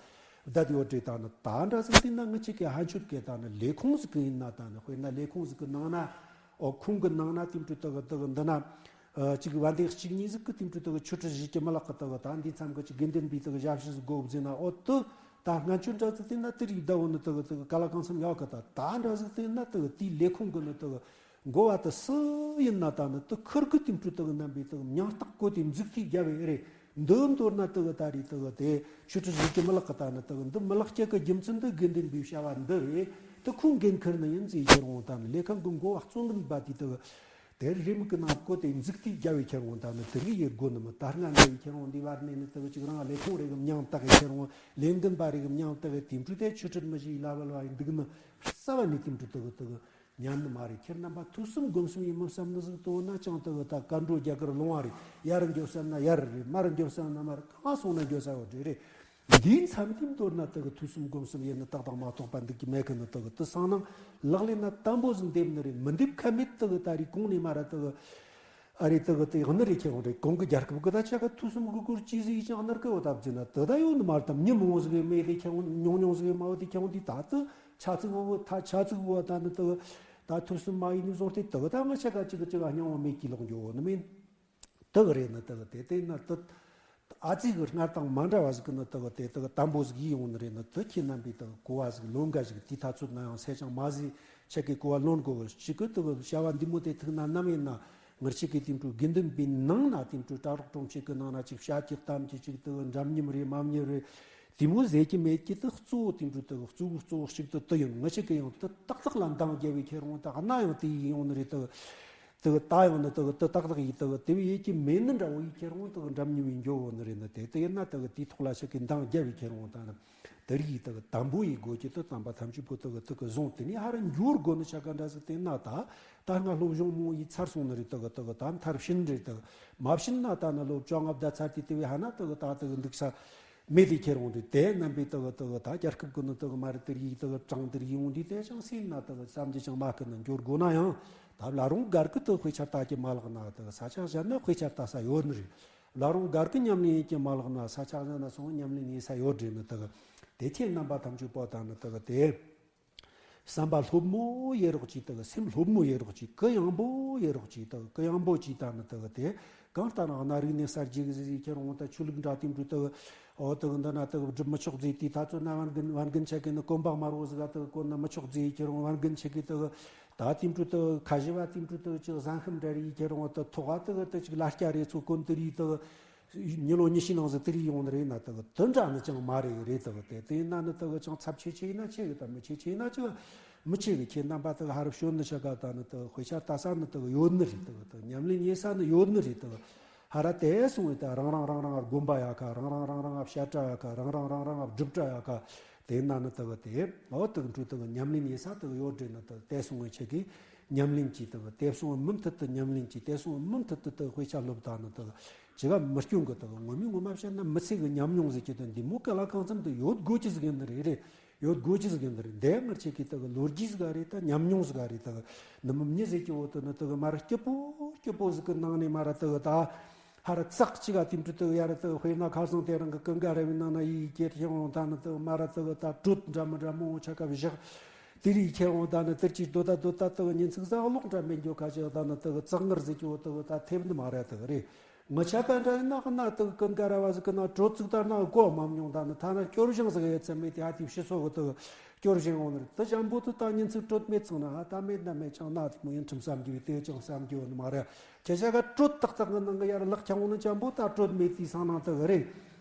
བསྡད་ཡོད་རེད། ད་ནི་ད་འདྲ་ཟིག་དེ་ན་ང་ཞིག་གིས་ཧ་ཆོད་གི་ད་ནི་ལས་ཁུངས་ཟིག་གི་ཡིན་ན་ད་ནི་དཔེར་ན་ལས་ཁུངས་ཟིག་གི་ནང་ན་ཨོ་ཁུངས་གི་ནང་ན་དེ་འདྲ་དུ་གི་དུ་གི་འདི་ན། ཨ་གཅིག་བན་དེ་གཅིག་གཉིས་ཟིག་གི་དེ་འདྲ་དག་ཆུ་ཁྲི་བཞི་གི་མི་ལག་གི་དག་ད་འདི་མཚམས་གི་ཅིག་དགེ་འདུན་པའི་དག་ཞབས་ཕྱི་ཟིག་དགོ་བཟེ་ན་ཨོ་དུ་ད་སྔ་ཆུ་འདྲ་ཟིག་དེ་ན་དེ་རིགས་ཟླ་བོ་ནི་དག་དག་ག་ལ་གང་འཚམ་ཡག་གི་ད་ད་འདྲ་ཟིག་དེ་ན་དག་དེའི་ལས་ཁུངས་གི་ནི་དག་འགོ་བ་དུ་སུ་ཡིན་ན་ད་ནི་དུ་ཁུར་གི་དེ་འདྲ་དག་རྣམ་པའི་དག་མྱང་རྟགས་གོ་དེ་མཛུག་ཐིག་རྒྱབ་བས་རེད། འདི་མདོར་ན་དག་ད་རེད་དག་དེ་ཆུ་ཁྲི་བཞི་གི་མི་ལག་གི་ད་ནི་དག་འདི་མི་ལག་སྐྱེ་གི་རྒྱུ་མཚན་འདི་དགེ་འདུན་པའི་བྱ་བ་འདི་རེད། དུ་ཁུངས་འགན་ཁུར་ནི་ཡིན་ཟེ་ཁྱེར་འོང་ད་ནི་ལས་ཁང་གི་འགོ་བ་གཙོ་འགན་པ་དེ་དག་དེར་རེམ་གི་ནང་བཀོད་དེ་འཛུགས་དུས་རྒྱ་བའི་ཁྱེར་འོང་ད་ནི་དེ་རིགས་ཡེ་དགོ་ནི་མི་ད་སྔ་འདྲ་བའི་ཁྱེར་འོང་འདི་བར་ནས་ནི་དེ་གི་ཅིག་རང་ལས་ཁུངས་རེ་གི་མྱང་བཏགས་གི་ཁྱེར་འོང་ལས་འགན་པ་རེ་གི་མྱང་བཏགས་གི་དེ་འཕྲུལ་དེ་ཆུ་ཁྲིད་མི་ཞིག་ལ་བལ་བ་ཡིན་འདུག་ནི་རྩ་བ་ནས་དེ་འཕྲུལ་དེ་གི་དེ་གི་ཉན་ནི་མ་རེད། ཁྱེད་རྣམ་པ་ཐོས་བསམ་སྒོམ་གསུམ་ཡིན་མིན་བསམ་ནི་ཟིག་དོ་ན་ཅང་དེ་གི་ད་བཀའ་འགྲོ་རྒྱ་གར་ལུང་བ་རེད། ཡར་འགྱོ་བསམ་ན་ཡར་རེད། མར་འགྱོ་བསམ་ན་མར་གང་སོང་ན་འགྱོ་ས་ཡོད་རེད་རེད། འདིའི་མཚམས་འདི་མདོར་ན་དག་ཐོས་བསམ་སྒོམ་གསུམ་ཡེད་ནི་ཏག་ཏག་མ་གཏོགས་པ་འདུག་གི་མེད་གི་ནི་དག་དེ་སང་ནང་ལག་ལེན་ན་དམ་པོ་ཟིག་འདེབས་ནི་རེད། མི་འདེབས་ཁ་མེད་དག་ད་རེས་གོང་ནས་མ་ར་དག་ཨ་རེ་དག་དེ་ཡང་ནི་རེད། ཁྱེད་འོང་རེད། གོང་གི་རྒྱལ་ཁབ་གི་ད་ཆ་ག་ཐོས་བསམ་གི་སྐོར་ཅི་ཟིག་ཡིན་ཀྱང་ནར་གི་འོ་ད་བརྫིས་ན་དེ་ད་ཡོད་ནི་མ་རེད། དམ་ཉི་མོ་ཟིག་གི་མེད་དེ་ཁྱེད་འོང་ཉུང་ཉུང་ཟིག་གི་མ་འོ་དེ་ཁྱེད་འོང་དེ་ད་དེ་ཆ་ཚིག་བོ་ད་ཆ་ཚིག་བོ་ད་ནི་དག་ད་ཐོས་བསམ་མ་ཡིན་ནི་བཟོ་སྟེ་དག་ད་ང་ཆ་ག་ཅིག་གི་ཅིག་ག་སྙིང་བོ་མེད་ཀྱི་ལོག་འགྱོ་འོ་ནི་མིན། དག་རེད་ནི་དག་དེ་དེ་ན་དུ་ཨ་ཙི་གི་སྔར་དང་མ་འདྲ་བ་ཟིག་གི་ནི་དག་དེ་དག་དམ་པོ་ཟིག་ཡིན་ཡོང་ནི་རེད། ནི་དུ་ཁྱེད་རྣམ་པའི་དག་གོ་བ་ཟིག་ལོན་དགའ་ཞིག་དེ་ཐ་ཚོད་ན་ཡང་སེ་ཅང་མ་ཟིག་ཆེ་གི་གོ་བ་ལོན་དགོ་གི་ཞིག་གི་དག་བྱ་བ་འདི་མོ་དེ་ཐུག་ན་ནམ་ཡིན་ན་ངར་ཆེ་གི་དེ་འཕྲུལ་དགེ་འདུན་པའི་ནང་ན་དེ་འཕྲུལ་གྲྭ་རོགས་གྲོང་ཁྱེར་གི་ནང་ན་ཅིག་བྱ་གི་གཏམ་གྱི་ཅིག་དག་འདྲ་མཉམ་རེད་མ་མཉམ་རེད། དེ་མོ་ཟེར་གྱི་མེད་ཀྱི་དག་གཙོ་བོ་དེ་འཕྲུལ་དག་གཙོ་བོ་གཙོ་བོ་ཞིག་ཏུ་དུ་ཡིན། ང་ཞིག་གི་ཡང་དུ་ཏག་ཏག་ལ་འདང་རྒྱབ་པའི་ཁྱེད་རང་ད་གནའ་ཡང་དེ་ཡིན་ཡོང་ནི་རེད། དུ་དུ་ད་ཡང་ནི་དུ་དུ་ཏག་ཏག་ཡིན། དུ་དེ་བས་ཡེ་གྱི་མེད་ནི་འདྲ་བོ་ཡི་ཁྱེད་རང་དུ་འདྲ་མཉམ་ཡིན་འགྱོ་བོ་ནི་རེད། ནི་དེ་དེ་ཡིན་ན་དུ་དེའི་ཐོག་ལ་ཞིག་གི་འདང་རྒྱབ་པའི་ཁྱེད་རང་ད་ནི་དེ་རིགས་དུ་དམ་པོ་ཡི་སྒོ་ཀྱི་དུ་དམ་པ་ཐམས་ཅད་པོ་དུ་དུ་གི་བཟུང་དེ་ནི་ཧ་ར་འགྱུར་དགོ་ནི་ཆ་ག་འདྲ་ཟིག་དེ་ན་ད་ད་སྔ་སློབ་སྦྱོང་མོ་ཡི་ཚར་སོང་ནི་རེད། དུ་དུ་ད་མཐར་ཕྱིན་རེད། དུ་མ་ཕྱིན་ན་ད་ནི་སློབ་བཅོ་ལྔ་བརྡ་ཚར་དེ་དེ་བས་ཧ་ན་དུ་ད་དུ་འདུག་ས། མེད་དེ་ཁྱེར་འོང་དུས་དེ་རྣམ་པའི་དག་དག་ད་རྒྱལ་ཁབ་ཀྱི་ནི་དག་མ་རེད། དེ་ཡིག་དག་དྲང་དེར་ཡིན་འོང་དུས་དེ་ཅང་སེམས་ན་དག་བསམ་གྱི་ཅང་མ་ཁུ་ན་འགྱུར་དགོས་ན་ཡང་ད་བླ་རུང་སྒར་གི་དག་དཔེ་ཆ་ལྟ་གི་མ་ལག་ན་དག་ས་ཆ་གཞན་ན་དཔེ་ཆ་ལྟ་ས་ཡོད་ནི་རེད། བླ་རུང་སྒར་གི་ཉམས་ལེན་ཡེད་གི་མ་ལག་ན་ས་ཆ་གཞན་ན་སོང་ཉམས་ལེན་ཡེད་ས་ཡོད་རེད། ནི་དག་དེ་ཁྱེད་རྣམ་པ་ཐམས་ཅད་པོ་དང་ནི་དག་དེ། བསམ་པ་སློབ་མོ་ཡེ་རོགས་ཀྱིས་དག་སེམས་སློབ་མོ་ཡེ་རོགས་ཀྱིས་གུ་ཡངས་པོ་ཡེ་རོགས་ཀྱིས་དག་གུ་ཡངས་པོ་ཅིག་དང་ནི་དག་དེ་གང་ལྟར་ན་གནའ་རིག་གནས་གསར་བརྗེ་གི་ཟེར་ཟེར་ཁྱེར་འོང་ད་ཆོས་ལུགས་འདྲ་དེ་འདྲ་དག་འོ་དག་འདི་ན་དག་སྒྲུབ་མི་ཆོག་ཟེར་དུས་ད་ཚོད་ན་བན་རྒན་བན་རྒན་ཆ་གི་ནི་གོམ་པ་དམར་བོ་ཟིག་ག་དག་གོན་ན་མི་ཆོག་ཟེར་ཁྱེར་འོང་བན་རྒན་ཆ་གི་དག་ད་དེ་འདྲ་དག་ཁ་ཞི་བ་དེ་འདྲ་དག་ཅིག་བཟང་ཤམ་འདྲ་རེད་ཁྱེར་འོང་ད་ཐོག་ག་དག་དག་ཅིག་ལ་སྐྱ་རེ་ཚོ་གོན་དེ་རེད་དག་ཉི་ལོ་ཉི་ཤུའི་ནང་ཟིག་དེ་རིགས་ཡོང་ནི་རེད་ན་དག་དེ་འདྲ་ནི་ཅང་མ་རེད་རེད། དག་དེ་དེ་ཡིན་ན་ནི་དག་ཅང་ཚབས་ཆེ་ཆེ་ཡིན་ན་ཆེ་གི་ད་མི་ཆེ་ཆེ་ཡིན་ན་ཅིག་མི་ཆེ་གི་ཁྱེད་རྣམ་པ་དག་ཧ་རུ་བྱོན་ནི་ཆ་ག་ད་ནི་དག་དཔེ་ཆ་ལྟ་ས་ནི་དག་ཡོད་ནི་རེད། དག་དག་ཉམས་ལེན་ཡེད་ས་ནི་ཡོད་ནི་རེད། དག་ཧ་ར་དེ་སོང་བས་ད་རང་རང་རང་རང་དགོན་པ་ཡ་ག་རང་རང་རང་རང་བཤད་གྲྭ་ཡ་ག་རང་རང་རང་རང་སྒྲུབ་གྲྭ་ཡ་ག་དེ་ཡིན་ན་ནི་དག་དེ་འོ་དག་འཕྲུལ་དག་ཉམས་ལེན་ཡེད་ས་དག་ཡོད་རེད། ནི་དག་དེ་སོང་བས་ཆེ་གི་ཉམས་ལེན་གྱིས་དག་དེ་སོང་མུ་མཐུད་དུ་ཉམས་ལེན་གྱིས་དེ་སོང་མུ་མཐུད་དུ་དག་དཔེ་ཆ་སློབ་དང་ནི་དག་ཅི་ག་མི་སྐྱོན་གི་དག་ངོ་མའི་ངོ་མ་བཤད་ན་མི་ཚེ་གི་ཉམས་མྱོང་ཟེར་གྱི་དོན་འདི་མོ་ག་ལ་གང་འཚམ་དུ་ཡོད་དགོས་ཀྱི་ཟིག་ཡིན་ནི་རེད་རེད། ཡོད་དགོས་ཀྱི་ཟིག་ཡིན་ནི་རེད། འདི་ངར་ཆེ་གི་དག་ལོ་རྒྱུས་ཟིག་ག་རེད། ད་ཉམས་མྱོང་ཟིག་ག་རེད། དག་ནི་མི་མྱི་ཟེར་གྱི་འོ་དུ་ནི་དག་མ་ར་སྐྱིད་པོ་སྐྱིད་པོ་ཟིག་གི་ནང་ནས་མ་ར་དག་ད་ཧ་ར་ཙག་ཅིག་ག་དེ་འདྲ་དག་ཡ་ར་དག་དཔེར་ན་ཁ་སང་དེ་རང་གི་ཀུན་དགའ་ར་བའི་ནང་ན་ཡི་གེ་ཐེ་འོང་ད་ནི་དག་མ་ར་དག་ད་དྲོད་འདྲ་མི་འདྲ་མང་བོ་ཆ་ག་བཞག་དེ་རིགས་ཁྱེར་འོང་ད་ནི་དེར་གྱིས་སྡོད་ད་སྡོད་ད་དག་ཉིན་ཚིག་ཟ་ལོག་འདྲ་མེད་འགྱོ་ཁ་ཅིག་ད་ནི་དག་ཙག་ངར་ཟེར་གྱི་འོ་དག་ད་ཐེབས་ནི་མ་ར་དག་རེད། ངི་ཆ་ག་འདྲ་ཡིན་ན་གནའ་དག་ཀུན་དགའ་ར་བ་ཟིག་གི་ནང་དྲོད་ཚིག་ལྟར་ན་གོ་མ་མྱོང་། ད་ནི་ཐ་ན་སྐྱོར་ཞིང་ཟིག་ཡོད་ཚད་མེད་དེ་ཨ་དེ་ཕྱི་སོ་གི་དག་སྐྱོར་ཞིང་འོང་ནི་རེད། དེ་ཅང་པོ་དུ་ད་ཉིན་ཚིག་དྲོད་མེད་ཚང་ན་ཨ་ད་མེད་ན་མེད་ཅང་ན་དེ་མོ་ཡིན་ཁྲིམས་བསམ་རྒྱུ་དེ་ཅང་བསམ་རྒྱུ་ནི་མ་རེད། ཁྱེད་ཆ་ག་དྲོད་ཏག་ཏག་གི་ནང་གི་ཡར་ལག་ཁྱང་འོང་ནི་ཅང་པོ་ད་དྲོད་མེད་དེ་སང་ནང་དག་རེད།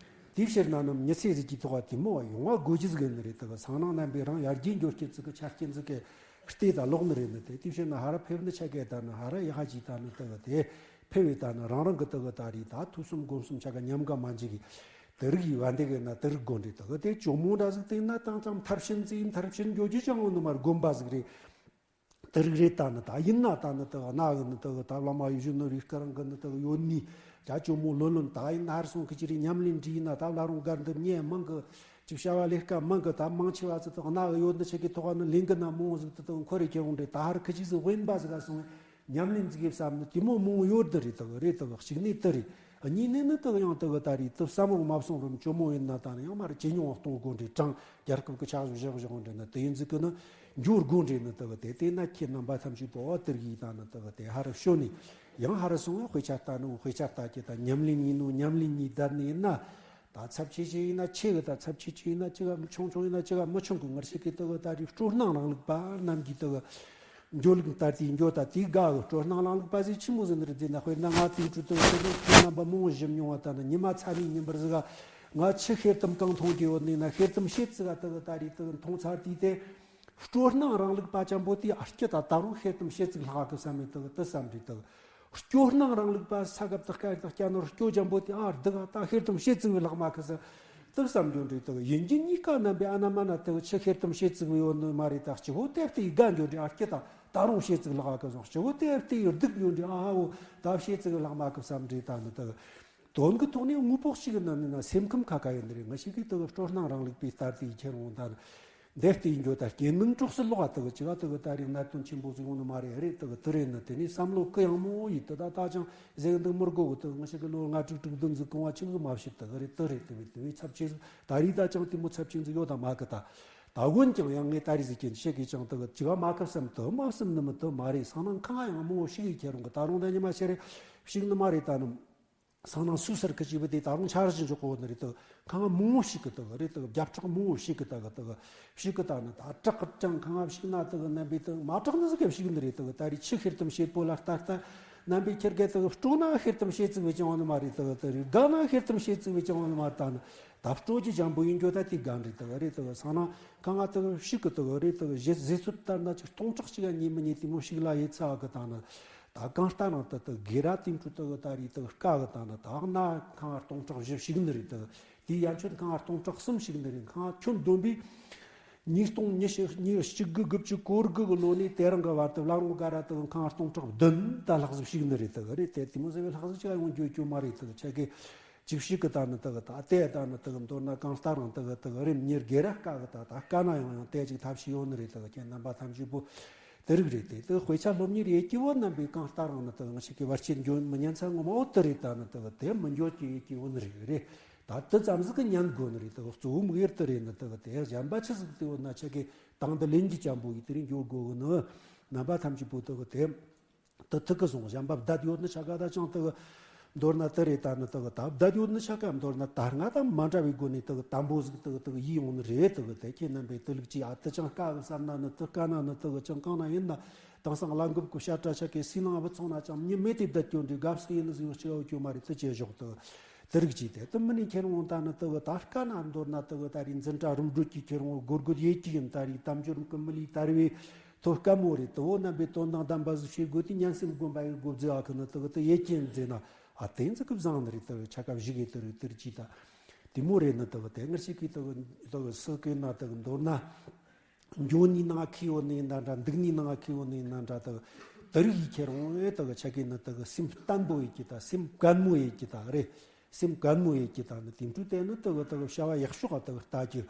དེའི་ཕྱིར་ན་ནམ་མྱི་ཚེ་ཟིག་གི་ཐོག་དེ་མོ་བ་ཡོང་བ་དགོས་རྒྱུ་ཟིག་ཡིན་ནི་རེད། དག་སང་ནང་རྣམ་པའི་རང་ཡར་རྒྱས་འགྱུར་རྒྱུ་ཟིག་གི་ཆ་རྐྱེན་ཟིག་གི་ལྟོས་ད་ལོག་ནི་རེད། ནི་དེ་དེའི་ཕྱིར་ན་ཧ་ར་ཕེབས་ནི་ཆ་གས་ད་ནི་ཧ་ར་ཡ་ཧ་ཅིག་ད་ནི་དག་དེ་ཕེབས་བས་ད་ནི་རང་རང་གི་དག་ད་རེད། ད་ཐོས་བསམ་སྒོམ་གསུམ་ཆ་ག་ཉམས་དགའ་མ་འཇིག་གི་དེ་རིགས་ཡི་བ་འདི་གི་ན་དེ་རིགས་དགོན་རེད། དག་དེ་ཇོ་མོ་འདྲ་ཟིག་དེ་ན་དང་ཙམ་མཐར་ཕྱིན་ཙི་མཐར་ཕྱིན་འགྱོ་རྒྱུ་ཅང་འོང་ནི་མར་དགོན་པ་ཟིག་རེད། དེ་རིགས་རེད། ད་ནི་ད་ཡིན་ན་ད་ནི་དག་གནའ་གི་ནི་དག་ད་བླ་མ་ཡིད་བཞིན་ནོར་བུའི་སྐུ་རིང་གི་ནི་དག་ཡོད་ནི་ད་ཇོ་མོ་ལོན་ལོན་ད་ཡིན་ན་ཧར་སོང་གི་ཅི་རེད། ཉམས་ལེན་འདྲི་ཡིན་ན་ད་བླ་རུང་སྒར་འདི་ཉེ་མང་གི་ཅིག་བྱ་བ་ལས་ཀ་མང་གི་ད་མང་ཆེ་བ་ཚོ་དག་གནའ་གི་ཡོད་ནི་ཆེ་གི་ཐོག་ནི་ལས་འགུལ་ན་མང་ཟིག་དེ་དག་འཁོར་རེ་ཁྱེར་འོང་རེད། ད་ཧར་ཁི་ཅིག་ཟིག་དབེན་པ་ཟིག་ག་སོང་ཉམས་ལེན་ཟིག་གི་བསམ་ནི་དེ་མོ་མང་ཡོད་དི་རེད། དག་རེད་དག་གཅིག་ནས་དི་རེད། གཉིས་ནས་ནི་དག་ཡང་དག་ད་རེད་དུ་བསམ་རུང་མ་བསམ་རུང་ཇོ་མོ་ཡིན་ན་ད་ནི་ཡང་མ་རེད། ཇེ་ཉུང་བ་གཏོང་དགོས་འདྲེ་དྲང་རྒྱལ་ཁབ་ཀྱི་ཆ་བཞག་བཞག་འདྲེ་ནི་དེ་ཡིན་ཟིག་གི་ནི་འགྱུར་དགོས་འདྲེ་ནི་དག་དེ་དེ་ན་ཁྱེད་རྣམ་པ་ཐམས་ཅད་པོ་དེར་གིས་ད་ནི་དག་དེ་ཧ་རུ་ཤོད་ནས་ཡང་ཧ་རུ་སོང་བས་དཔེ་ཆ་ལྟ་ནི་དཔེ་ཆ་ལྟ་ཀྱི་ད་ཉམས་ལེན་ཡིན་ནོ་ཉམས་ལེན་ཡིན་ད་ནི་ཡིན་ན། ད་ཚབས་ཆེ་ཆེ་ཡིན་ན་ཆེ་གི་ད་ཚབས་ཆེ་ཆེ་ཡིན་ན་ཅི་ག་ཆུང་ཆུང་ཡིན་ན་ཅི་ག་མི་ཆུང་གི་ངར་ཤེས་ཀི་དག་ད་རེས་སྤྲོ་སྣང་རིང་ལུགས་པ་རྣམས་ཀྱིས་དག་འགྱོ་ལུགས་ལྟར་དེ་འགྱོ་ད་དེ་དགའ་གི་སྤྲོ་སྣང་རིང་ལུགས་པ་ཟེར་ཆི་མོ་ཟེར་ནི་རེད་ཟེར་ན། དཔེར་ན་ང་དེའི་ཁྲོད་དུ་ཁྱེད་རྣམ་པ་མང་བོ་ཞིབ་མྱོང་བ་ད་ནི་ཉི་མ་ཚ་ནི་ཉིན་པར་ཟིག་ག་ང་ཆི་ཤེལ་དམ་གང་མཐོང་གི་ཡོད་ནི་ན་ཤེལ་དམ་ཤེད་ཙི་ག་དག་ད་རེས་དག་མཐོང་ཚར་དུས་དེ། སྤྲོ་སྣང་རིང་ལུགས་པ་ཅན་པོ་དེ་ཨ་སྐྱིད་ད་ད་རུང་ཤེལ་དམ་ཤེལ་བཙུགས་ལྷག་གི་བསམ་མེད་དུ་དུ་བསམ་རེད་དུ། སྐྱོ་སྣང་རིང་ལུགས་པ་ས་གབ་དུ་དཀའ་དུ་སྐྱ་ནོར་སྐྱོ་ཅན་པོ་དེ་ཨ་སྡུག་ད་ཤེལ་དམ་ཤེལ་བཙུགས་བའི་ལྷག་མ་གི་ས་དུ་བསམ་འགྱོ་འདྲེ་དུ། ཡིན་གྱི་གཉིས་ཀ་རྣམ་པའི་ཨ་ན་མ་ན་དུ་ཆུ་ཤེལ་དམ་ཤེལ་བཙུགས་བའི་ཡོད་ནི་མ་རེད། ད་སྐྱི་བོ་དེབ་དེ་ཡི་དགའ་འགྱོ་འདྲེ་ཨ་སྐྱིད་ད་ད་རུང་ཤེལ་བཙུགས་ལྷག་གི་སོང་། སྐྱི་བོ་དེབ་དེ་ཡི་སྡུག་འགྱོ་འདྲེ་ཨ་ཧ་འོ་ད་ཤེལ་བཙུགས་བའི་ལྷག་མ་གི་བསམ་འདྲེ་ད་ནི་དུ། དོན་གྱི་ཐོག་ནས་དངོས་པོ་གཅིག་ནི་ནི་ན་སེམས་ཁམས་ཁ་ཁ་ཡིན་ནི་རེད། ང་ཞིག་གིས་དུ་སྤྲོ་སྣང་རིང་ལུགས་པའི་ལྟར་དུ་ཡི་ཁྱེར་འོང་ད་ནི། འདིར་བལྟས་ཡིན་རྒྱུ་ད་རྐྱེན་ནི་གྲོགས་སུ་ལོག་ཨ་དུ་ཅི་ག་དུ་ད་རེས་གནད་དོན་ཆེན་པོ་ཟིག་ཡོང་ནི་མ་རེད། རེད་དུ་དུ་རེད་ནི་དེ་ནས་བསམ་བློ་གུ་ཡངས་མོ་ཡིས་དུ་ད་ད་ཅང་ཟེར་འདུག་མི་དགོ་གི་དུ། ང་ཞིག་གི་ལོ་ལྔ་དྲུག་དྲུག་བདུན་ཟིག་གང་བ་ཆི་ཟིག་མ་བྱེད་དུ་རེད་དུ་རེད་དུ་བའི་ཚབས་ཆེ་ཟིག་ད་རེས་ད་ཅང་དེ་མོ་ཚབས་ཆེན་ཟིག་ཡོད་ད་མ་གི་ད། ད་གོན་ཀྱང་ཡང་ངས་ད་རེས་ཟིག་གིན་ཤེས་གི་ཅང་དུ་ཅི་ག་མ་གི་བསམ་དུ་མ་བསམ་ནི་མི་དུ་མ་རེད། སང་ནང་ཁང་ཡང་མོ་ཞིག་ཡི་ཁྱེར་འོང་གི་ད་རུང་ད་ཉི་མ་ཤེས་རེད་ཞིག་ནི་མ་རེད་ད་ནི། སང་ནང་སུ་སར་ཁི་ཅི་བུ་དེ་ད་རུང་འཆར་གཞི་འཇོག་གོ་ནི་རེད་དུ། ཁང་མང་བོ་ཞིག་གི་དུ་རེད་དུ། རྒྱབ་ཕྲག་མང་བོ་ཞིག་གི་དུ་གི་དུ་ཞིག་གི་ད་ནི་ད་དྲག་གི་ཅང་ཁང་ཞིག་ན་དུ་གི་རྣམ་པའི་དུ་མ་དྲག་ནི་ཟིག་གི་ཞིག་ནི་རེད་དུ། ད་རེས་ཆུ་ཤེལ་དམ་ཤེལ་པོ་ལ་ལྟ་ལྟ་རྣམ་པའི་ཁྱེར་གི་དུ་སྤྲོ་ན་ཤེལ་དམ་ཤེལ་བཙུགས་བའི་ཅང་བ་ནི་མ་རེད་དུ་དུ་རེད། དགའ་ན་ཤེལ་དམ་ཤེལ་བཙུགས་བའི་ཅང་བ་ནི་མ་རེད་ད་ནི། ད་སྤྲོ་རྒྱུ་འཇམ་པོ་ཡིན་རྒྱུ་ད་དེ་དགའ་འདྲེ་དུ་རེད་དུ། སང་ན་ཁང་ང་དུ་ཞིག་གི་དུ་རེད་དུ་བཟོས་ཚུལ་ལྟར་ན་ཅིག་སྟོང་ཕྲག་གཅིག་གཉིས་མི་གཉིས་དེ་མོ་ཞིག་ལ་ཡེ་ཚ་གི་ད་ནི། ད་གང་ལྟར་ནང་དུ་དུ་སྒེར་ར་དེ་འཕྲོ་དུ་ད་རེས་དུ་དཀའ་གི་ད་ནི། ད་ན་ཁང་ང་སྟོང་ཕྲག་བཞི་ཞིག་ནི་རེད་དུ། དེའི་ཡན་ཆོད་ཁང་ང་སྟོང་ཕྲག་གསུམ་ཞིག་ནི་རེད། ཁང་ང་ཁྱོན་བསྡོམས་པས་ཉིས་སྟོང་ཉི་ཤུ་ཉི་ཤུ་དགུ་དགུ་བཅུ་གོ་དགུ་གི་ལོ་ནས་དེ་རིང་གི་བར་དུ་བླ་རུང་སྒར་ར་དུ་ཁང་ང་སྟོང་ཕྲག་བདུན་ད་ལྷག་ཟིག་ཞིག་ནི་རེད་དུ་རེད་དེ། དེ་མོ་ཟེར་བའི་ལྷག་ཟིག་ཅིག་ཡོང་རྒྱུ་རྒྱུ་མ་རེད་དུ། ཆ་གི་ཅིག་ཞིག་གི་ད་ནི་དག་ད་ལྟའི་ད་ནི་དག་མདོར་ན་གང་ལྟར་རང་དག་དག་རིམ་གཉེར་དགེ་ར་དཀའ་གི་ད་ད་དཀའ་ན་ཡང་ཡང་དེ་ཅིག་ཐབས་ཤེས་ཡོད་ནི་རེད། དག་ཁྱེད་རྣམ་པ་ཐམས་ཅད་པོ་དེ་རིགས་རེད་དེ། དག་དཔེ་ཆ་སློབ་གཉེར་ཡེད་ཀྱི་བོ་རྣམ་པའི་གང་ལྟར་རང་ནི་དག་ང་ཞིག་གི་བར་ཆད་འཇོན་མི་ཉན་ཚ་ངོ་མ་བོ་དེ་རེད། ད་ནི་དག་དེ་མི་འཇོན་གྱི་ཡེད་ཀྱི་ཡོད་ནི་རེད་རེད། ད་དེ་ཙམ་ཟིག་གི་ཉན་དགོས་ནི་རེད། དག་གཙོ་བོ་དམིགས་ཡུལ་དེ་རེད། ནི་དག་དེ་གཞན་པ་ཆི་ཟིག་དེ་བོ་ན་ཆ་གི་དང་དུ་ལེན་གྱི་ཅམ་པོ་ཡི་དེ་རིང་འཇོག་དགོས་གི་ནི་རྣམ་པ་ཐམས་ཅད་པོ་དག་དེ། དུ་ཐུག་གི་སོང་། གཞན་པ་བསྡད་ཡོད་ནི་ཆ་ག་ད་ཅང་དུ་མདོར་ན་དུ་རེད། ད་ནི་དུ་ད་བསྡད་ཡོད་ནི་ཆ་ག་མདོར་ན་ད་སྔ་དང་མ་འདྲ་བའི་སྒོ་ནས་དུ་དམ་པོ་ཟིག་དུ་དུ་ཡིད་ཡོང་ནི་རེད། དུ་དེ་ཁྱེད་རྣམ་པའི་དུ་ལུགས་ཀྱིས་ཨ་དུ་ཅང་དཀའ་གི་བསམ་ན་ནི་དུ་དཀའ་ན་ནི་དུ་ཅང་གང་ན་ཡིན་ན་དེང་སང་གླ་འགུབ་ཀྱི་བཤད་གྲྭ་ཆ་གའི་སུས་ནང་བུ་ཚོང་ན་ཅང་མྱི་མེད་དེ་བསྡད་ཀྱོ་འདྲི་དགའ་བསུ་ཡིན་ནི་ཟིག་ཡོང་སྐྱེ་བ་ཀྱོ་མ་རེད། དུ་ཅེ་ཞོག་དུ་དུ་རིགས་ཀྱིས་དེ་དུ་མི་ནི་ཁྱེར་འོང་ད་ནི་དུ་ད་དཀའ་ན་མདོར་ན་དུ་ད་རེས་འཛིན་གྲྭ་རིམ་གྲོ་གི་ཁྱེར་འོང་སྒོར་སྒོར་ཡེད་ཀྱི་ཡིན། ད་རེས་དམ་ཆོས་རིམ་གི་མི་ལུས་དར་བའི་ཐོ་དཀའ་མོ་རེད། དུ་བོ་རྣམ་པའི་དོན་དང་ལྡན་པ་ཟིག་བྱེད་དགོས་དུས་སྙན་སེམས་དགོན་པ་ཡི་སྒོ་རྫི་བ་ཁི་ནི་དུ་གི་དུ་ཡེ་ཅན་མཛད་ན་ཨ་དེ་ཚིག་གི་བཟང་ནི་རེད། དུ་ཆ་སྐབས་ཞིག་གི་དུ་རེད། དུ་རེད་ཅི་ད་དེ་མོ་རེད། ནི་དུ་གི་དེ་ངར་ཞིག་གི་དུ་གི་དུ་གི་སུ་གི་ན་དུ་གི་མདོར་ན་འགྱོ་ནི་ནང་ཁི་ཡོད་ནི་ཡིན་ན་འདྲ། འདུག་ནི་ནང་ཁི་ཡོད་ནི་ཡིན་ན་འདྲ། དུ་དུ་རིགས་ཡི་ཁྱེར་འོང་ཨེ་དུ་གི་ཆ་གི་ནི་དུ་གི་སེམས་བརྟན་པོ་ཡེ་ཅི་ད་སེམས་དཀར་མོ་ཡེ་ཅི་ད་རེད། སེམས་དཀར་མོ་ཡེ་ཅི་ད་ནི་དེ་འཕྲོས་དེ་ནི་དུ་གི་དུ་གི་བྱ་བ་ཡག་ཤོག་ག་དུ་གི་ལྟ་རྒྱུ།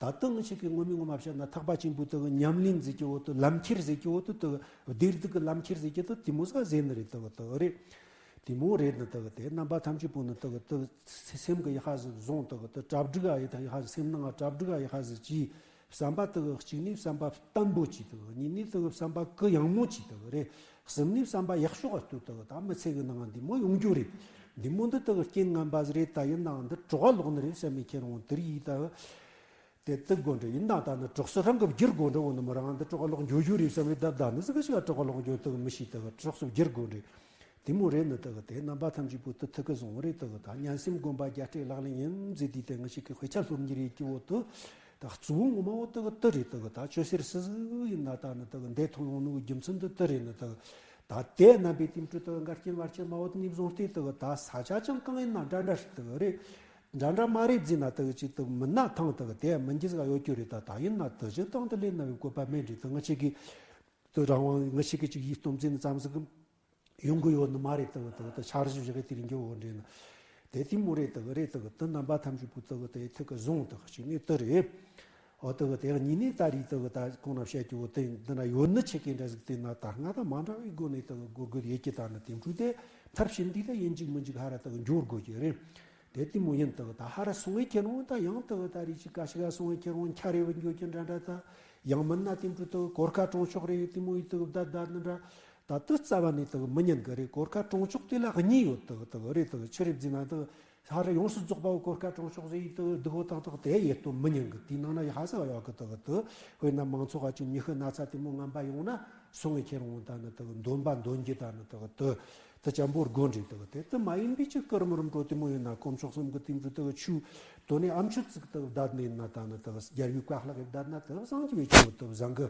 ད་དུ་ངི་ཆིག་གི་ངོ་མི་ངོ་མ་བཤད་ན་ཐེག་པ་ཆེན་པོའི་དུ་གི་ཉམས་ལེན་ཟེར་གྱི་འོ་དུ་ལམ་ཁྱེར་ཟེར་གྱི་འོ་དུ་དུ་གི་བདེ་སྡུག་གི་ལམ་ཁྱེར་ཟེར་གྱི་དུ་དེ་མོ་ཟིག་ཟེར་ནི་རེད། དུ་གི་དུ་གི་རེད། དེ་མོ་རེད། ནི་དུ་གི་དེ་རྣམ་པ་ཐམས་ཅད་པོ་ནི་དུ་གི་དུ་སེམས་གི་ཡག་པ་ཟིག་བཟུང་། དུ་གི་དུ་གྲ་སྒྲིག་ག་ཡེ་ད་ཡག་པ་ཟིག་སེམས་ནང་གྲ་སྒྲིག་ག་ཡག་པ་ཟིག་གྱིས། བསམ་པ་དུ་གི་གཅིག་ནས་བསམ་པ་བརྟན་པོ་གྱིས། དུ་གི་གཉིས་ནས་དུ་གི་བསམ་པ་གུ་ཡངས་མོ་གྱིས། དུ་གི་རེད། གསུམ་ནས་བསམ་པ་ཡག་ཤོག་ག་ལྟོས། དུ་གི་ད་མི་ཚེ་གི་ནང་འདི་མོ་ཡོང་རྒྱུ་རེད། འདི་མོ་འདི་དུ་གི་རྐྱེན་ངན་པ་ཟིག་རེད། ད་ཡིན་ནའང་འདི་གྲོགས་ལོག་ནི་རེད་བསམ་མི་ཁྱེར་འོང་དུ་རིགས་ཡིས་ད་གི་དེ་དུ་དགོས་འདྲ་ཡིན་ན་ད་ནི་གྲོགས་སུ་རང་གི་བསྒྱུར་དགོས་འདྲ་བོ་ནི་མི་རང་འདི་གྲོགས་ལོག་འགྱོ་རྒྱུ་རེད་བསམ་མི་ད་ད་ནི་ཟིག་གི་ཞིག་ག་གྲོགས་ལོག་འགྱོ་དུ་གི་མི་ཤེས། དུ་གི་གྲོགས་སུ་བསྒྱུར་དགོས་འདྲ། དེ་མོ་རེད། ནི་དུ་གི་དེ་རྣམ་པ་ཐམས་ཅད་པོ་དུ་ཐུག་གི་བཟུང་རེད། དུ་གི་ད་སྙན་སེམས་དགོན་པ་རྒྱ་སྤྲོས་ལག་ལེན་ཡིན་ཟེར་དུས་དེ་ངི་ཞིག་གི་དཔེ་ཆ་སློབ་གཉེར་ཡེད་ཀྱི་འོ་དུ་ད་གཙོ་བོ་ངོ་མ་འོ་དུ་གི་དུ་རེད། དུ་གི་ད་ཆོས་ཟེར་སུ་ཟིག་ཡིན་ན་ད་ནི་དུ་གི་འདས་ཐོན་ཡོང་ནོ་གི་རྒྱུ་མཚན་དུ་དུ་རེད། ནི་དུ་གི་ད་དེ་རྣམ་པའི་དེ་འཕྲོ་དུ་གི་འགལ་རྐྱེན་བར་ཆད་མ་འོ་དུ་ནས་བཟུང་སྟེ་དུ་གི་ད་ས་ཆ་ཅང་གང་ཡིན་ན་འདྲ་འདྲ་ཞིག་དུ་གི་རེད། འདྲ་འདྲ་མ་རེད་ཟེར་ན་དུ་གི་ཅིག་དུ་མིན་ན་ཐང་དུ་གི་དེ་མི་འགྱུར་ཟིག་ཡོད་རྒྱུ་རེད། ད་ད་ཡིན་ན་དུ་ཅི་སྟངས་དུ་ལེན་ན་བའི་བཀོད་པ་མེད་འདྲ། དུ་ངི་ཞིག་གི་དུ་རང་དབང་ངི་ཞིག་གི་ཅིག་ཡིད་རྟོན་ཟེར་ནི་ཙམ་ཟིག་གི་ཡོང་གི་ཡོད་ནི་མ་རེད། དུ་དུ་དུ་འཆར་གཞི་བཞག་གི་དེ་རིང་འགྱོ་འོ་འདྲེ་ནི་དེ་དེ་མོ་རེད། དུ་རེད། དུ་དུ་རྣམ་པ་ཐམས་ཅད་པོ་དུ་དེ་ཐུག་གི་བཟུང་། དུ་གཅིག་ནས་དུ་རེད། འོ་དུ་དེ་གཉིས་ནས་ད་རེས་དུ་ད་གོང་ན་བཤད་ཀྱི་འོ་དེ་འདི་ན་ཡོད་ནི་ཆེ་གེ་འདྲ་ཟིག་དེ་ན་ད་སྔ་ད་མ་འདྲ་བའི་སྒོ་ནས་དུ་སྒོར་སྒོར་ཡེ་ཀྱི་ད་ནི་དེ་འཕྲོས་དེ་མཐར་ཕྱིན་དུས་ད་ཡིན་གཅིག་མིན་གཅིག་ཧ་ར་དུ་འགྱུར་དགོས་ཀྱི་རེད། དེ་དེ་མོ་ཡིན། དུ་ད་ཧ་ར་སོང་བའི་ཁྱེར་འོང་ད་ཡང་དུ་ད་རེས་ཅིག་ག་ཞིག་ག་སོང་བའི་ཁྱེར་འོང་འཁྱར་རེ་བ་འགྱོ་ཀྱི་འདྲ་འདྲ་ད་ཡང་མིན་ན་དེ་འཕྲོས་དུ་གོར་ཁ་གྲོང་ཆོག་རེ་དེ་མོ་ཡི་དུ་བསྡད་བསྡད་ནི་འདྲ། ད་དུ་རྩ་བ་ནས་དུ་མི་ཉན་གི་རེད། གོར་ཁ་གྲོང་ཆོག་དེ་ལ་གཉིས་ཡོད། དུ་དུ་རེད། དུ་ཆི་རེད་ཟེར་ན་དུ་ཧ་ར་ཡོངས་སུ་རྫོགས་པ་བོ་གོར་ཁ་གྲོང་ཆོག་ཟེར་ཡི་དུ་སྡུག་པོ་ཏག་ཏག་དེ་ཡེ་སྟོན་མི་ཉན་གི། དེའི་ནང་ན་ཡི་ཧ་ས་ཡོད་གི། དུ་དུ་དཔེར་ན་མང་ཚོགས་ཀ་ཅིག་མྱི་ཤི་ན་ཚ་དེ་མོ་ངན་པ་ཡོང་ན། སོང་ངས་ཁྱེད་རང་ད་ནི་དག་འདོན་པ་འདོན་རྒྱུ་ད་ནི་དག་དུ་དུ་ཅམ་པོར་དགོན་རེད། དག་དེ་དུ་མ་ཡིན་པའི་ཅིག་ཀིར་མུར་འགྲོ་དེ་མོ་ཡིན་ན། དཀོན་མཆོག་གསུམ་གི་དེ་འདྲ་དག་ཆུ་དོ་ནས་ཨམ་ཆུ་ཙིག་དག་བསྡད་ནས་ན། ད་ནི་དག་རྒྱལ་བའི་བཀའ་ལྷག་གི་བསྡད་ན་དག་བཟང་གི་བའི་ཆུ་དག་བཟང་གི་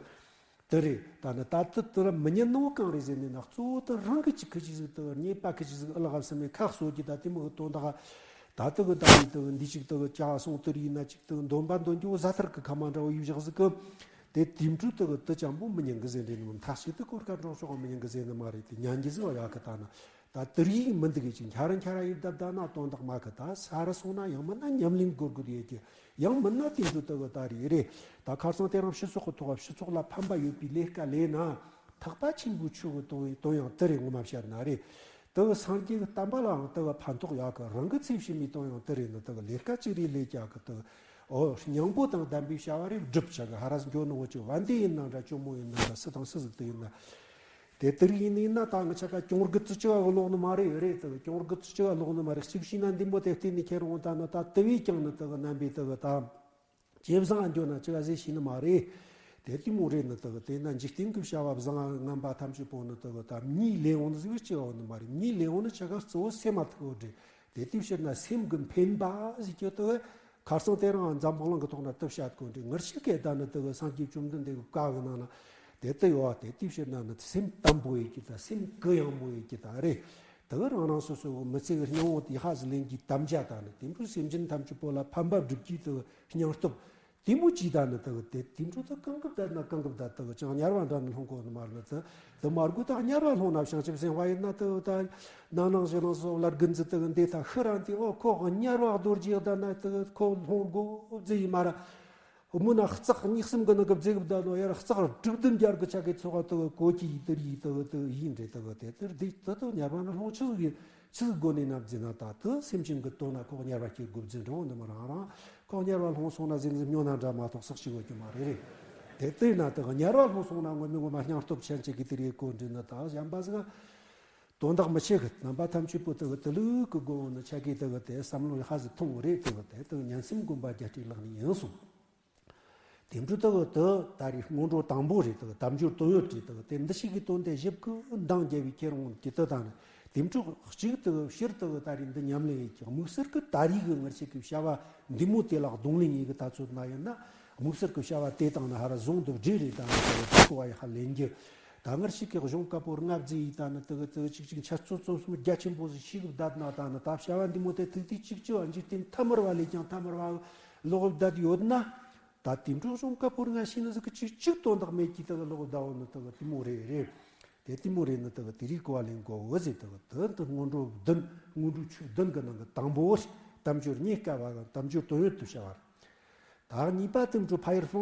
དེ་རེད། ད་ནི་ད་དུ་དུ་ར་མི་ཉན་ནོ་གང་རེད་ཟེར་ནས་ན། གཙོ་བོ་དུ་རང་གི་ཅིག་ཁི་ཅིག་ཟིག་དག་རྙེད་པ་ཁི་ཅིག་ཟིག་ཨ་ལ་ག་སེམས་མེད་ཁག་གསོ་རྒྱུ་ད་དེ་མོ་གི་དོན་དག་ད་དུ་གི་ད་ནི་དུ་འདི་ཅིག་དུ་ཅག་སོང་དུ་རིག་ན་ཅིག་དུ་འདོན་པ་འདོན་རྒྱུ་བཟའ་ཐར་གི་ཁ་མ་འདྲ་བ་ཡུལ་བཞག་ཟིག་གི་དེ་དེ་འཕྲུལ་དུ་གི་དུ་ཅམ་པོ་མི་ཉན་གི་ཟེར་འདྲེ་ནི་མཐའ་གཅིག་ཏུ་གོར་ཁ་འགྲོ་ཤོག་མི་ཉན་གི་ཟེར་ནི་མ་རེད། དེ་ཉན་རྒྱུ་ཟིག་བ་ཡག་གི་ད་ན་ད་དུ་རིག་མི་འདུག་གི་ཅིག་འཁྱར་འཁྱར་ཡིན་བསྡད་བསྡད་ན་དོན་དག་མ་གི་ད་ས་རུ་སོང་ན་ཡང་མིན་ན་ཉམས་ལེན་དགོས་དགོས་ཡོད་ཀྱི། ཡང་མིན་ན་དེ་འཕྲུལ་དུ་གི་ད་རེད་རེད། ད་ཁ་སང་དེ་རིང་སྤྱི་ཚོགས་གི་ཐོག་སྤྱི་ཚོགས་ལ་ཕན་པ་ཡོད་པའི་ལས་ཀ་ལས་ན་ཐག་པ་ཆེན་པོའི་ཆུ་གི་དོན་དོན་ཡང་དུ་རེད། ངོ་མ་བཤད་ན་རེད། དུ་སངས་རྒྱས་ཀྱི་བསྟན་པ་ལའང་དུ་ཕན་ཐོགས་ཡག་གི། རང་གི་ཚེ་ཕྱི་མའི་དོན་ཡང་དུ་རེད་ནི་དུ་ལས་ཀ་ཅིག་རེད་ལས་ཀྱག་གི་དུ། ཨོ་སྙིང་པོ་དང་ལྡན་པའི་བྱ་བ་རེད་སྒྲུབ་བྱ་གི། ཧ་ར་འགྱོ་ནོ་ཅིག་བན་དེ་ཡིན་ན་འདྲ་ཇོ་མོ་ཡིན་ན་འདྲ་སུ་དང་སུ་ཟིག་དུ་ཡིན་ན། དེ་དུ་རིག་ཡིན་ན་ད་ང་ཆ་ཀ་གྱོང་གི་ཙི་ཅི་བ་ལོག་ནི་མ་རེད་རེད། དུ་གྱོང་གི་ཙི་ཅི་བ་ལོག་ནི་མ་རེད། གཅིག་བྱས་ན་འདི་མོ་དེ་བལྟས་ནས་ཁྱེད་རང་ད་ནི་ད་དུ་བས་ཀྱང་ནི་དུ་རྣམ་པའི་དུ་ད། ཇེ་བཟང་ང་འགྱོ་ན་ཅི་ག་ཟེ་ཤེས་ནི་མ་རེད། དེ་ལྟད་མོ་རེད་ནི་དག་དེ་ན་འཇིག་རྟེན་གྱི་བྱ་བ་བཟང་ངན་པ་ཐམས་ཅད་པོ་ནི་དག་ད་མྱིའི་ལས་འོང་ནི་ཟིག་ཅི་འོང་ནི་མ་རེད། མྱིའི་ལས་འོང་ནི་ཆ་ག་གཙོ་བོ་སེམས་མ་ཐུག་འོ་འདྲེ། དེ་ལྟའི་ཕྱིར་ན་སེམས་ཀྱི་འཕེན་པ་ཟིག་ཀྱི་དག་ཁར་སང་དེ་རིང་འཛམ་བུ་གླིང་གི་ཐོག་ན་དུ་བཤད་དགོས་འདྲེ། ངར་ཤི་ཀའི་ད་ནི་དག་སངས་རྒྱས་བཅོམ་ལྡན་འདས་ཀྱི་བཀའ་གི་ནང་ན་དེ་ལྟ་ཡོད་བ། དེ་ལྟའི་ཕྱིར་ན་ནི་སེམས་དམ་པོ་ཡོད་ཀྱི་ད་སེམས་གུ་ཡངས་མོ་ཡོད་ཀྱི་ད་རེད། དེ་ག་རང་རང་སོ་སོའི་མི་ཚེ་གི་སྙིང་བོ་དེ་ཧ་ཟི་ལེན་གྱི་དམ་བཅའ་དང་ནི་དེ་འཕྲོ་སེམས་ཅན་ཐམས་ཅད་པོ་ལ་ཕན་པ་སྒྲུབ་ཀྱི་དེ་སྙིང་སྟོབས་དེ་མོ་ཅི་ད་ནི་དེ་ག་དེ་དེ་འཕྲོ་དེ་གང་གི་བསྡད་ན་གང་གི་བསྡད། དེ་ག་ཅང་དམྱལ་བ་འདྲ་ནི་ལྷུང་གོ་ནི་མ་རེད། དེ་དེ་མ་དགོས་ད་དམྱལ་བ་ལྷུང་ན་བྱང་ཆུབ་སེམས་དཔའ་ཡིན་ན་དེ་ག་ད་ནང་ནང་ཞེ་ནང་སོ་ལ་དགུན་ཟི་དེ་ག་འདི་ད་ཤི་རང་དེ་ཨོ་ཁོ་དམྱལ་བ་རྡོ་རྗེ་བསྡད་ན་དེ་ག་ཁོ་ལྷུང་དགོ་ཟི་ཡི་མ་ར། མུ་ན་རྩག་གཉིས་གསུམ་གི་ནང་གི་བརྫེ་གི་བསྡད་ནོ་ཡར་རྩག་དྲུག་བདུན་བརྒྱ་གི་ཆ་གི་ཚོགས་དུ་གོ་ཅི་ཡི་དུར་ཡི་དུ་དུ་ཡིན་རེད། དུ་དེ་དུར་དེ་དུ་དུ་དམྱལ་བ་ན་ལྷུང་ཆི་ཟིག་ཡིན་ཆི་ཟིག་སྒོ་ནས་ན་བརྫེ་ན་ད་དུ་སེམས་ཅན་གི་དོན་ན་ཁོག་དམྱལ་བ་སྐྱེ་དགོས་བརྫེ་འགྲོ་འདི་མི་རང་རང་ཁོག་དམྱལ་བ་ལྷུང་སོང་ན་ཟིན་ཟིན་སྨྱོ་ན་འདྲ་མ་གཏོགས་སག་ཅི་གོ་རྒྱུ་མ་རེད་རེད། དེ་དུས་ན་དུ་དམྱལ་བ་ལྷུང་སོང་ན་ངོ་མི་ངོ་མ་སྙིང་སྟོབས་ཆེན་ཆེ་གི་དུ་རེད་གོ་འདྲི་ན་ད་གཞན་པ་ཟིག་དོན་དག་མི་ཆེ་གི། རྣམ་པ་ཐམས་ཅད་པོ་དུ་གི་དུ་ལུག་གི་སྒོ་ནས་ཆ་གི་དུ་གི་དེ་བསམ་བློ་ཧ་ཟི་ཐོང་རེད། དུ་གི་དེ་དུ་ཉན་སེམས་སྒོམ་པ་རྒྱ་སྤྲོས་ལག་ནས་ཡིན་སོང་། དེ་འཕྲོ་དག་དུ་ད་རེས་སྔོན་འགྲོ་དང་པོ་རེད། དག་དམ་ཆོས་དོན་ཡོད་རེད། དག་དེ་འདི་ཞིག་གི་དོན་དེ་ཞིབ་ཀི་འདང་རྒྱབ་པའི་ཁྱེད་རང་གི་དུ་དང་ནི་དེ་འཕྲོ་གཅིག་དུ་ཕྱིར་དུ་ད་རེས་འདི་ཉམས་ལེན་ཡིན་ཀྱང་དམིགས་བསལ་གི་ད་རེས་གི་ངར་ཞིག་གི་བྱ་བ་འདི་མོ་དེ་ལ་གདོང་ལེན་ཡིན་གི་ད་ཚོད་ན་ཡིན་ན་དམིགས་བསལ་གི་བྱ་བ་དེ་དང་ནི་ཧ་ར་ཟུང་དུ་འབྲེལ་རེད། ད་ནི་དག་དེ་གོ་བ་ཡི་ཧ་ལེན་རྒྱུ་ད་ངར་ཞིག་གི་གཞུང་བཀའ་པོད་ལྔ་བརྩི་ཡི་ད་ནི་དག་དག་ཅིག་ཅིག་འཆད་རྩོད་རྩོམ་གསུམ་རྒྱ་ཆེན་པོ་ཞིག་ཞིག་བསྡད་ན་ད་ནི་ད་བྱ་བ་འདི་མོ་དེ་ཐུག་དུས་གཅིག་གཅིག་བ་འཇིག་རྟེན་ཐ་མར་བ་ལས་ཀྱང་ཐ་མར་བ་ལོག་བསྡད་ཡོད་ན། ད་དེ་འཕྲོ་གཞུང་བཀའ་པོད་ལྔ་ཤེས་ནི་ཟིག་གི་གཅིག་གཅིག་དོན་དག་མེད་ཀྱི་དག་ལོག་ཟླ་བོ་ནི་དག་དེ་མོ་རེད་རེད། དེ་དེ་མོ་རེད་ནི་དག་དེ་རིགས་གོ་བ་ལེན་གོ་འོ་ཟེར། དག་དེ་འདི་སྔོན་འགྲོ་བདུན་སྔོན་འགྲོ་ཆོས་བདུན་གི་ནང་གི་དང་པོ་རེད། དམ་ཆོས་རྙེད་དཀའ་བ་དང་དམ་ཆོས་དོན་ཡོད་དུ་བྱ་བ་རེད། ད་གཉིས་པ་དེ་འཕྲོ་ཕ་ཡུལ་སློང་